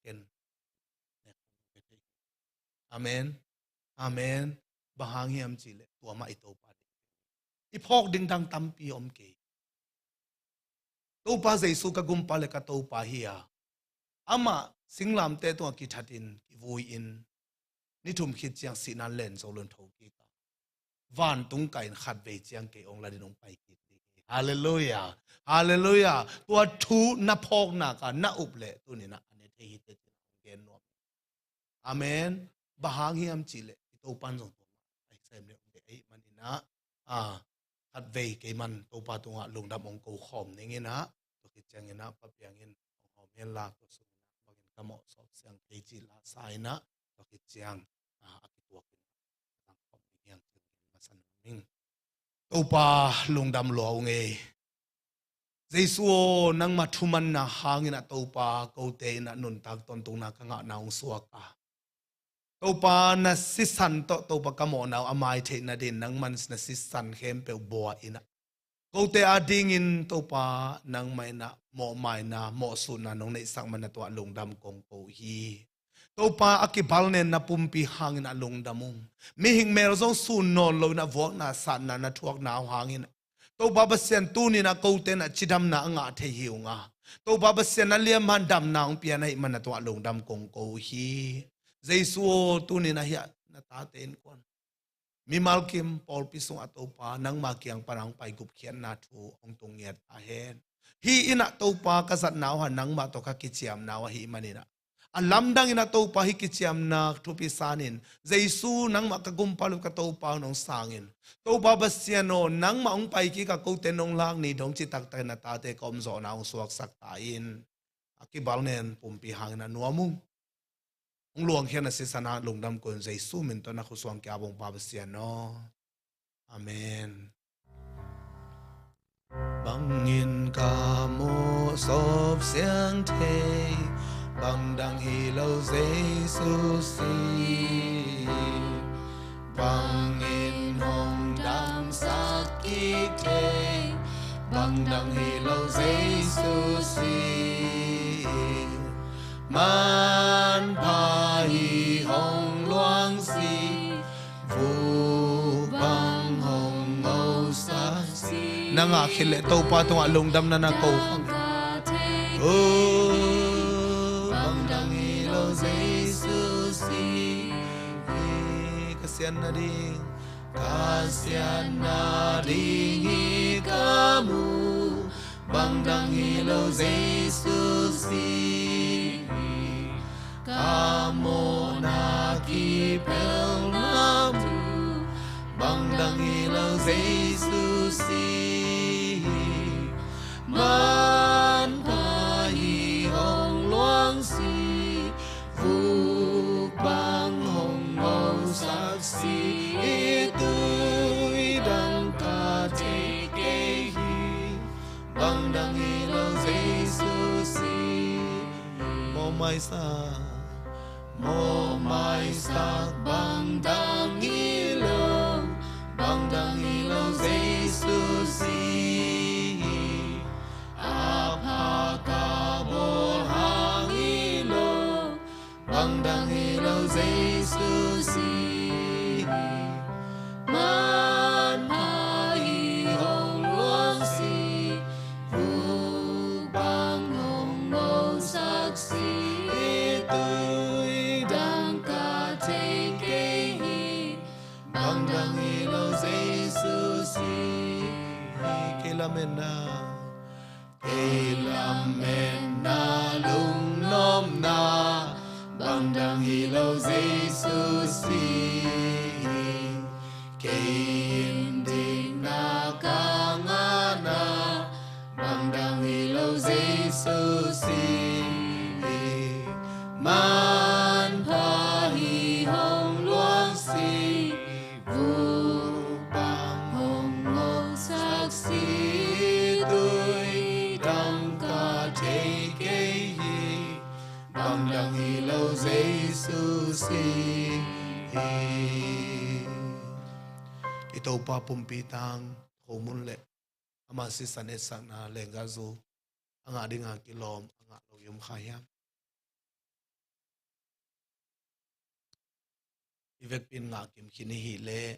ken. Amen. Amen. Bang hang hiam cihleh tua mah i Topa ding, i phawk ding dang tampi om kei. Topa Jesu ka gumpa le ka Topa hi a, amah singlamteh tungah kithatin kivui-in ni thum khit ciang sihna len zo lun tho kik a, vantung kah in khatvei ciang kei ong ladin ong pai kik ding hi. Halleluiah. Halleluiah. Tua thu na phawknak a na up leh tuninah a ne thei hi teh ci-in ong gen nuam. Amen. Bang hang hiam cihleh i Topan zong tua mah a i sem le ong dei ahih maninah, a, khatvei kei man Topa tungah lungdam ong ko khawm ninginah, tua khit cianginah Pa Piang in ong hawm hen la, tua sunginah bangin ka mawh sawp siang thei cih lasa inah, tua khit ciang, a, a kituakin a tang khawm ding hiang cih masa nuam ing. Topa lungdam lua ung ei. Jesu aw, nangma thumanna hangin a Topa kote in a nuntak tawntungna ka ngahna hong suak a, Topa na sisan tawh Topa ka mawhna uh a mai theih nadin nangman na sisan khempeuh bua inah, kote adingin Topa nangmah inah mawhmaina mawhsutna nong neihsak man na tuah lungdam kong ko hi. Topa a kibalnenna pumpi hangin a lungdam ung. Mihing mel zong sun nawn loin a vuakna satna na thuakna uh hangin Topa Pasian tuninah kote inah cidamna a ngah thei hi ung a, Topa Pasian na liamhan damna hong pian ahih man na tuah lungdam kong ko hi. Jesu aw, tuninah hiah na tate innkuan mimal kim pawlpi sungah Topa nangma kiang pana hong pai gupkhiatna thu hong tung ngiat ta hen. Hih inah Topa ka zatna uh ha nangmah tawh ka kiciamna uh ahih maninah, a lamdang inah Topa hih kiciamna thupi sanin Jesu nangmah ka gumpa le ka Topa hong sangin, Topa Pasian aw, nangmah hong pai kik a kote nong lak ni dong ci taktakin na tate ka omzawhna hong suaksak ta in. A kibalnen pumpi hangin a nuam ung. Hong luangkhia na sisan ah lungdam ko in Jesu min tawh na khusuang kia bawng Pa Pasian aw. Amen. Bangin ka mawh sawp siang thei, bang dang hi lo Jesu si. Bangin hong damsak kik thei, bang dang hi lo Jesu si. Manpha hi hong luang si, vuk bang hong ngosak si. Na ngah khit leh Topa tungah lungdamna na ko khang. Oh, bang dang hi lo Jesu si. Ka sian nading, ka sian nading hi ka mu, bang dang hi lo Jesu si. Ka mawhna kipelna mu, bang dang hi lo Jesu si. Manpha hi hong luang si, vuk maisak, mawh maisak, bang dang hi lo, bang dang hi lo, Jesu si hi. A pha ka bawl hang hi lo, bang dang hi lo, Jesu si hi. Manpha hi hong luang si, vuk bang hong ngosak si, tui dang ka thei kei hi, bang dang hi lo, Jesu si hi. Kei lametna, kei lametna, lungnopna, bang dang hi lo, Jesu si hi. Kei indikna, ka ngahna, bang dang hi lo, Jesu si hi. Manpha hi hong luang si, vuk bang hong ngosak si, tui dang ka thei kei hi, bang dang hi lo, Jesu si hi. I Topa pumpi tang, khomun le ama sisan etsakna lenggahzu a ngah dinga kilawm a ngah lo i om kha hiam? I vekpi in ngah kim khin i hih leh,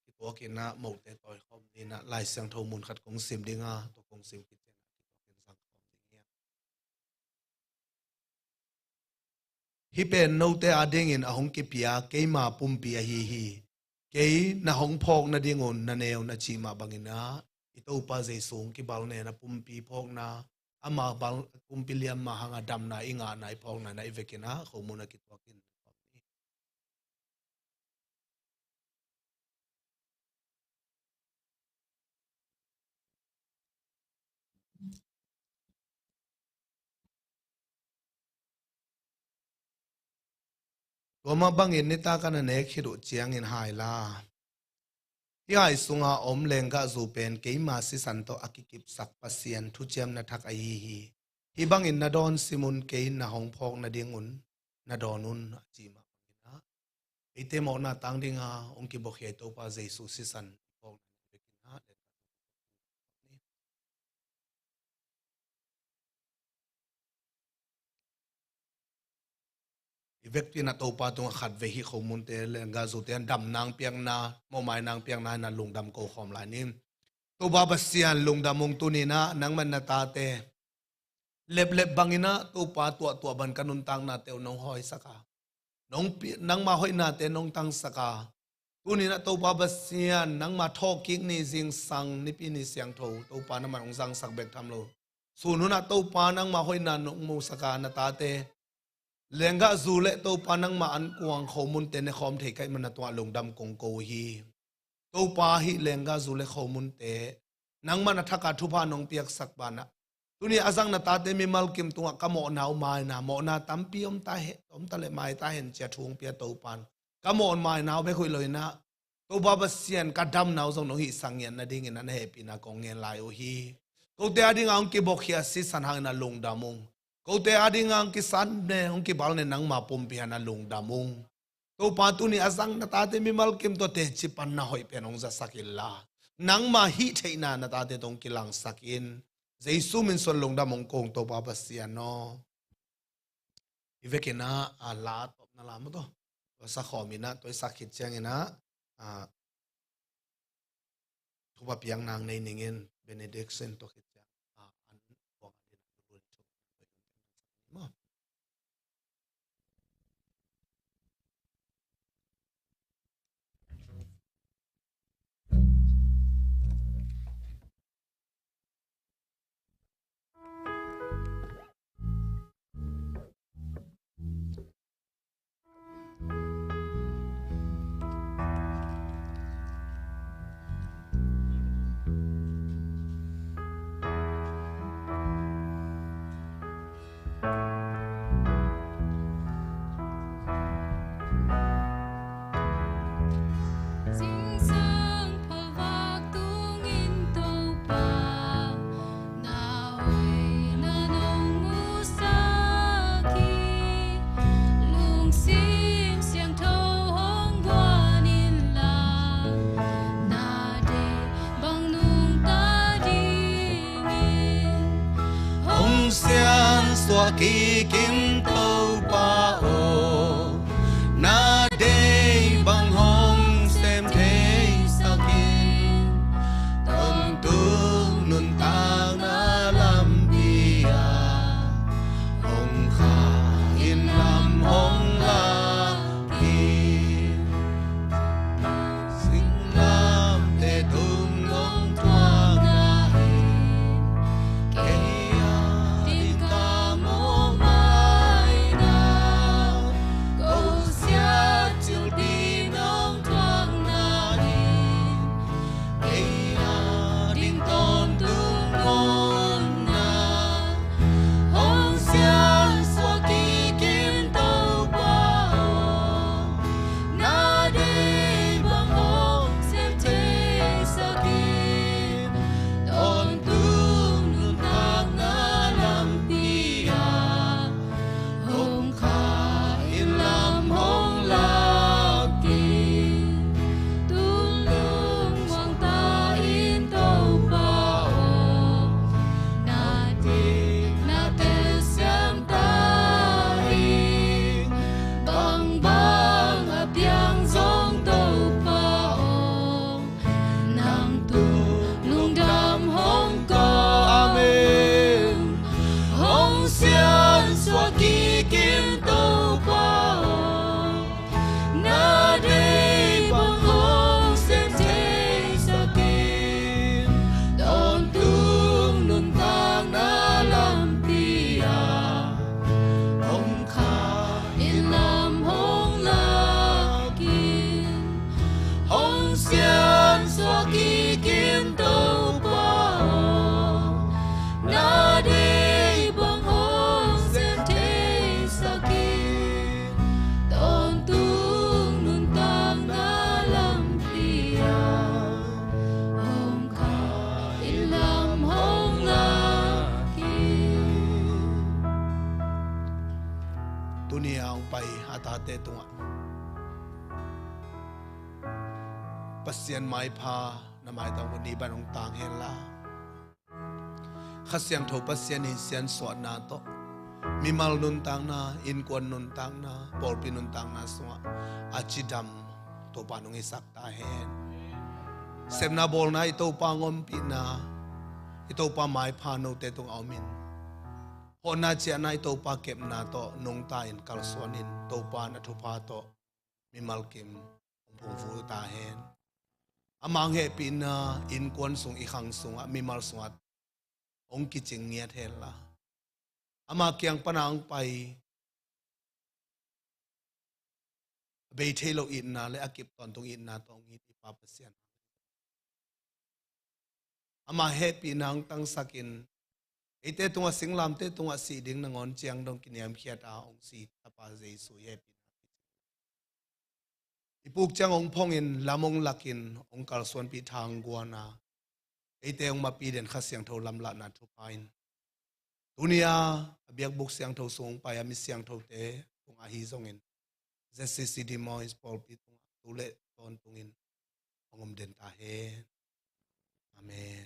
kituak in ah, mote tawikhawm ni in ah, Lai Siangtho mun khat kong sim ding a, tua kong sim khit ciangin ah kituak in zangkhawm ding hi. Hih pen note adingin a hong kipia keima pumpi ahi hi. Kei na hong phawk nadingun na ne un, a cih mah bangin ah, i Topa Jesu hong kibalne na pumpi phawkna, ama bal, pumpi liamma hanga damna i ngahna, i phawkna in ah, i vekin ah khomun a kituak in. Tua mah bangin nitak a na nek khit uh ciangin hai la. Hih hai sunga om lenggahzu pen keima sisan tawh a kikipsak Pasian thuciamna thak ahi hi. Hih bangin na dawn sim un, kei na hong phawk nadingun na dawn un, a cih mah bangin ah, eite mawhna tang dinga hong kibuakhia i Topa Jesu sisan i phawkna i vekin ah, i vekpi in ah Topa tungah khatvei hih khomunte, lenggahzute in damna hong piakna, mawhmaina hong piakna in ah lungdam ko khawm lai ni. Topa Pasian, lungdam ung. Tuni in ah nangman na tate leplep bangin ah, Topa, tuahtuah bang ka nuntaknate uh nong hawisak a, nong pi-, nangma hoihnate nong tangsak a, tuni in ah Topa Pasian, nangma thawhkik ni zingsang Nipi ni siangtho, Topa, nangman hong zangsak bek tham lo, sun hun ah Topa, nangma hoihna nong musak a, na tate lenggahzu le, Topa, nangma ankuang khomunte ne khawm thei ka hih man a tungah lungdam kong ko uh hi. Topa, hih lenggahzu le khomunte nangman a thak a thupha nong piaksak banah, tuni a zang na tate mimal kim tungah ka mawhna uh maina, mawhna tampi om ta hen, om ta leh mai ta hen ci-a thu hong pia Topa in, ka mawhmaina uh bek hoih lo in ah, Topa Pasian, ka damna uh zong nong hihsak ngiat nadingin ah na hehpihna kong ngen lai uh hi. Kote a dinga hong kibuakhia sisan hangin ah lungdam ung. Kote a dinga hong kisan ne, hong kibal ne nangma pumpi hangin ah lungdam ung. Topa, tuni a zang na tate mimal kim tawh teci panna hoih pen hong zasak inla, nangma hih theihna na tate tawh hong kilangsak in. Jesu min suang lungdam hong ko ung, Topa Pasian aw. I vekin ah, a, la tawpna la maw, tua sa khawm in ah, tua i sak khit ciangin ah, a, thupha piakna nei ning in, benediction tua khit ciang, a, an buang a ding a, maw. Kikin Topa aw, na deih bang hong sem theisak in, tawntung nuntakna lampi ah hong kha in, lam hong lak in. Singlamteh tung nong thuakna in, kei a ding ka mawhmaina, ko siat cilpi nong thuakna in, kei a ding tawntung ngawnna, hong siansuah kikin Topa aw, na deih bang hong sem theisak in, tawntung nuntakna lampi ah hong kha in, lam hong lak in. Tung lungmuang ta in Topa aw, na deih na telsiam ta in, bangbang a piang zong Topa aw, nang tung lungdam hong ko. Amen. Hong siansuah kikin Topa aw, na deih bang hong sem theisak in, tawntung nuntakna lampi ah hong kha in, lam hong lak in. Hong siansuah kikin Topa aw, na deih bang hong sem theisak in, tawntung nuntakna lampi ah hong kha in, lam hong lak in. Tuni a hong pai a tate tungah Pasian maipha na maitang uh nih bang hong tang hen la, Kha Siangtho Pasian in siansuahna tawh, mimal nuntakna, innkuan nuntakna, pawlpi nuntakna sungah a cidam Topa nong hisak ta hen. Sepna bawlna i Topa hong ompihna, i Topa maipha note tungah om in, hawhna ciahna i Topa kepna tawh nungta in, kalsuan in, Topa na thupha tawh mimal kim hong phungvuh ta hen. Ama hong hehpihna innkuan sung, i khang sungah, mimal sungah hong kicing ngiat hen la, ama kiang pana hong pai bei thei lo itna le a kip tawntung itna tawh hong it i Pa Pasian, ama hehpihna hong tangsak in, eite tungah, singlamteh tungah sih ding nangawn ciang dong kiniamkhiat a hong si Tapa Jesu hehpihna i puk ciang hong phong in, lam hong lak in, hong kalsuanpih, tha hong guan a, eite hong mapi den Kha Siangtho lamlahna thupha in, tuni a a biakbuk siangtho sung hong pai a mi siangthote tungah ahi zongin, Z C C Des Moines pawlpi tungah tu le tawntungin hong om den ta hen. Amen.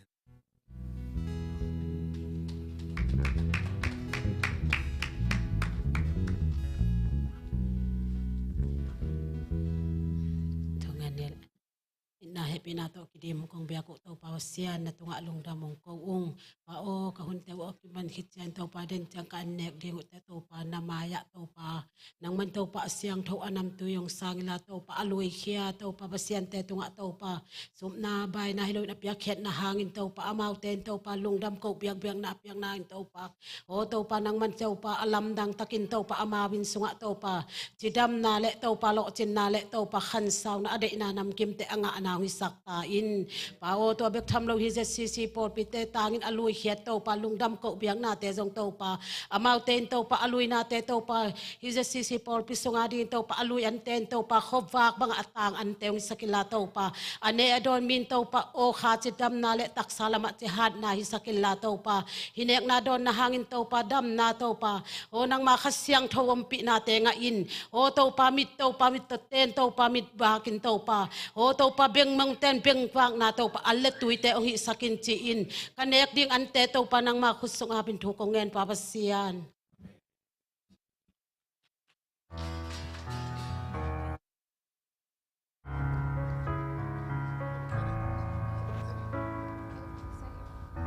Thungan nel. Itna hehpihna tawh kidim kong biak uh Topa Pasian, na tungah lungdam hong ko ung. Pa aw, ka hunte uh a kiman khit ciang Topa, den ciang ka an nek ding uhte Topa, na mai-ah Topa, nangman Topa a siangtho a namtui hong sang inla Topa, a luikhia Topa, pasiante tungah Topa, supna baina hi loin a piakkhiatna hangin Topa, amaute in Topa lungdam koh biakbiakna a piakna hangin Topa, aw Topa, nangman Topa a lamdang takin Topa, amau inn sungah Topa cidamna le Topa lawhcinna le Topa khansauna, a deihna namkimte a ngahna hong hisak ta in. Pa aw, tua bek tham lo hi Z C C pawlpite tangin a luikhiat Topa, lungdam koh biaknate zong Topa, amaute in Topa a luinate Topa, hi Z C C pawlpi sunga dingin Topa a lui ante in Topa khuavak bangah a tang ante hong hisak inla Topa, a ne a dawn mi in Topa aw kha cidamna le taksa lamah cihatna hisak inla Topa, hi nekna dawnna hangin Topa damna Topa, aw nangma Kha Siangtho ompihnate ngah in, aw Topa mit, Topa mit tawh ten, Topa mit vakin Topa, aw Topa bengmong ten bengvakna Topa, al le tuite hong hihsak in ci-in, ka nek ding ante Topa nangma khut sungah pen thu kong ngen Pa Pasian.